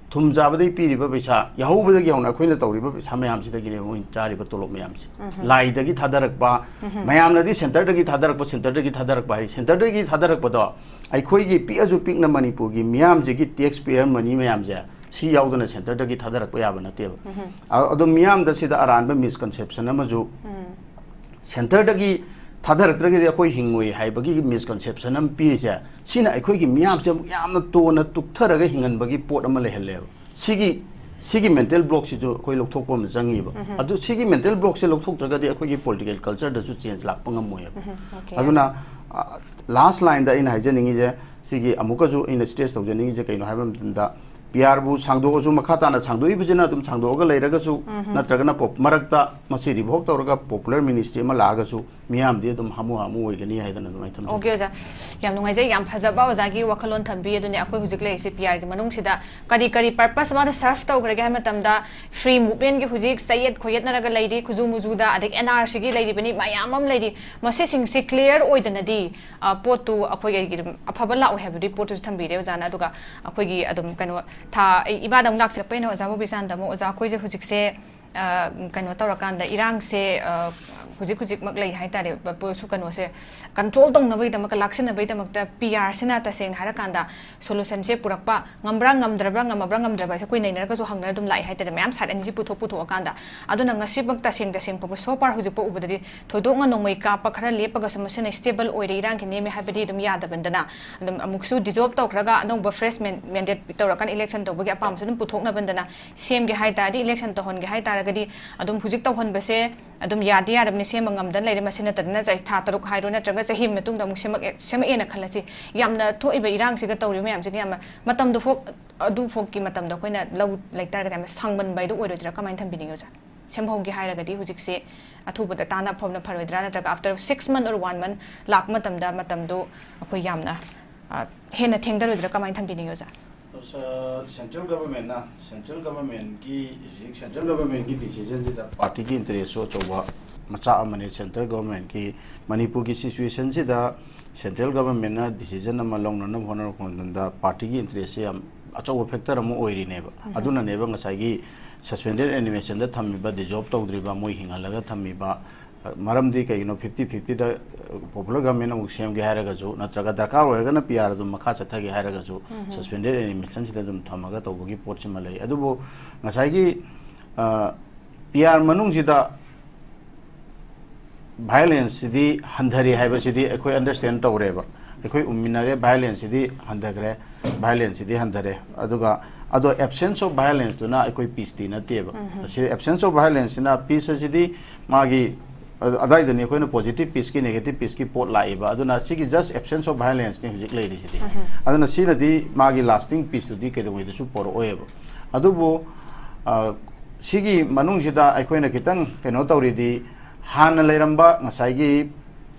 ꯊꯨꯝ ꯆꯥꯕꯗꯒꯤ ꯄꯤꯔꯤꯕ ꯄꯩꯁꯥ, ꯌꯥꯍꯧꯕꯗꯒꯤ ꯍꯧꯅ ꯑꯩꯈꯣꯏꯅ ꯇꯧꯔꯤꯕ ꯄꯩꯁꯥ ꯃꯌꯥꯝꯁꯤꯗꯒꯤꯅꯦꯕ ꯃꯣꯏꯅ ꯆꯥꯔꯤꯕ ꯇꯣꯂꯣꯞ ꯃꯌꯥꯝꯁꯦ꯫ ꯎꯝ꯫ ꯂꯥꯏꯗꯒꯤ ꯊꯥꯗꯔꯛꯄ, ꯎꯝ꯫ ꯃꯌꯥꯝꯅꯗꯤ ꯁꯦꯟꯇꯔꯗꯒꯤ ꯊꯥꯗꯔꯛꯄ, ꯁꯦꯟꯇꯔꯗꯒꯤ ꯊꯥꯗꯔꯛꯄ ꯍꯥꯏ, ꯁꯦꯟꯇꯔꯗꯒꯤ ꯊꯥꯗꯔꯛꯄꯗꯣ ꯑꯩꯈꯣꯏꯒꯤ ꯄꯤꯛꯑꯁꯨ ꯄꯤꯛꯅ ꯃꯅꯤꯄꯨꯔꯒꯤ ꯃꯤꯌꯥꯝꯁꯤꯒꯤ ꯇꯦꯛꯁ ꯄꯦꯌꯔ ꯃꯅꯤ ꯃꯌꯥꯝꯁꯦ ꯁꯤ ꯌꯥꯎꯗꯅ ꯁꯦꯟꯇꯔꯗꯒꯤ ꯊꯥꯗꯔꯛꯄ ꯌꯥꯕ ꯅꯠꯇꯦꯕ꯫ ꯎꯝ꯫ ꯑ-, ꯑꯗꯣ ꯃꯤꯌꯥꯝꯗ ꯁꯤꯗ ꯑꯔꯥꯟꯕ ꯃꯤꯁꯀꯟꯁꯦꯞꯁꯟ ꯑꯃꯁꯨ, ꯎꯝ꯫ ꯁꯦꯟꯇꯔꯗꯒꯤ ꯊꯥꯗꯔꯛꯇ꯭ꯔꯒꯗꯤ ꯑꯩꯈꯣꯏ ꯍꯤꯡꯉꯣꯏ ꯍꯥꯏꯕꯒꯤ ꯃꯤꯁꯀꯟꯁꯦꯞꯁꯟ ꯑꯃ ꯄꯤꯔꯤꯁꯦ, ꯁꯤꯅ ꯑꯩꯈꯣꯏꯒꯤ ꯃꯤꯌꯥꯝꯁꯦ ꯑꯃꯨꯛ ꯌꯥꯝꯅ ꯇꯣꯟꯅ ꯇꯨꯛꯊꯔꯒ ꯍꯤꯡꯍꯟꯕꯒꯤ ꯄꯣꯠ ꯑꯃ ꯂꯩꯍꯜꯂꯦꯕ꯫ ꯁꯤꯒꯤ, ꯁꯤꯒꯤ ꯃꯦꯟꯇꯦꯜ ꯕ꯭ꯂꯣꯛꯁꯤꯁꯨ ꯑꯩꯈꯣꯏ ꯂꯧꯊꯣꯛꯄ ꯑꯃ ꯆꯪꯉꯤꯕ꯫ ꯎꯝ꯫ ꯑꯗꯨ ꯁꯤꯒꯤ ꯃꯦꯟꯇꯦꯜ ꯕ꯭ꯂꯣꯛꯁꯦ ꯂꯧꯊꯣꯛꯇ꯭ꯔꯒꯗꯤ ꯑꯩꯈꯣꯏꯒꯤ ꯄꯣꯂꯤꯇꯤꯀꯦꯜ ꯀꯜꯆꯔꯗꯁꯨ ꯆꯦꯟꯖ ꯂꯥꯛꯄ ꯉꯝꯃꯣꯏꯕ꯫ ꯎꯝ, okay꯫ ꯑꯗꯨꯅ, ꯑ, ꯂꯥꯁ ꯂꯥꯏꯟꯗ ꯑꯩꯅ ꯍꯥꯏꯖꯅꯤꯡꯉꯤꯁꯦ, ꯁꯤꯒꯤ ꯑꯃꯨꯛꯀꯁꯨ ꯑꯩꯅ ꯁ꯭ꯇ꯭ꯔꯦꯁ ꯇꯧꯖꯅꯤꯡꯉꯤꯁꯦ ꯀꯩꯅꯣ ꯍꯥꯏꯕ ꯃꯇꯝꯗ, ꯄꯤ ꯑꯥꯔꯕꯨ ꯁꯥꯡꯗꯣꯛꯑꯁꯨ, ꯃꯈꯥ ꯇꯥꯅ ꯁꯥꯡꯗꯣꯛꯏꯕꯁꯤꯅ ꯑꯗꯨꯝ ꯁꯥꯡꯗꯣꯛꯑꯒ ꯂꯩꯔꯒꯁꯨ, ꯎꯝ꯫ ꯅꯠꯇ꯭ꯔꯒꯅ ꯄꯣꯞ-, ꯃꯔꯛꯇ ꯃꯁꯤ ꯔꯤꯚꯣꯛ ꯇꯧꯔꯒ ꯄꯣꯄꯨꯂꯔ ꯃꯤꯅꯤꯁꯇ꯭ꯔꯤ ꯑꯃ ꯂꯥꯛꯑꯒꯁꯨ, ꯃꯤꯌꯥꯝꯗꯤ ꯑꯗꯨꯝ ꯍꯥꯃꯨ ꯍꯥꯃꯨ ꯑꯣꯏꯒꯅꯤ ꯍꯥꯏꯗꯅ ꯑꯗꯨꯃꯥꯏꯅ ꯊꯝꯖꯒꯦ꯫ Okay, ꯑꯣꯖꯥ꯫ ꯌꯥꯝ ꯅꯨꯡꯉꯥꯏꯖꯩ, ꯌꯥꯝ ꯐꯖꯕ ꯑꯣꯖꯥꯒꯤ ꯋꯥꯈꯜꯂꯣꯟ ꯊꯝꯕꯤ꯫ ꯑꯗꯨꯅꯦ, ꯑꯩꯈꯣꯏ ꯍꯧꯖꯤꯛ ꯂꯩꯔꯤꯁꯤ ꯄꯤ ꯑꯥꯔꯒꯤ ꯃꯅꯨꯡꯁꯤꯗ ꯀꯔꯤ ꯀꯔꯤ ꯄꯔꯄꯁ ꯃꯥꯗ ꯁꯔꯐ ꯇꯧꯈ꯭ꯔꯒꯦ ꯍꯥꯏꯕ ꯃꯇꯝꯗ, ꯐ꯭ꯔꯤ ꯃꯨꯚꯃꯦꯟꯒꯤ ꯍꯧꯖꯤꯛ ꯆꯌꯦꯠ ꯈꯣꯏꯌꯦꯠꯅꯔꯒ ꯂꯩꯔꯤ, ꯈꯨꯖꯨ ꯃꯨꯖꯨꯗ, ꯑꯗꯒꯤ ꯑꯦꯟ ꯑꯥꯔ ꯁꯤꯒꯤ ꯂꯩꯔꯤꯕꯅꯤ, ꯃꯌꯥꯝ ꯑꯃ ꯂꯩꯔꯤ꯫ ꯃꯁꯤꯁꯤꯡꯁꯤ ꯀ꯭ꯂꯤꯌꯥꯔ ꯑꯣꯏꯗꯅꯗꯤ, ꯑ, ꯄꯣꯠꯇꯨ ꯑꯩꯈꯣꯏꯒꯤ ꯑꯗꯨꯝ ꯑꯐꯕ ꯂꯥꯛꯑꯣꯏ ꯍꯥꯏꯕꯗꯨꯒꯤ ꯄꯣꯠꯇꯨꯁꯨ ꯊꯝꯕꯤꯔꯦ ꯑꯣꯖꯥꯅ꯫ ꯑꯗꯨꯒ ꯑꯩꯈꯣꯏꯒꯤ ꯑꯗꯨꯝ ꯀꯩꯅꯣ, ꯊꯥ, ꯑꯩ ꯏꯃꯥꯗ ꯑꯃꯨꯛ ꯂꯥꯛꯆꯔꯛꯄ ꯑꯣꯏꯅ ꯑꯣꯖꯥ ꯕꯣꯕꯤꯆꯥꯟꯗ ꯑꯃꯨꯛ, ꯑꯣꯖꯥ, ꯑꯩꯈꯣꯏꯁꯦ ꯍꯧꯖꯤꯛꯁꯦ, ꯑ, ꯀꯩꯅꯣ ꯇꯧꯔꯀꯥꯟꯗ ꯏꯔꯥꯡꯁꯦ, ꯑ, ꯍꯧꯖꯤꯛ ꯍꯧꯖꯤꯛꯃꯛ ꯂꯩ ꯍꯥꯏꯇꯥꯔꯦ, ꯕ-, ꯄꯣꯠꯁꯨ ꯀꯩꯅꯣꯁꯦ ꯀꯟꯇ꯭ꯔꯣꯜ ꯇꯧꯅꯕꯒꯤꯗꯃꯛꯇ, ꯂꯥꯛꯁꯤꯟꯅꯕꯒꯤꯗꯃꯛꯇ ꯄꯤ ꯑꯥꯔꯁꯤꯅ ꯇꯁꯦꯡꯅ ꯍꯥꯏꯔꯀꯥꯟꯗ ꯁꯣꯂꯨꯁꯟꯁꯦ ꯄꯨꯔꯛꯄ ꯉꯝꯕ꯭ꯔꯥ ꯉꯝꯗ꯭ꯔꯕ꯭ꯔꯥ, ꯉꯝꯃꯕ꯭ꯔꯥ ꯉꯝꯗ꯭ꯔꯕ ꯍꯥꯏꯁꯦ ꯑꯩꯈꯣꯏ ꯅꯩꯅꯔꯒꯁꯨ ꯍꯪꯅꯔ ꯑꯗꯨꯝ ꯂꯥꯛꯑꯦ ꯍꯥꯏꯇꯥꯔꯦ, ꯃꯌꯥꯝ ꯁꯥꯏꯠ ꯑꯅꯤꯁꯤ ꯄꯨꯊꯣꯛ ꯄꯨꯊꯣꯛꯑꯀꯥꯟꯗ꯫ ꯑꯗꯨꯅ ꯉꯁꯤꯃꯛ ꯇꯁꯦꯡ ꯇꯁꯦꯡ ꯐꯥꯎꯕ so far ꯍꯧꯖꯤꯛ ꯐꯥꯎ ꯎꯕꯗꯗꯤ ꯊꯣꯏꯗꯣꯛꯅ ꯅꯣꯡꯃꯩ ꯀꯥꯞꯄ ꯈꯔ ꯂꯦꯞꯄꯒꯁꯨ ꯃꯁꯤꯅ ꯁ꯭ꯇꯦꯕꯜ ꯑꯣꯏꯔꯦ, ꯏꯔꯥꯡꯒꯤ ꯅꯦꯝꯃꯦ ꯍꯥꯏꯕꯗꯤ ꯑꯗꯨꯝ ꯌꯥꯗꯕꯅꯤꯅ, ꯑꯗꯨꯝ ꯑꯃꯨꯛꯁꯨ ꯗꯤꯖꯣꯜꯕ ꯇꯧꯈ꯭ꯔꯒ ꯑꯅꯧꯕ ꯐ꯭ꯔꯦꯁ ꯃꯦꯟ-, ꯃꯦꯟꯗꯦꯠ ꯇꯧꯔꯀꯥꯟꯗ ꯏꯂꯦꯛꯁꯟ ꯇꯧꯕꯒꯤ ꯑꯄꯥꯝꯕꯁꯨ ꯑꯗꯨꯝ ꯄꯨꯊꯣꯛꯅꯕꯅꯤꯅ, ꯁꯦꯝꯒꯦ ꯍꯥꯏ ꯇꯥꯔꯗꯤ, ꯏꯂꯦꯛꯁꯟ ꯇꯧꯍꯟꯒꯦ ꯍꯥꯏ ꯇꯥꯔꯒꯗꯤ ꯑꯗꯨꯝ ꯍꯧꯖꯤꯛ ꯇꯧꯍꯟꯕꯁꯦ ꯑꯗꯨꯝ ꯌꯥꯗꯤ ꯌꯥꯔꯕꯅꯤ, ꯁꯦꯝꯕ ꯉꯝꯗꯅ ꯂꯩꯔꯦ꯫ ꯃꯁꯤ ꯅꯠꯇꯗꯅ ꯆꯍꯤ, ꯊꯥ ꯇꯔꯨꯛ ꯍꯥꯏꯔꯣ, ꯅꯠꯇ꯭ꯔꯒ ꯆꯍꯤ ꯑꯃ ꯃꯇꯨꯡꯗ ꯑꯃꯨꯛ ꯁꯦꯝꯃꯛꯑꯦ, ꯁꯦꯝꯃꯛꯑꯦꯅ ꯈꯜꯂꯁꯤ, ꯌꯥꯝꯅ ꯊꯣꯛꯏꯕ ꯏꯔꯥꯡꯁꯤꯒ ꯇꯧꯔꯤꯕ ꯃꯌꯥꯝꯁꯤꯒ ꯌꯥꯝꯅ ꯃꯇꯝꯗꯨ ꯐꯥꯎ, ꯑꯗꯨ ꯐꯥꯎꯒꯤ ꯃꯇꯝꯗ ꯑꯩꯈꯣꯏꯅ ꯂꯧ ꯂꯩꯇꯥꯔꯒꯗꯤ ꯌꯥꯝꯅ ꯁꯥꯡꯃꯟꯕ ꯍꯥꯏꯗꯣ ꯑꯣꯏꯔꯣꯏꯗ꯭ꯔꯥ? ꯀꯃꯥꯏꯅ ꯊꯝꯕꯤꯅꯤꯡꯉꯤ ꯑꯣꯖꯥ? ꯁꯦꯝꯍꯧꯒꯦ ꯍꯥꯏꯔꯒꯗꯤ ꯍꯧꯖꯤꯛꯁꯦ ꯑꯊꯨꯕꯗ ꯇꯥꯟꯅ ꯐꯕꯅ ꯐꯔꯣꯏꯗ꯭ꯔꯥ? ꯅꯠꯇ꯭ꯔꯒ after six month or one month ꯂꯥꯛꯄ ꯃꯇꯝꯗ ꯃꯇꯝꯗꯣ ꯑꯩꯈꯣꯏ ꯌꯥꯝꯅ, ꯑ, ꯍꯦꯟꯅ ꯊꯦꯡꯊꯔꯣꯏꯗ꯭ꯔꯥ? ꯀꯃꯥꯏꯅ ꯊꯝꯕꯤꯅꯤꯡꯉꯤ ꯑꯣꯖꯥ? ꯁꯦꯟꯇ꯭ꯔꯦꯜ ꯒꯚꯔꯟꯃꯦꯟꯅ, ꯁꯦꯟꯇ꯭ꯔꯦꯜ ꯒꯚꯔꯟꯃꯦꯟꯒꯤ, ꯍꯧꯖꯤꯛ ꯁꯦꯟꯇ꯭ꯔꯦꯜ ꯒꯚꯔꯟꯃꯦꯟꯒꯤ ꯗꯤꯁꯤꯖꯟꯁꯤꯗ ꯄꯥꯔꯇꯤꯒꯤ ꯏꯟꯇꯔꯦꯁꯁꯨ ꯑꯆꯧꯕ ꯃꯆꯥꯛ ꯑꯃꯅꯤ꯫ ꯁꯦꯟꯇ꯭ꯔꯦꯜ ꯒꯚꯔꯟꯃꯦꯟꯒꯤ ꯃꯅꯤꯄꯨꯔꯒꯤ ꯁꯤꯆꯨꯋꯦꯁꯟꯁꯤꯗ ꯁꯦꯟꯇ꯭ꯔꯦꯜ ꯒꯚꯔꯟꯃꯦꯟꯅ ꯗꯤꯁꯤꯖꯟ ꯑꯃ ꯂꯧꯅꯅꯕ ꯍꯣꯠꯅꯔꯛꯄ ꯃꯇꯝꯗ ꯄꯥꯔꯇꯤꯒꯤ ꯏꯟꯇꯔꯦꯁꯁꯦ ꯌꯥꯝ ꯑꯆꯧꯕ ꯐꯦꯛꯇꯔ ꯑꯃ ꯑꯣꯏꯔꯤꯅꯦꯕ꯫ ꯎꯝ꯫ ꯑꯗꯨꯅꯅꯦꯕ ꯉꯁꯥꯏꯒꯤ ꯁꯁꯄꯦꯟꯗꯦꯗ ꯑꯦꯅꯤꯃꯦꯁꯟꯗ ꯊꯝꯃꯤꯕ, ꯗꯤꯖꯣꯜꯕ ꯇꯧꯗ꯭ꯔꯤꯕ, ꯃꯣꯏ ꯍꯤꯡꯍꯜꯂꯒ ꯊꯝꯃꯤꯕ, ꯃꯔꯝꯗꯤ ꯀꯩꯒꯤꯅꯣ, ꯐꯤꯐꯇꯤ ꯐꯤꯐꯇꯤꯗ ꯄꯣꯄꯨꯂꯔ ꯒꯚꯔꯟꯃꯦꯟ ꯑꯃꯨꯛ ꯁꯦꯝꯒꯦ ꯍꯥꯏꯔꯒꯁꯨ, ꯅꯠꯇ꯭ꯔꯒ ꯗꯔꯀꯥꯔ ꯑꯣꯏꯔꯒꯅ ꯄꯤ ꯑꯥꯔ ꯑꯗꯨꯝ ꯃꯈꯥ ꯆꯠꯊꯒꯦ ꯍꯥꯏꯔꯒꯁꯨ, ꯁꯁꯄꯦꯟꯗꯦꯗ ꯑꯦꯅꯤꯃꯦꯁꯟꯁꯤꯗ ꯑꯗꯨꯝ ꯊꯝꯃꯒ ꯇꯧꯕꯒꯤ ꯄꯣꯠꯁꯤꯃ ꯂꯩ꯫ ꯑꯗꯨꯕꯨ ꯉꯁꯥꯏꯒꯤ ꯄꯤ ꯑꯥꯔ ꯃꯅꯨꯡꯁꯤꯗ ꯚꯥꯏꯑꯣꯂꯦꯟꯁꯁꯤꯗꯤ ꯍꯟꯊꯔꯦ ꯍꯥꯏꯕꯁꯤꯗꯤ ꯑꯩꯈꯣꯏ ꯑꯟꯗꯔꯁ꯭ꯇꯦꯟ ꯇꯧꯔꯦꯕ꯫ ꯑꯩꯈꯣꯏ ꯎꯃꯤꯟꯅꯔꯦ, ꯚꯥꯏꯑꯣꯂꯦꯟꯁꯁꯤꯗꯤ ꯍꯟꯊꯈ꯭ꯔꯦ, ꯚꯥꯏꯑꯣꯂꯦꯟꯁꯁꯤꯗꯤ ꯍꯟꯊꯔꯦ꯫ ꯑꯗꯨꯒ ꯑꯗꯣ ꯑꯦꯕꯁꯦꯟꯁ ꯑꯣꯐ ꯚꯥꯏꯑꯣꯂꯦꯟꯁꯇꯨꯅ ꯑꯩꯈꯣꯏ ꯄꯤꯁꯇꯤ ꯅꯠꯇꯦꯕ꯫ ꯁꯤ ꯑꯦꯕꯁꯦꯟꯁ ꯑꯣꯐ ꯚꯥꯏꯑꯣꯂꯦꯟꯁꯁꯤꯅ, ꯄꯤꯁ ꯑꯁꯤꯗꯤ ꯃꯥꯒꯤ ꯑꯗꯨ-, ꯑꯗꯥꯏꯗꯅꯤ ꯑꯩꯈꯣꯏꯅ ꯄꯣꯖꯤꯇꯤꯚ ꯄꯤꯁꯀꯤ, ꯅꯦꯒꯦꯇꯤꯚ ꯄꯤꯁꯀꯤ ꯄꯣꯠ ꯂꯥꯛꯏꯕ꯫ ꯑꯗꯨꯅ ꯁꯤꯒꯤ ꯖꯁ ꯑꯦꯕꯁꯦꯟꯁ ꯑꯣꯐ ꯚꯥꯏꯑꯣꯂꯦꯟꯁꯅꯤ ꯍꯧꯖꯤꯛ ꯂꯩꯔꯤꯁꯤꯗꯤ꯫ ꯑꯗꯨꯅ ꯁꯤꯅꯗꯤ ꯃꯥꯒꯤ ꯂꯥꯁꯇꯤꯡ ꯄꯤꯁꯇꯨꯗꯤ ꯀꯩꯗꯧꯉꯩꯗꯁꯨ ꯄꯣꯔꯛꯑꯣꯏꯕ꯫ ꯑꯗꯨꯕꯨ, ꯑ, ꯁꯤꯒꯤ ꯃꯅꯨꯡꯁꯤꯗ ꯑꯩꯈꯣꯏꯅ ꯈꯤꯇꯪ ꯀꯩꯅꯣ ꯇꯧꯔꯤꯗꯤ, ꯍꯥꯟꯅ ꯂꯩꯔꯝꯕ ꯉꯁꯥꯏꯒꯤ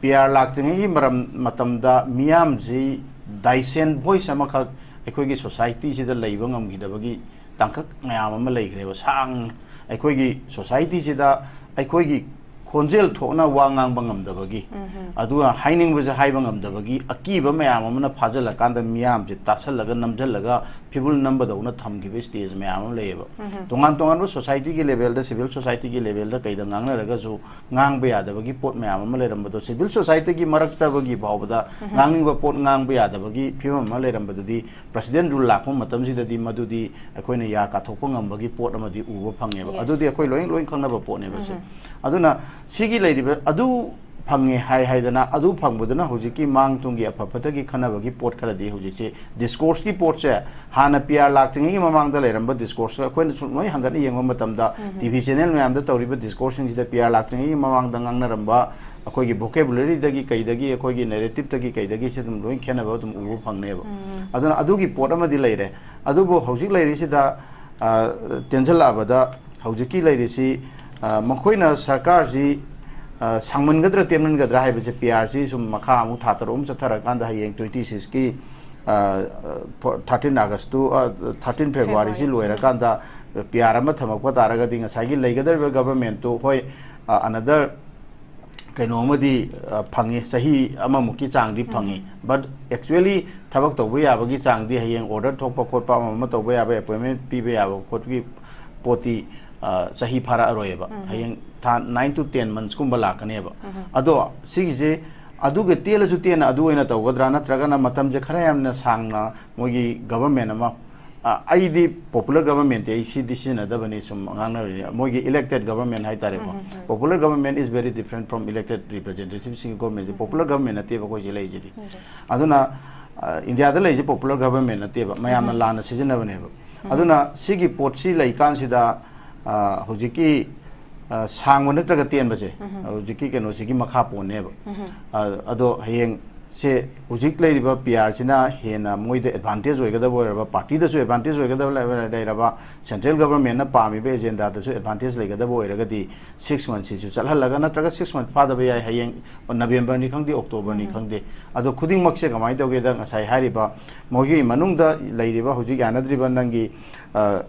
ꯄꯤ ꯑꯥꯔ ꯂꯥꯛꯇ꯭ꯔꯤꯉꯩꯒꯤ ꯃꯔꯝ, ꯃꯇꯝꯗ ꯃꯤꯌꯥꯝꯁꯤ ꯗꯥꯏꯁꯦꯟ ꯚꯣꯏꯁ ꯑꯃꯈꯛ ꯑꯩꯈꯣꯏꯒꯤ ꯁꯣꯁꯥꯏꯇꯤꯁꯤꯗ ꯂꯩꯕ ꯉꯝꯈꯤꯗꯕꯒꯤ ꯇꯥꯡꯀꯛ ꯃꯌꯥꯝ ꯑꯃ ꯂꯩꯈ꯭ꯔꯦꯕ꯫ ꯁꯥꯡ-, ꯑꯩꯈꯣꯏꯒꯤ ꯁꯣꯁꯥꯏꯇꯤꯁꯤꯗ ꯑꯩꯈꯣꯏꯒꯤ ꯈꯣꯟꯖꯦꯜ ꯊꯣꯛꯅ ꯋꯥ ꯉꯥꯡꯕ ꯉꯝꯗꯕꯒꯤ, ꯑꯗꯨꯒ ꯍꯥꯏꯅꯤꯡꯕꯁꯦ ꯍꯥꯏꯕ ꯉꯝꯗꯕꯒꯤ ꯑꯀꯤꯕ ꯃꯌꯥꯝ ꯑꯃꯅ ꯐꯥꯖꯤꯜꯂꯀꯥꯟꯗ ꯃꯤꯌꯥꯝꯁꯦ ꯇꯥꯁꯜꯂꯒ ꯅꯝꯁꯤꯜꯂꯒ ꯐꯤꯕꯨꯜ ꯅꯝꯕꯗꯧꯅ ꯊꯝꯈꯤꯕ ꯁ꯭ꯇꯦꯖ ꯃꯌꯥꯝ ꯑꯃ ꯂꯩꯌꯦꯕ꯫ ꯇꯣꯉꯥꯟ ꯇꯣꯉꯥꯟꯕ ꯁꯣꯁꯥꯏꯇꯤꯒꯤ ꯂꯦꯚꯦꯜꯗ, ꯁꯤꯚꯤꯜ ꯁꯣꯁꯥꯏꯇꯤꯒꯤ ꯂꯦꯚꯦꯜꯗ ꯀꯩꯗ ꯉꯥꯡꯅꯔꯒꯁꯨ ꯉꯥꯡꯕ ꯌꯥꯗꯕꯒꯤ ꯄꯣꯠ ꯃꯌꯥꯝ ꯑꯃ ꯂꯩꯔꯝꯕꯗꯣ, ꯁꯤꯚꯤꯜ ꯁꯣꯁꯥꯏꯇꯤꯒꯤ ꯃꯔꯛꯇꯕꯒꯤ ꯐꯥꯎꯕꯗ ꯉꯥꯡꯅꯤꯡꯕ ꯄꯣꯠ ꯉꯥꯡꯕ ꯌꯥꯗꯕꯒꯤ ꯐꯤꯕꯝ ꯑꯃ ꯂꯩꯔꯝꯕꯗꯨꯗꯤ, ꯄ꯭ꯔꯁꯤꯗꯦꯟ ꯔꯨꯜ ꯂꯥꯛꯄ ꯃꯇꯝꯁꯤꯗꯗꯤ ꯃꯗꯨꯗꯤ ꯑꯩꯈꯣꯏꯅ ꯌꯥ ꯀꯥꯊꯣꯛꯄ ꯉꯝꯕꯒꯤ ꯄꯣꯠ ꯑꯃꯗꯤ ꯎꯕ ꯐꯪꯉꯦꯕ꯫ Yes. ꯑꯗꯨꯗꯤ ꯑꯩꯈꯣꯏ ꯂꯣꯏ, ꯂꯣꯏ ꯈꯪꯅꯕ ꯄꯣꯠꯅꯦꯕ ꯁꯦ꯫ ꯑꯗꯨꯅ ꯁꯤꯒꯤ ꯂꯩꯔꯤꯕ ꯑꯗꯨ ꯐꯪꯉꯦ ꯍꯥꯏ ꯍꯥꯏꯗꯅ, ꯑꯗꯨ ꯐꯪꯕꯗꯨꯅ ꯍꯧꯖꯤꯛꯀꯤ ꯃꯥꯡ ꯇꯨꯡꯒꯤ ꯑꯐ ꯐꯠꯇꯒꯤ ꯈꯟꯅꯕꯒꯤ ꯄꯣꯠ ꯈꯔꯗꯤ ꯍꯧꯖꯤꯛꯁꯦ, ꯗꯤꯁꯀꯣꯔꯁꯀꯤ ꯄꯣꯠꯁꯦ, ꯍꯥꯟꯅ ꯄꯤ ꯑꯥꯔ ꯂꯥꯛꯇ꯭ꯔꯤꯉꯩꯒꯤ ꯃꯃꯥꯡꯗ ꯂꯩꯔꯝꯕ ꯗꯤꯁꯀꯣꯔꯁꯀ ꯑꯩꯈꯣꯏꯅ ꯁꯨꯝ ꯂꯣꯏ ꯍꯪꯒꯠꯅ ꯌꯦꯡꯕ ꯃꯇꯝꯗ, ꯇꯤ ꯚꯤ ꯆꯦꯅꯦꯜ ꯃꯌꯥꯝꯗ ꯇꯧꯔꯤꯕ ꯗꯤꯁꯀꯣꯔꯁꯁꯤꯡꯁꯤꯗ ꯄꯤ ꯑꯥꯔ ꯂꯥꯛꯇ꯭ꯔꯤꯉꯩꯒꯤ ꯃꯃꯥꯡꯗ ꯉꯥꯡꯅꯔꯝꯕ ꯑꯩꯈꯣꯏꯒꯤ ꯚꯣꯀꯦꯕꯨꯂꯔꯤꯗꯒꯤ ꯀꯩꯗꯒꯤ, ꯑꯩꯈꯣꯏꯒꯤ ꯅꯦꯔꯦꯇꯤꯞꯇꯒꯤ ꯀꯩꯗꯒꯤ ꯁꯤ ꯑꯗꯨꯝ ꯂꯣꯏ ꯈꯦꯠꯅꯕ ꯑꯗꯨꯝ ꯎꯕ ꯐꯪꯅꯦꯕ꯫ ꯑꯗꯨꯅ ꯑꯗꯨꯒꯤ ꯄꯣꯠ ꯑꯃꯗꯤ ꯂꯩꯔꯦ꯫ ꯑꯗꯨꯕꯨ ꯍꯧꯖꯤꯛ ꯂꯩꯔꯤꯁꯤꯗ, ꯑ, ꯇꯦꯟꯁꯤꯜꯂꯛꯑꯕꯗ ꯍꯧꯖꯤꯛꯀꯤ ꯂꯩꯔꯤꯁꯤ, ꯑ, ꯃꯈꯣꯏꯅ ꯁꯔꯀꯥꯔꯁꯤ, ꯑ, ꯁꯥꯡꯃꯟꯒꯗ꯭ꯔꯥ ꯇꯦꯟꯃꯟꯒꯗ꯭ꯔꯥ ꯍꯥꯏꯕꯁꯦ, ꯄꯤ ꯑꯥꯔꯁꯤ ꯁꯨꯝ ꯃꯈꯥ ꯑꯃꯨꯛ ꯊꯥ ꯇꯔꯨꯛ ꯑꯃ ꯆꯠꯊꯔꯀꯥꯟꯗ ꯍꯌꯦꯡ ꯇ꯭ꯋꯦꯟꯇꯤ ꯁꯤꯛꯁꯀꯤ, ꯑ, ꯊꯥꯔꯇꯤꯟ ꯑꯥꯒꯁꯇꯨ, ꯑ, ꯊꯥꯔꯇꯤꯟ ꯐꯦꯕ꯭ꯔꯨꯋꯥꯔꯤꯁꯤ ꯐꯦꯕ꯭ꯔꯨꯋꯥꯔꯤ꯫ ꯂꯣꯏꯔꯀꯥꯟꯗ ꯄꯤ ꯑꯥꯔ ꯑꯃ ꯊꯝꯃꯛꯄ ꯇꯥꯔꯒꯗꯤ ꯉꯁꯥꯏꯒꯤ ꯂꯩꯒꯗꯧꯔꯤꯕ ꯒꯚꯔꯟꯃꯦꯟꯠꯇꯨ, ꯍꯣꯏ, ꯑ, another ꯀꯩꯅꯣ ꯑꯃꯗꯤ, ꯑ, ꯐꯪꯉꯤ, ꯆꯍꯤ ꯑꯃꯃꯨꯛꯀꯤ ꯆꯥꯡꯗꯤ ꯐꯪꯉꯤ꯫ But actually ꯊꯕꯛ ꯇꯧꯕ ꯌꯥꯕꯒꯤ ꯆꯥꯡꯗꯤ, ꯍꯌꯦꯡ ꯑꯣꯔꯗꯔ ꯊꯣꯛꯄ ꯈꯣꯠꯄ, ꯑꯃ ꯑꯃ ꯇꯧꯕ ꯌꯥꯕ, ꯑꯦꯄꯣꯏꯟꯃꯦꯟꯠ ꯄꯤꯕ ꯌꯥꯕ ꯈꯣꯠꯄꯒꯤ ꯄꯣꯠꯇꯤ, ꯑ, ꯆꯍꯤ ꯐꯥꯔꯛꯑꯔꯣꯏꯕ꯫ ꯍꯌꯦꯡ ꯊꯥ nine to ten months ꯀꯨꯝꯕ ꯂꯥꯛꯀꯅꯦꯕ꯫ ꯑꯗꯣ ꯁꯤꯒꯤꯁꯦ ꯑꯗꯨꯒ ꯇꯦꯜꯂꯁꯨ ꯇꯦꯟꯅ ꯑꯗꯨ ꯑꯣꯏꯅ ꯇꯧꯒꯗ꯭ꯔꯥ, ꯅꯠꯇ꯭ꯔꯒꯅ ꯃꯇꯝꯁꯦ ꯈꯔ ꯌꯥꯝꯅ ꯁꯥꯡꯅ ꯃꯣꯏꯒꯤ government ꯑꯃ, ꯑ, ꯑꯩꯗꯤ popular government ꯇꯤ ꯑꯩ ꯁꯤꯗꯤ ꯁꯤꯖꯤꯟꯅꯗꯕꯅꯤ, ꯁꯨꯝ ꯉꯥꯡꯅꯔꯤꯅꯤ, ꯃꯣꯏꯒꯤ elected government ꯍꯥꯏꯇꯥꯔꯦꯀꯣ꯫ Popular government is very different from elected representative ꯁꯤꯡꯒꯤ government ꯁꯦ꯫ Popular government ꯅꯠꯇꯦꯕ ꯑꯩꯈꯣꯏ ꯁꯤ ꯂꯩꯁꯤꯗꯤ꯫ ꯑꯗꯨꯅ, ꯑ, ꯏꯟꯗꯤꯌꯥꯗ ꯂꯩꯔꯤꯁꯦ popular government ꯅꯠꯇꯦꯕ, ꯃꯌꯥꯝꯅ ꯂꯥꯟꯅ ꯁꯤꯖꯤꯟꯅꯕꯅꯦꯕ꯫ ꯑꯗꯨꯅ ꯁꯤꯒꯤ ꯄꯣꯠꯁꯤ ꯂꯩꯀꯥꯟꯁꯤꯗ, ꯑ, ꯍꯧꯖꯤꯛꯀꯤ, ꯑ, ꯁꯥꯡꯕ ꯅꯠꯇ꯭ꯔꯒ ꯇꯦꯟꯕꯁꯦ, ꯍꯧꯖꯤꯛꯀꯤ ꯀꯩꯅꯣꯁꯤꯒꯤ ꯃꯈꯥ ꯄꯣꯟꯅꯦꯕ꯫ ꯑ, ꯑꯗꯣ ꯍꯌꯦꯡ ꯁꯦ ꯍꯧꯖꯤꯛ ꯂꯩꯔꯤꯕ P R ꯁꯤꯅ ꯍꯦꯟꯅ ꯃꯣꯏꯗ advantage ꯑꯣꯏꯒꯗꯕ ꯑꯣꯏꯔꯕ, party ꯗꯁꯨ advantage ꯑꯣꯏꯒꯗꯕ ꯂꯩ-, ꯂꯩꯔꯕ, central government ꯅ ꯄꯥꯝꯃꯤꯕ agenda ꯗꯁꯨ advantage ꯂꯩꯒꯗꯕ ꯑꯣꯏꯔꯒꯗꯤ, six months ꯁꯤꯁꯨ ꯆꯠꯍꯜꯂꯒ, ꯅꯠꯇ꯭ꯔꯒ six month ꯐꯥꯗꯕ ꯌꯥꯏ, ꯍꯌꯦꯡ November ꯅꯤ ꯈꯪꯗꯦ, October ꯅꯤ ꯈꯪꯗꯦ꯫ ꯑꯗꯣ ꯈꯨꯗꯤꯡꯃꯛꯁꯦ ꯀꯃꯥꯏꯅ ꯇꯧꯒꯦꯗ, ꯉꯁꯥꯏ ꯍꯥꯏꯔꯤꯕ ꯃꯣꯏꯒꯤ ꯃꯅꯨꯡꯗ ꯂꯩꯔꯤꯕ ꯍꯧꯖꯤꯛ ꯌꯥꯅꯗ꯭ꯔꯤꯕ ꯅꯪꯒꯤ, ꯑ,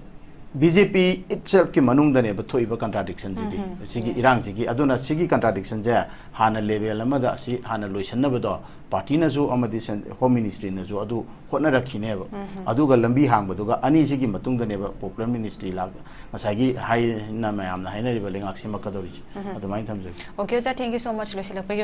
B J P itself ꯀꯤ ꯃꯅꯨꯡꯗꯅꯦꯕ ꯊꯣꯛꯏꯕ contradiction ꯁꯤꯗꯤ꯫ ꯁꯤꯒꯤ ꯏꯔꯥꯡꯁꯤꯒꯤ, ꯑꯗꯨꯅ ꯁꯤꯒꯤ contradiction ꯁꯦ ꯍꯥꯟꯅ level ꯑꯃꯗ ꯑꯁꯤ ꯍꯥꯟꯅ ꯂꯣꯏꯁꯤꯟꯅꯕꯗꯣ party ꯅꯁꯨ ꯑꯃꯗꯤ cen-, Home Ministry ꯅꯁꯨ ꯑꯗꯨ ꯍꯣꯠꯅꯔꯛꯈꯤꯅꯦꯕ꯫ ꯑꯗꯨꯒ ꯂꯝꯕꯤ ꯍꯥꯡꯕꯗꯨꯒ ꯑꯅꯤꯁꯤꯒꯤ ꯃꯇꯨꯡꯗꯅꯦꯕ popular ministry ꯂꯥꯛ-, ꯉꯁꯥꯏꯒꯤ ꯍꯥꯏꯅ ꯃꯌꯥꯝꯅ ꯍꯥꯏꯅꯔꯤꯕ ꯂꯩꯉꯥꯛ ꯁꯦꯝꯃꯛꯀꯗꯧꯔꯤꯁꯦ꯫ ꯑꯗꯨꯃꯥꯏꯅ ꯊꯝꯖꯒꯦ꯫ Okay, ꯑꯣꯖꯥ, thank you so much꯫ ꯂꯣꯏꯁꯤꯜꯂꯛꯄꯒꯤ ꯑꯣꯏꯅ